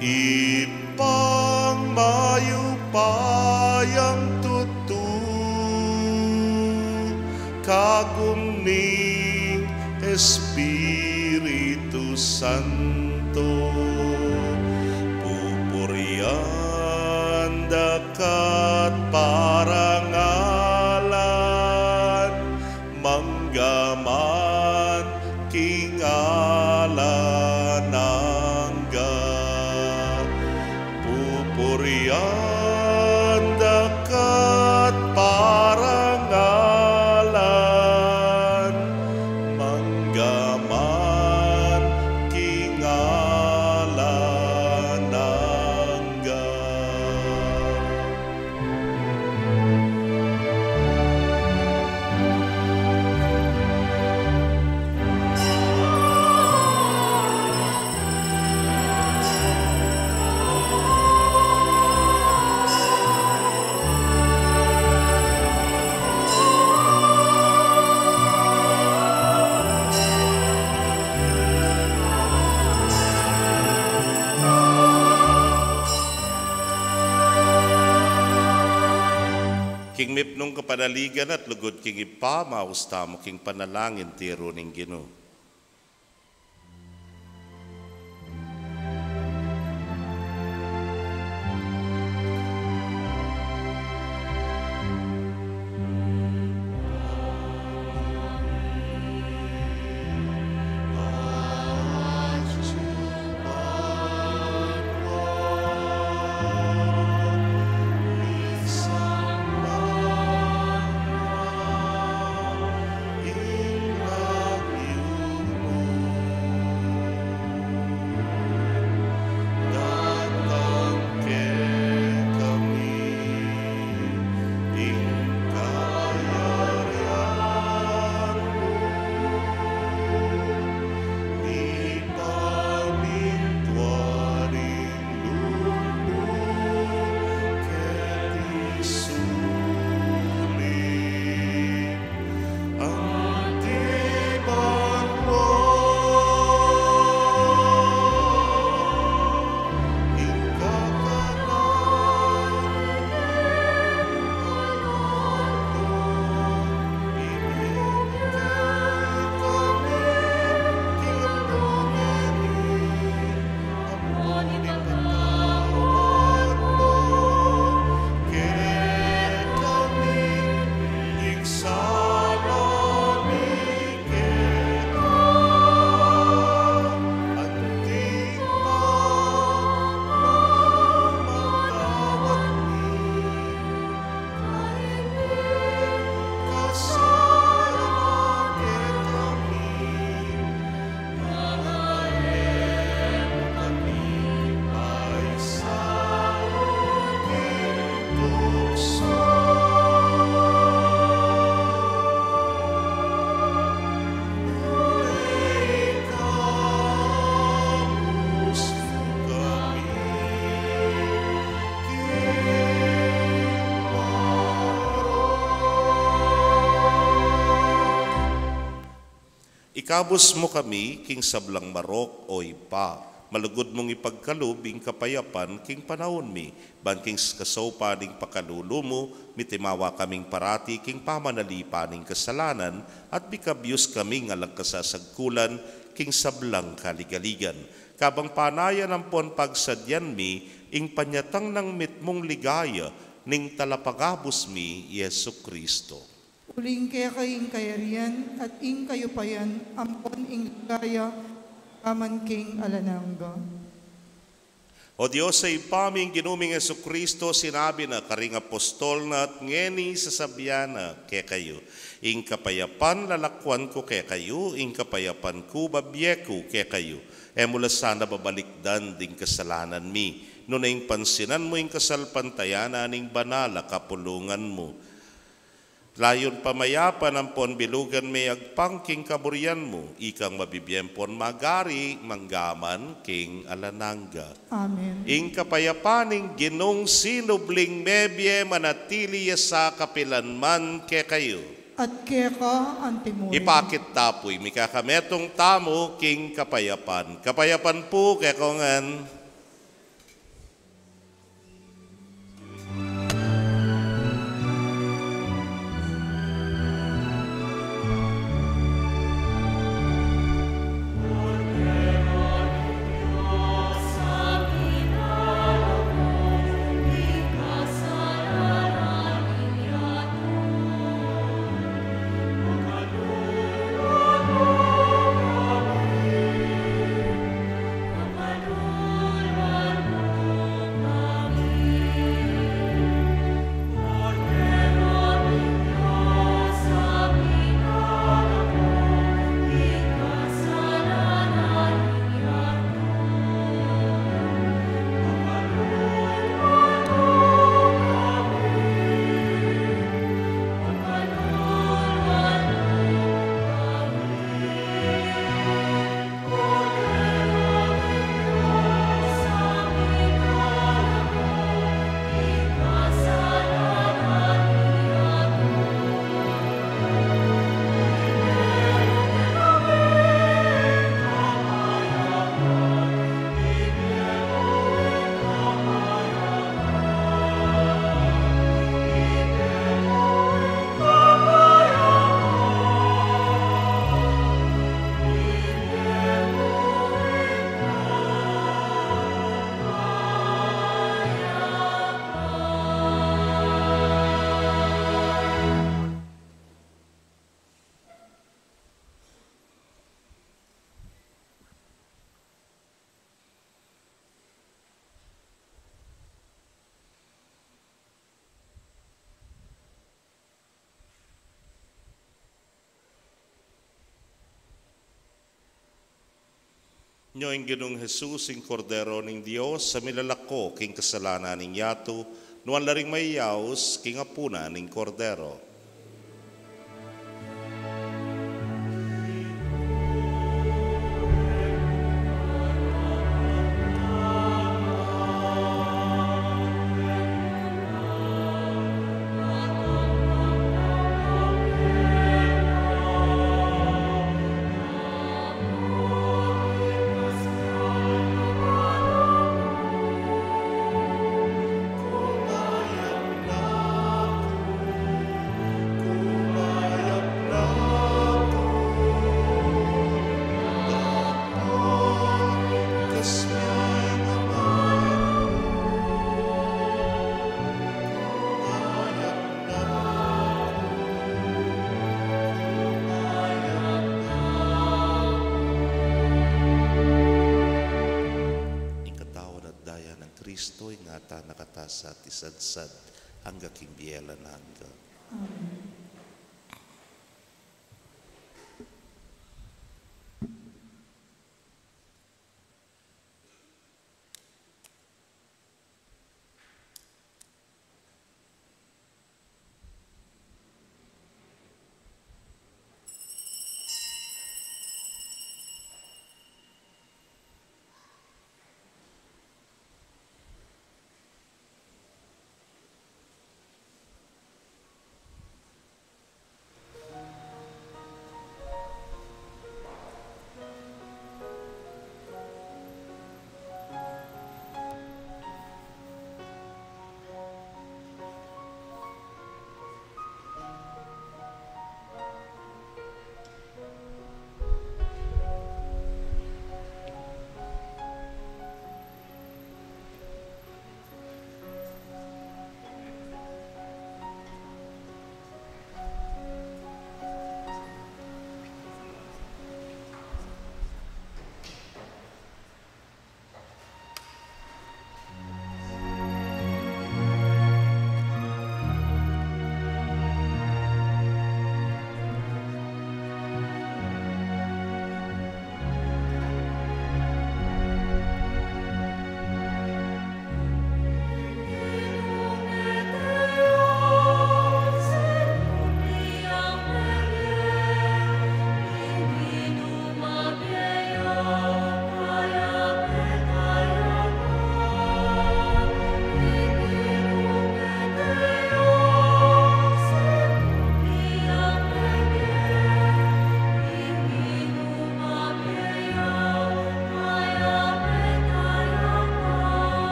Ibpang mayupayang tutu, kagum ning Espiritu Santo, pupurian da ka at parangalan, mangga man king alang angga. Pupurian da ka at parangalan, mangga man king alang angga. King mipnung kapanaligan at lugud king Ibpa, maus tamu king panalangin tiru ning Ginu. Ikabus mu kami king sablang marok, O Ibpa. Malugud mung ipagkalub ing kapayapan king panaun mi, ban king kasaupan ning pakalulu mu, mitimawa kaming parati king pamanalipan ning kasalanan, at mikabyus kaming alang kasasagkulan king sablang kaligaligan. Kabang panayan ampon pagsadyan mi ing panyatang nang mitmung ligaya ning Talapagabus mi, Jesucristo. Uling keka ing kayarian at ing kayupayan ampon ing ligaya, man king alang angga. O Dios a Ibpa mi, ing Ginu ming Jesucristo, sinabi na karing apostol na at ngeni sasabian na kekayu, ing kapayapan lalakwan ku kekayu, ing kapayapan ku babie ku kekayu. E mu la sana babalikdan ding kasalanan mi, nune ing pansinan mu ing kasalpantayanan ning banal a kapulungan mu. Layun pamayapan ampon bilugan me agpang king kaburian mu, ikang mabibie ampon magari mangga man king alang angga. Amen. Ing kapayapan ning Ginung sinubling mebie manatili ya sa kapilan man kekayu. At keka antimurin. Ipakit ta pu ing mikakametung tamu king kapayapan. Kapayapan pu kekongan. Nyo ing Ginung Jesus, ing Kordero ning Dios, a milalako king kasalanan ning yatu, nuan la ring mayayaus king apunan ning Kordero. Ing katawan at daya nang Kristo, ingatan na katamu sa at isadsad angga king bie alang angga. Amen.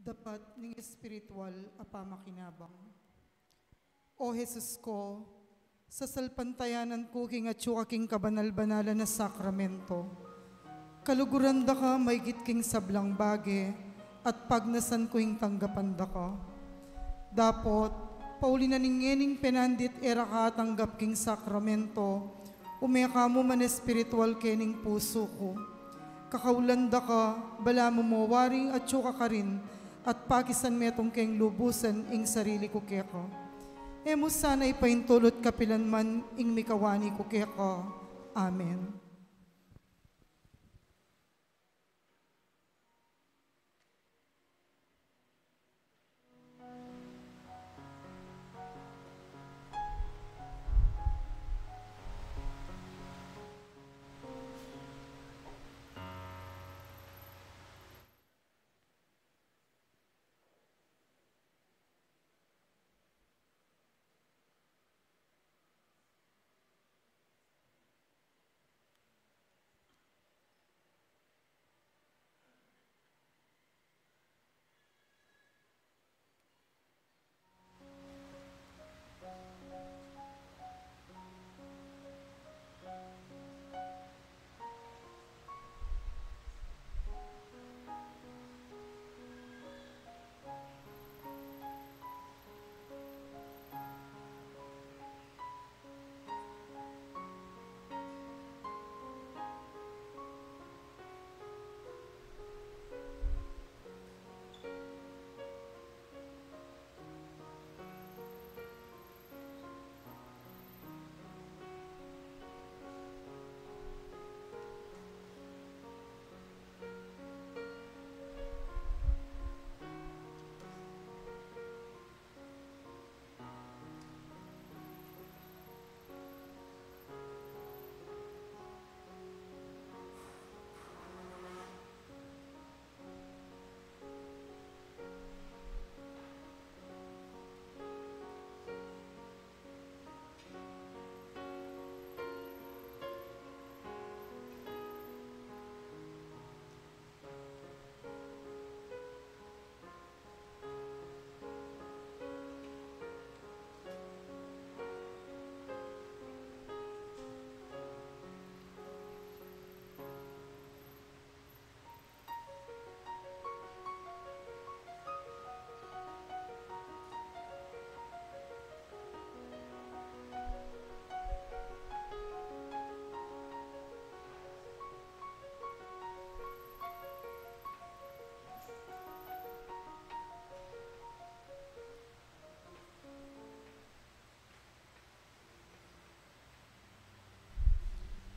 Dapat ning espiritual a pamakinabang. O Jesus ko, sasalpantayanan ku king atyu ka king kabanal-banalan a sakramento. Kaluguran da ka maigit king sablang bage, at pagnasan ku ing tanggapan da ka. Dapot, pauli na ning ngening penandit e ra ka atanggap king sakramento, ume ka mu man espiritual kening pusu ku. Kakaulan da ka, balamu mo waring atyu ka karin, at pakisan metung keng lubusan ing sarili ku keka. E mu sana ipaintulut kapilan man ing mikawani ku keka. Amen.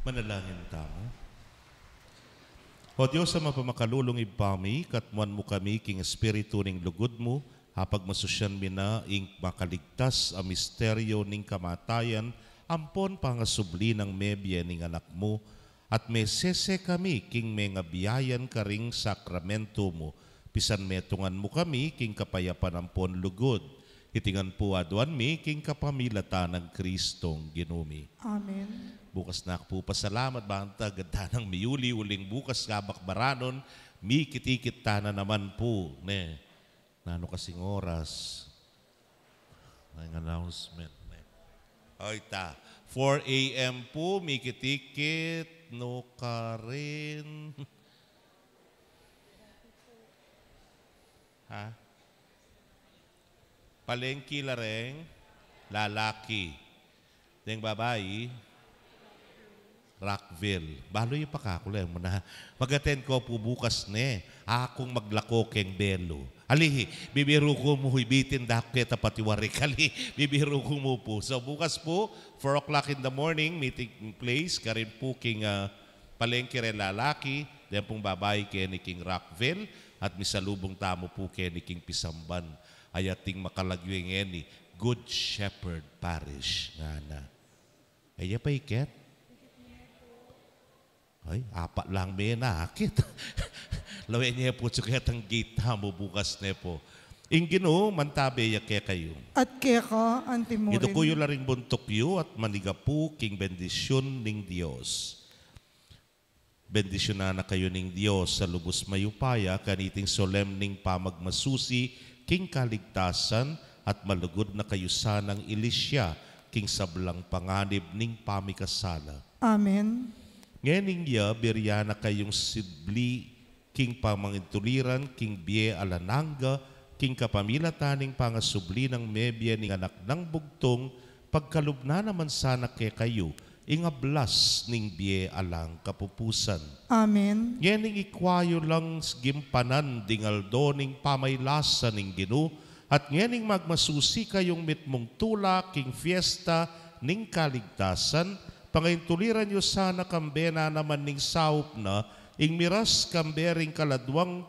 Manalangin tamu. O Dios a mapamakalulung Ibpa mi, katmuan mu kami king espiritu ning lugud mu, apagmasusyan mi na ing makaligtas a misteryo ning kamatayan ampon pangasubli nang mebie ning Anak mu, at mesese kami king mengabiayan karing sakramento mu, pisan metungan mu kami king kapayapan ampon lugud. Iti ngan pu aduan mi king kapamilatan nang Kristong Ginu mi. Amen. Bukas na ku pu pasalamat, banta ganda nang miuli, uling bukas kabakbaranun, mikit-ikit tana naman pu, ne. Nanu kasing oras? May announcement, ne. Oy, ta. Four A M pu, mikit-ikit, nukarin. Ha? Palengki la reng lalaki. Deng babai, Rockville. Balu yu pa kaku, le mu na. Mag-attend ko pu bukas ne. Akung maglako keng belu. Ali, bibiru ku mu, ibitin da ku keta pati warik. Ali, bibiru ku mu pu. So, bukas pu, four o'clock in the morning, meeting place, karin pu king, ah, palengke reng lalaki, deng pung babai keni king Rockville, at misalubung tamu pu keni king pisamban. Ay ating makalagyu ngeni, Good Shepherd Parish, ngana. Ay, ya pa iket? Ay, apat lang menakit. Lawen ye pu, tsuketang gate tamu bukas ne pu. Ing Ginu mantabe ya kekayu. At keka anti mu rin. Iduku yu la ring buntuk yu at manigapu king bendisyun ning Dios. Bendisyunan na kayu ning Dios a lubus mayupaya kaniting solemneng pamagmasusi king kaligtasan, at malugud na kayu sanang ilisya king sablang panganib ning pamikasala. Amen. Ngening ya, biryan na kayung subli king pamangintuliran king bie alang angga, king kapamilatan ning pangasubli nang mebie ning Anak nang bugtung, pagkalub na naman sana kekayu ing ablas ning bie alang kapupusan. Amen. Ngening ikwa yu lang gimpanan ding aldo ning pamailasa ning Ginu, at ngening magmasusi kayung mitmung tula king fiesta ning kaligtasan, pangaintuliran yu sana kambe na naman ning saup na, ing miras kambe ring kaladwang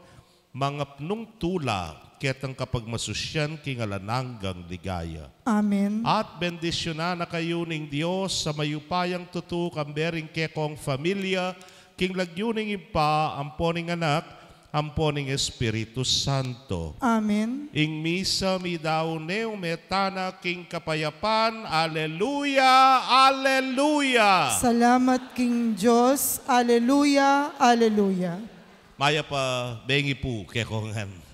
mangapnung tula, ketang kapagmasusian king alang anggang ligaya. Amen. At bendisyunan na kayu ning Dios a mayupayang tutu, kambe ring kekong familia, king lagyu ning Ibpa, ampo ning Anak, ampo ning Espiritu Santo. Amen. Ing misa midaun ne, ume tana king kapayapan. Aleluya, aleluya. Salamat king Dios. Aleluya, aleluya. Mayap a bengi pu kekongan.